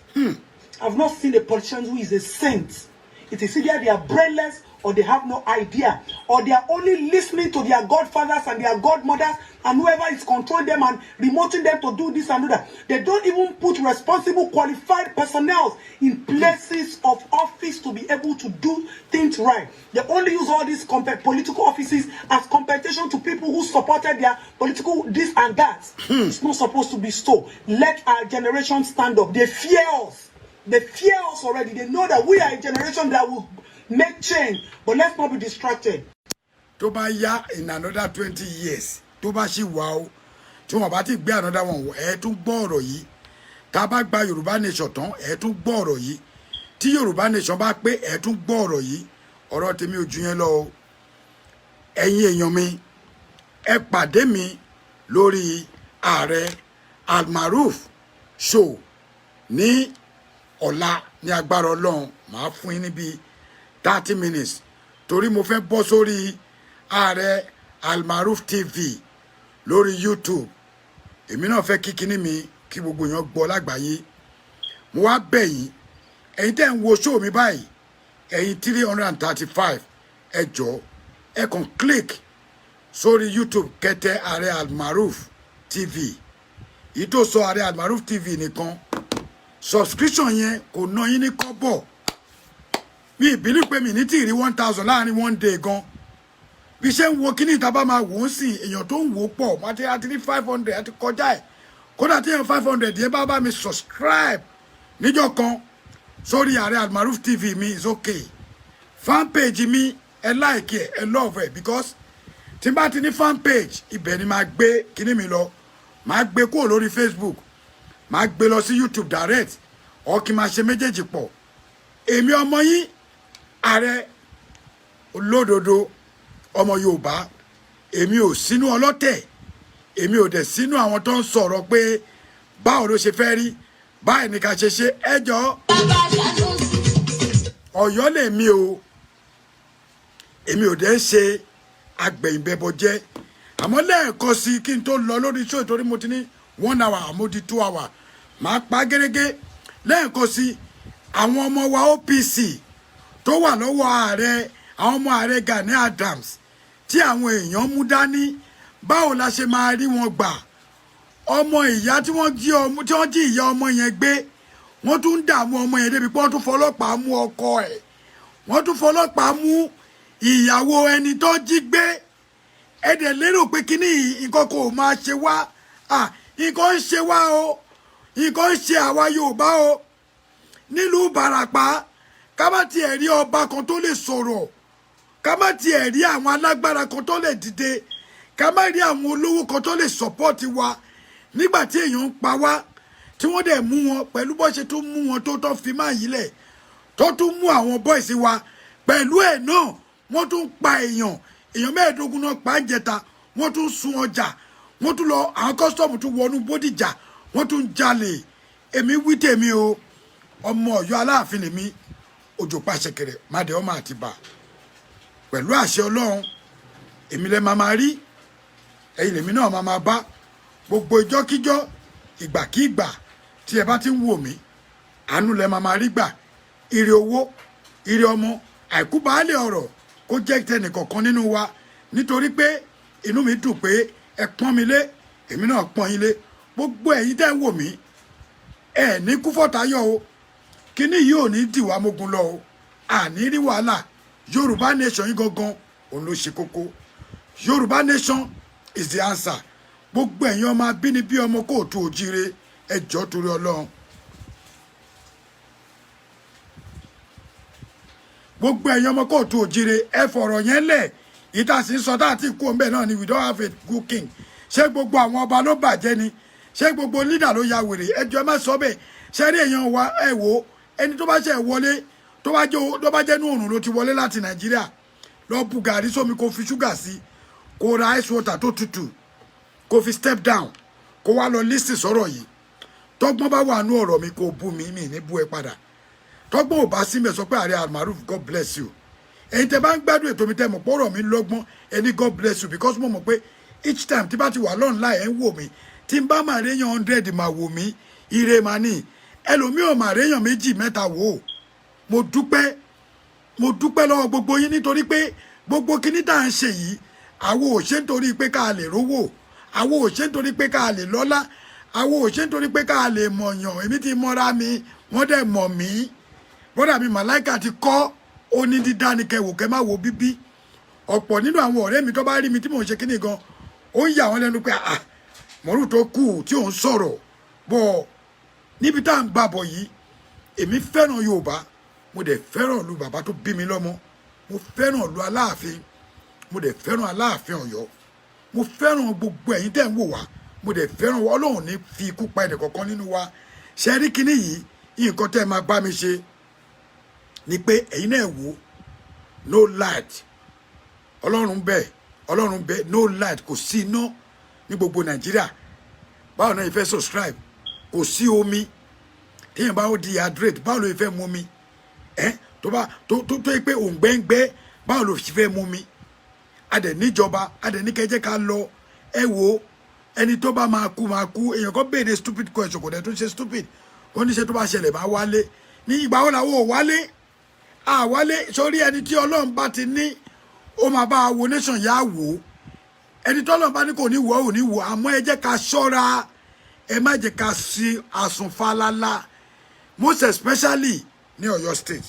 I've not seen a politician who is a saint. It is either they are brainless or they have no idea, or they are only listening to their godfathers and their godmothers and whoever is controlling them and remoting them to do this and do that. They don't even put responsible, qualified personnel in places of office to be able to do things right. They only use all these political offices as compensation to people who supported their political this and that. It's not supposed to be so. Let our generation stand up. They fear us. They fear us already. They know that we are a generation that will make change. But let's not be distracted. Tó bá yá, in another 20 years, tó bá ṣì wà o, tí wọn bá ti gbé another one wọ, ẹ tún gbọ́ ọ̀rọ̀ yìí. Tá a bá gba Yorùbá Nation tán, ẹ tún gbọ́ ọ̀rọ̀ yìí. Tí Yorùbá Nation bá pé, ẹ tún gbọ́ ọ̀rọ̀ yìí. Ọ̀rọ̀ tèmi ò ju yẹn lọ o. Ẹ̀yin èèyàn mi, ẹ pàdé mi lórí Ààrẹ Almaroof Show ní ọ̀la. Ní agbára Ọlọ́run, màá fún yín níbi 30 minutes, torí mo fẹ́ bọ́ sórí Ààrẹ Almaroof TV lórí YouTube. Èmi náà fẹ́ kí kinní mi kí gbogbo èèyàn gbọ́ lágbàáyé. Mo wá bẹ̀ yín, ẹ̀yin tẹ́ ń wo show mi báyìí, ẹ̀yin 335, ẹ jọ̀ọ́, ẹ kàn click sórí YouTube, kẹ́ tẹ Ààrẹ Almaroof TV. Èyí tó sọ Ààrẹ Almaroof TV nìkan, subscription yẹn kò ná yín ní kọ́bọ̀. Mi ìbínú pé mi ní tí ì rí 1,000 láàrin one day gan. Bí ṣe ń wo kíní ìta bá máa wò ó sìn, èèyàn tó ń wò ó pọ̀ àti ní 500 àti kọjá ẹ̀. Kódà tí èèyàn 500 yẹn bá bá mi subscribe níjọ́ kan sórí Ààrẹ Almaroof TV mi, is okay. Fan page mi, ẹ like ẹ, ẹ love ẹ, because tí n bá ti ní fan page, ibẹ̀ ni máa gbé kíní mi lọ. Máa gbé kúrò lórí Facebook, máa gbé lọ sí YouTube direct, or kí n máa ṣe méjèèjì pọ̀. Èmi ọmọ yín, ààrẹ olódodo ọmọ Yorùbá, èmi ò sínú ọlọ́tẹ̀, èmi ò dẹ̀ sínú àwọn tó ń sọ̀rọ̀ pé báwo ló ṣe fẹ́ rí báyìí ní ká ṣe ṣe. Ẹjọ́ Ọ̀yọ́ lèmi o, èmi ò dẹ̀ ṣe agbẹ̀yìnbẹ̀bọ̀ jẹ́. Àmọ́ lẹ́ẹ̀kan sí, kí n tó lọ lórí show, torí mo ti ní one hour, àmọ́ di 2 hour, màá pa gẹ́gẹ́. Lẹ́ẹ̀kan sí, àwọn ọmọ wa OPC tó wà lọ́wọ́ ààrẹ, àwọn ọmọ ààrẹ Gani Adams tí àwọn èèyàn mú dání, báwo la ṣe máa rí wọn gbà? Ọmọ ìyá tí wọ́n jí, ọmọ tí wọ́n jí ìyá ọmọ yẹn gbé, wọ́n tún ń dààmú ọmọ yẹn débi pé wọ́n tún fọlọ́pàá mú ọkọ ẹ̀, wọ́n tún fọlọ́pàá mú ìyàwó ẹni tó jí gbé. Ẹ dẹ̀ lérò pé kíní nǹkan kò máa ṣe wá. Nǹkan ń ṣe wá o, nǹkan ń ṣe àwa Yorùbá o. Nílùú Ìbàràpá, ká má tiẹ̀ rí ọba kan tó lè sọ̀rọ̀, ká má tiẹ̀ rí àwọn alágbára kan tó lè dìde, ká má rí àwọn olówó kan tó lè support wa nígbà tí èèyàn ń pa wá, tí wọ́n dẹ̀ mú wọn pẹ̀lú bó ṣe tún mú wọn tó tọ́ fi máa yí lẹ̀, tó tún mú àwọn boys wa pẹ̀lú ẹ̀ náà, wọ́n tún pa èèyàn. Èèyàn 15 náà pa ń jẹta. Wọ́n tún sun ọjà, wọ́n tún lọ, àwọn custom tún wọnú Bódìjà, wọ́n tún jalè. Èmi wí tèmi o, ọmọ Ọ̀yọ́ Aláàfin lèmi, òjò pàṣẹkẹrẹ má dé ọmọ Àtìbà. Pẹ̀lú àṣẹ Ọlọ́run, èmi lẹ máa máa rí, ẹ̀yin lèmi náà máa máa bá. Gbogbo ìjọ́kíjọ́, ìgbàkígbà tí ẹ bá ti ń wò mí, àánú lẹ máa máa rí gbà. Ire owó, ire ọmọ, àìkú baálé ọ̀rọ̀, kó jẹ́ tẹnìkọ̀ọ̀kan nínú wa, nítorí pé inú mi dùn pé ẹ pọ́n mi lé, èmi náà pọ́n yín lé. Gbogbo ẹ̀yin tẹ́ ń wò mí, ẹ ní kú fọ́tayọ̀ o. Kíní yìí ò ní dìwà mógun lọ o, àní rí wàhálà. Yorùbá Nation yín gangan òun ló ṣe kókó. Yorùbá Nation is the answer. Gbogbo ẹ̀yin ọmọ abínibí, ọmọ kóòtù òjíire, ẹ jọ̀ọ́, torí Ọlọ́run, gbogbo ẹ̀yin ọmọ kóòtù òjíire, ẹ fọ̀rọ̀ yẹn lẹ̀. Ìta sì ń sọ tá àti kú ọ̀nbẹ náà ni, we don't have a good king. Ṣé gbogbo àwọn ọba ló bàjẹ́ ni? Ṣé gbogbo leader ló ya wèrè? Ẹ jọ̀ọ́, ẹ má sọ bẹ́ẹ̀. Ṣé rí èèyàn wa, ẹ wò ó, ẹni tó bá ṣe wọlé, tó bá jẹ́ ní òrùn ló ti wọlé láti Nàìjíríà, lọ bu gàrí sómi, kó fi ṣúgà sí. Kó ra ice water tó tutù, kó fi step down, kó wá lọ listen sọ̀rọ̀ yìí. Tọ́gbọ́n bá wà nú ọ̀rọ̀ mi, kó bú mi, mi ní bú ẹ padà. Tọ́gbọ́n ò bá sí mi, sọ pé ààrẹ Almaroof, God bless you. Ẹ̀yin tẹ́ bá ń gbádùn ètò mi, tẹ́ mọ̀ pọ́rọ̀ mi lọ́gbọ́n, ẹni God bless you, because mo mọ̀ pé each time tí bá ti wà online, ẹ̀ ń wò mí. Tí n bá máa réyàn 100 máa wò mí, ire máa ní. Ẹlòmíì ò máa réyàn méjì mẹ́ta wò ó. Mo dúpẹ́, mo dúpẹ́ lọ́wọ́ gbogbo yín, nítorí pé gbogbo kíní tá à ń ṣe yìí, àwọn ò ṣe nítorí pé ká lè rówó, àwọn ò ṣe nítorí pé ká lè lọ́lá, àwọn ò ṣe nítorí pé ká lè mọ̀yàn. Èmi ti mọ́ra mi, wọ́n dẹ̀ mọ̀ mí. Bọ́dà mi Màláìka ti kọ́ ó ní dídá ni kẹwò kẹ má wo bíbí. Ọ̀pọ̀ nínú àwọn ọ̀rẹ́ mi tó bá rí mi tí mò ń ṣe kíní gan, ó ń yà wọ́n lẹ́nu pé, ah, mọ̀rú tó kù tí ò ń sọ̀rọ̀ bọ̀ níbi tá à ń gbàbọ̀ yìí. Èmi fẹ́ràn Yorùbá, mo dẹ̀ fẹ́ràn ìlú bàbá tó bí mi lọ́mọ, mo fẹ́ràn ìlú Aláàfin, mo dẹ̀ fẹ́ràn Aláàfin Ọ̀yọ́, mo fẹ́ràn gbogbo ẹ̀yin tẹ́ ń wò wá, mo dẹ̀ fẹ́ràn wa. Ọlọ́run ní fi ikú pa ẹnì kọ̀ọ̀kan nínú wa. Ṣe rí kíní yìí, nǹkan tẹ́ ẹ máa bá mi ṣe ni pé ẹ̀yin náà wò, no light. Ọlọ́run bẹ́ẹ̀, Ọlọ́run bẹ́ẹ̀, no light, kò sí iná ní gbogbo Nàìjíríà. Báwo náà ìfẹ́ subscribe? Kò sí omi. Téèyàn bá ó dehydrate, báwo ló fẹ́ mu omi ẹ? Tó bá tó yẹ pé òǹgbẹ́ngbẹ́, báwo ló fẹ́ mu omi? Adẹ̀ níjọba, adẹ̀ ní kẹjẹ́ ká lọ. Ẹ wo, ẹni tó bá máa kú máa kú. Èèyàn kan béèrè stupid question, kò dẹ̀ tún ṣe stupid. Ó ní ṣe tó bá ṣẹlẹ̀ máa wálé ní ìgbà wo làwọn ò wálé àwálé sórí? Ẹni tí Ọlọ́run bá ti ní ó máa bá wo nation yá wò ó. Ẹni tí Ọlọ́run bá ní kò ní wò ó, ò ní wò. Àmọ́ ẹ jẹ́ ká ṣọ́ra, ẹ má jẹ́ ká sí àsùnfàlálà, most especially ní Ọ̀yọ́ State,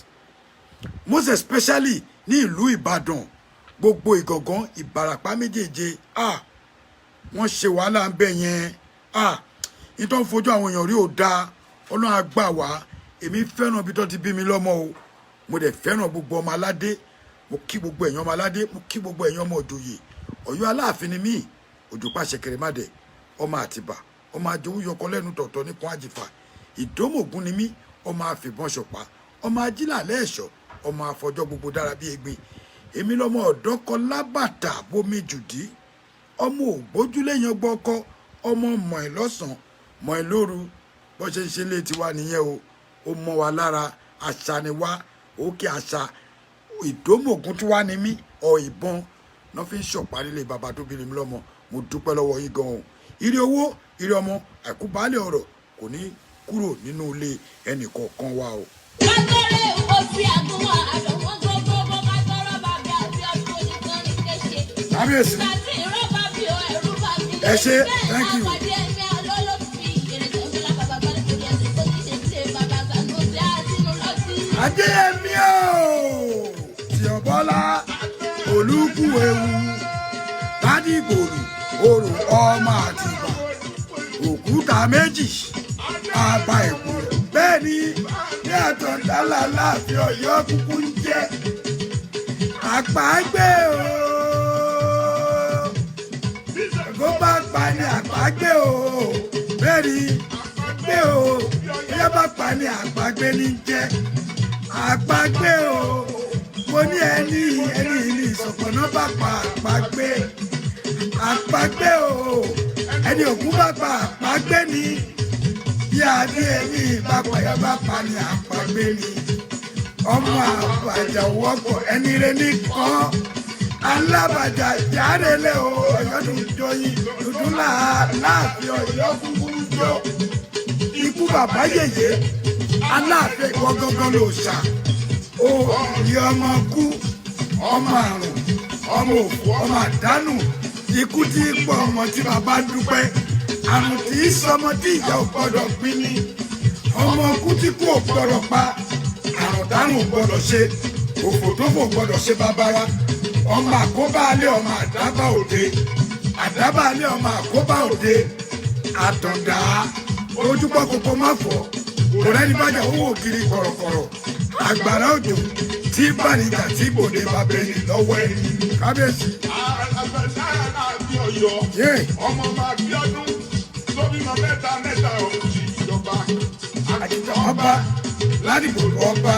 most especially ní ìlú Ìbàdàn, gbogbo Ìgàngán, Ìbàràpá méjèèje. Ah, wọ́n ṣe wàhálà ń bẹ̀ yẹn. Ah, nítorí fojú àwọn èèyàn rí ò dáa. Ọlọ́run á gbà wá. Èmi fẹ́ràn ibi tó ti bí mi lọ́mọ o. Mo dẹ̀ fẹ́ràn gbogbo ọmọ aládé. Mo kí gbogbo ẹ̀yin ọmọ aládé, mo kí gbogbo ẹ̀yin ọmọ òjòyè. Ọ̀yọ́ Aláàfin ni mí, Òjòpá ṣẹ̀kẹ̀rẹ̀ ọmọ Àtìbà, ọmọ àjòwú yọkọ lẹ́nu tọ̀tọ̀ nípọn àjìfà. Ìdómògún ni mí, ọmọ àfìbọn ṣọ̀pá, ọmọ ajílà lẹ́ẹ̀ṣọ́, ọmọ àfọjọ́ gbogbo dára bí egbin. Èmi lọmọ ọ̀dọ́kọ lábàtà bómi jùdí, ọmọ ògbójúléyàn gbọ́kọ, ọmọ mọ̀ ẹ́ lọ́sàn-án, mọ̀ ẹ́ lóru. Bó ṣe ń ṣe lé tiwa nìyẹn o. Ó mọ́ wa lára, àṣà ni wá, òkè àṣà. Ìdómògún tí wá ní mí, ọ ìbọn náà fi ń ṣọ̀pá nílé bàbá tó bí mi lọ́mọ. Mo dúpẹ́ lọ́wọ́ yín gan o. Ire owó, ire ọmọ, àìkú baálé ọ̀rọ̀ kò ní kúrò nínú ilé ẹnì kọ̀ọ̀kan wa o. Kátọ́rẹ́ òsì àgùnwà àdọ̀wọ́n gbogbo bó kátọ́rọ́ bàbí àti ọdún oníkan ní kéṣe. Kábíyèsí. Ìgbà tí ìrọ́ bá bí o, ẹ̀rú bá mi. Ẹ ṣé, thank you. Bẹ́ẹ̀ àpàdé ẹ̀mí alólòfin ìrètí ńlá bàbá bá nítorí ẹ̀sìn tó ti ṣe sílé bàbá Sànúsí àtinú lọ́tí. Adéyẹmí o, Tìọ̀bọ́lá Olúkú ewu Ládìgbòlù orò ọmọ Àtìbà, òkúta méjì àbá ẹ̀kú. Bẹ́ẹ̀ ni ní àtọ̀dálà láàfin Ọ̀yọ́ kúkú ń jẹ́ àpágbé o. Kó bá pa ní àpágbé o. Bẹ́ẹ̀ ni gbé o, bóyá bá pa ní àpágbé ní jẹ́ àpagbé o. Mo ní ẹni ẹni ní ìsọ̀pọ̀nà bá pa àpagbé, àpagbé o. Ẹni òkú bá pa àpagbé ni. Bí adé ẹni bá payá bá pa ní àpagbé ni. Ọmọ àbàjá wọ́pọ̀, ẹni rẹ ní kọ́ alábàjá járelé o. Ọ̀yọ́ dùn jọyìn dúdú láàfin Ọ̀yọ́ kúkú ń jọ ikú bàbá yèyé Aláàfin. Ìwọ gangan ló ṣà ó ní ọmọ kú, ọmọ àrùn, ọmọ òfò, ọmọ àdánù. Ikú tí í pọ̀ ọmọ tí bàbá dúpẹ́, àrùn tí í sọmọ tí ìyá ò gbọ́dọ̀ pín ní, ọmọ kú tí kú ò gbọ́dọ̀ pa, àrùn dánù ò gbọ́dọ̀ ṣe, òfò tó fò gbọ́dọ̀ ṣe bàbá wa. Ọmọ àkóbá alẹ́, ọmọ àdábà òde, àdábà alẹ́, ọmọ àkóbá òde. Àtàndá ojúbọ kòkó má fọ́, kò rẹ́ni bájà owó ògiri kọ̀rọ̀kọ̀rọ̀, àgbàrá òjò tí bànìjà tí gbòde bàbá ẹni lọ́wọ́ ẹ̀. Kábíyèsí. Aláàfin Ọ̀yọ́. Yé. Ọmọ ọba Abíọ́dún tó bímọ mẹ́ta mẹ́ta òjì ìjọba. Àtijọ́ ọba Ládìgbò ọba.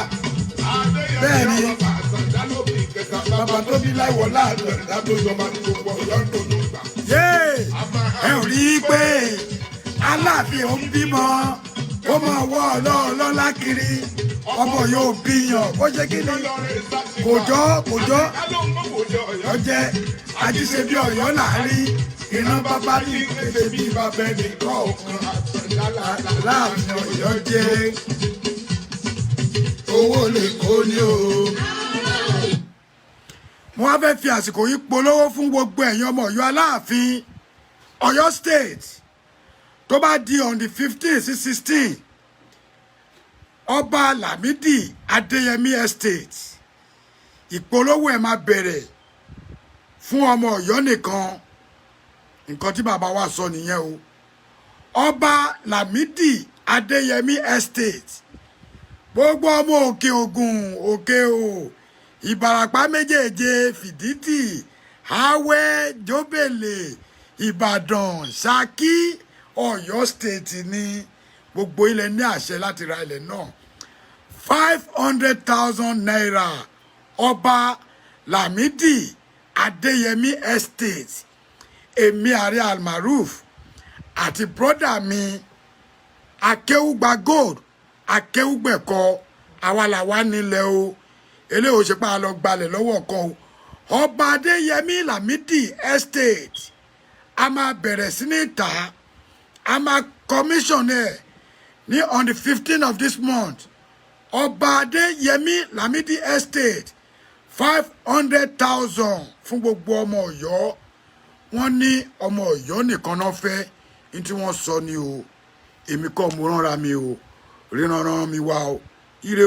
Bẹ́ẹ̀ ni. Adéyẹmí ọba Àtàndá ló bí ìkẹta. Bàbá tó bí láìwọ̀ láàrin ẹ̀dá tó jọba ní gbogbo Ọ̀yọ́ tó ló gbà. Yéè, ẹ ò rí i pé Aláàfin ò ń bímọ, ó máa wọ́ ọlọ́ọ̀lọ́lá kiri, ọmọ yóò bíyàn kó ṣe kí ni? Kò jọ, kò jọ. Ọjẹ́ àjíṣe bí Ọ̀yọ́ láàrin ìran bàbá ní kété bí bàbá ẹnì kọ̀ọ̀kan. Láàfin Ọ̀yọ́ jẹ́ Owó lè kó ní o. Mo wá fẹ́ fi àsìkò yìí polówó fún gbogbo ẹ̀yin ọmọ Ọ̀yọ́ Aláàfin, Ọ̀yọ́ State. Tó bá di on the 15 sí 16, Ọba Lámìdí Adéyẹmí Estate, ìpolówó ẹ̀ máa bẹ̀rẹ̀ fún ọmọ Ọ̀yọ́ nìkan. Nǹkan tí bàbá wa sọ nìyẹn o. Ọba Lámìdí Adéyẹmí Estate, gbogbo ọmọ Òkè Ògùn, Òkè o, Ìbàràpá méjèèje, Fìdítì, Awẹ́, Jóbèlè, Ìbàdàn, Ṣakí, Ọ̀yọ́ State ní gbogbo ilẹ̀ ní àṣẹ láti ra ilẹ̀ náà, ₦500,000. Ọba Lámìdí Adéyẹmí Estate, èmi Ààrẹ Almaroof àti brother mi Akéwùgbà Gold, Akéwùgbẹ̀kọ, àwa làwa nílẹ̀ o. Eléyìí ò ṣe pa lọ gbalẹ̀ lọ́wọ́ kan o. Ọba Adéyẹmí Lámìdí Estate, a máa bẹ̀rẹ̀ sí ní tà á, a máa commission ẹ̀ ní on the 15 of this month. Ọba Adéyẹmí Lámìdí Estate, 500,000 fún gbogbo ọmọ Ọ̀yọ́. Wọ́n ní ọmọ Ọ̀yọ́ nìkan náà fẹ́ ní tí wọ́n sọ ni o. Èmi kọ́ mo ránra mi o, ríran rán mi wá o. Ire.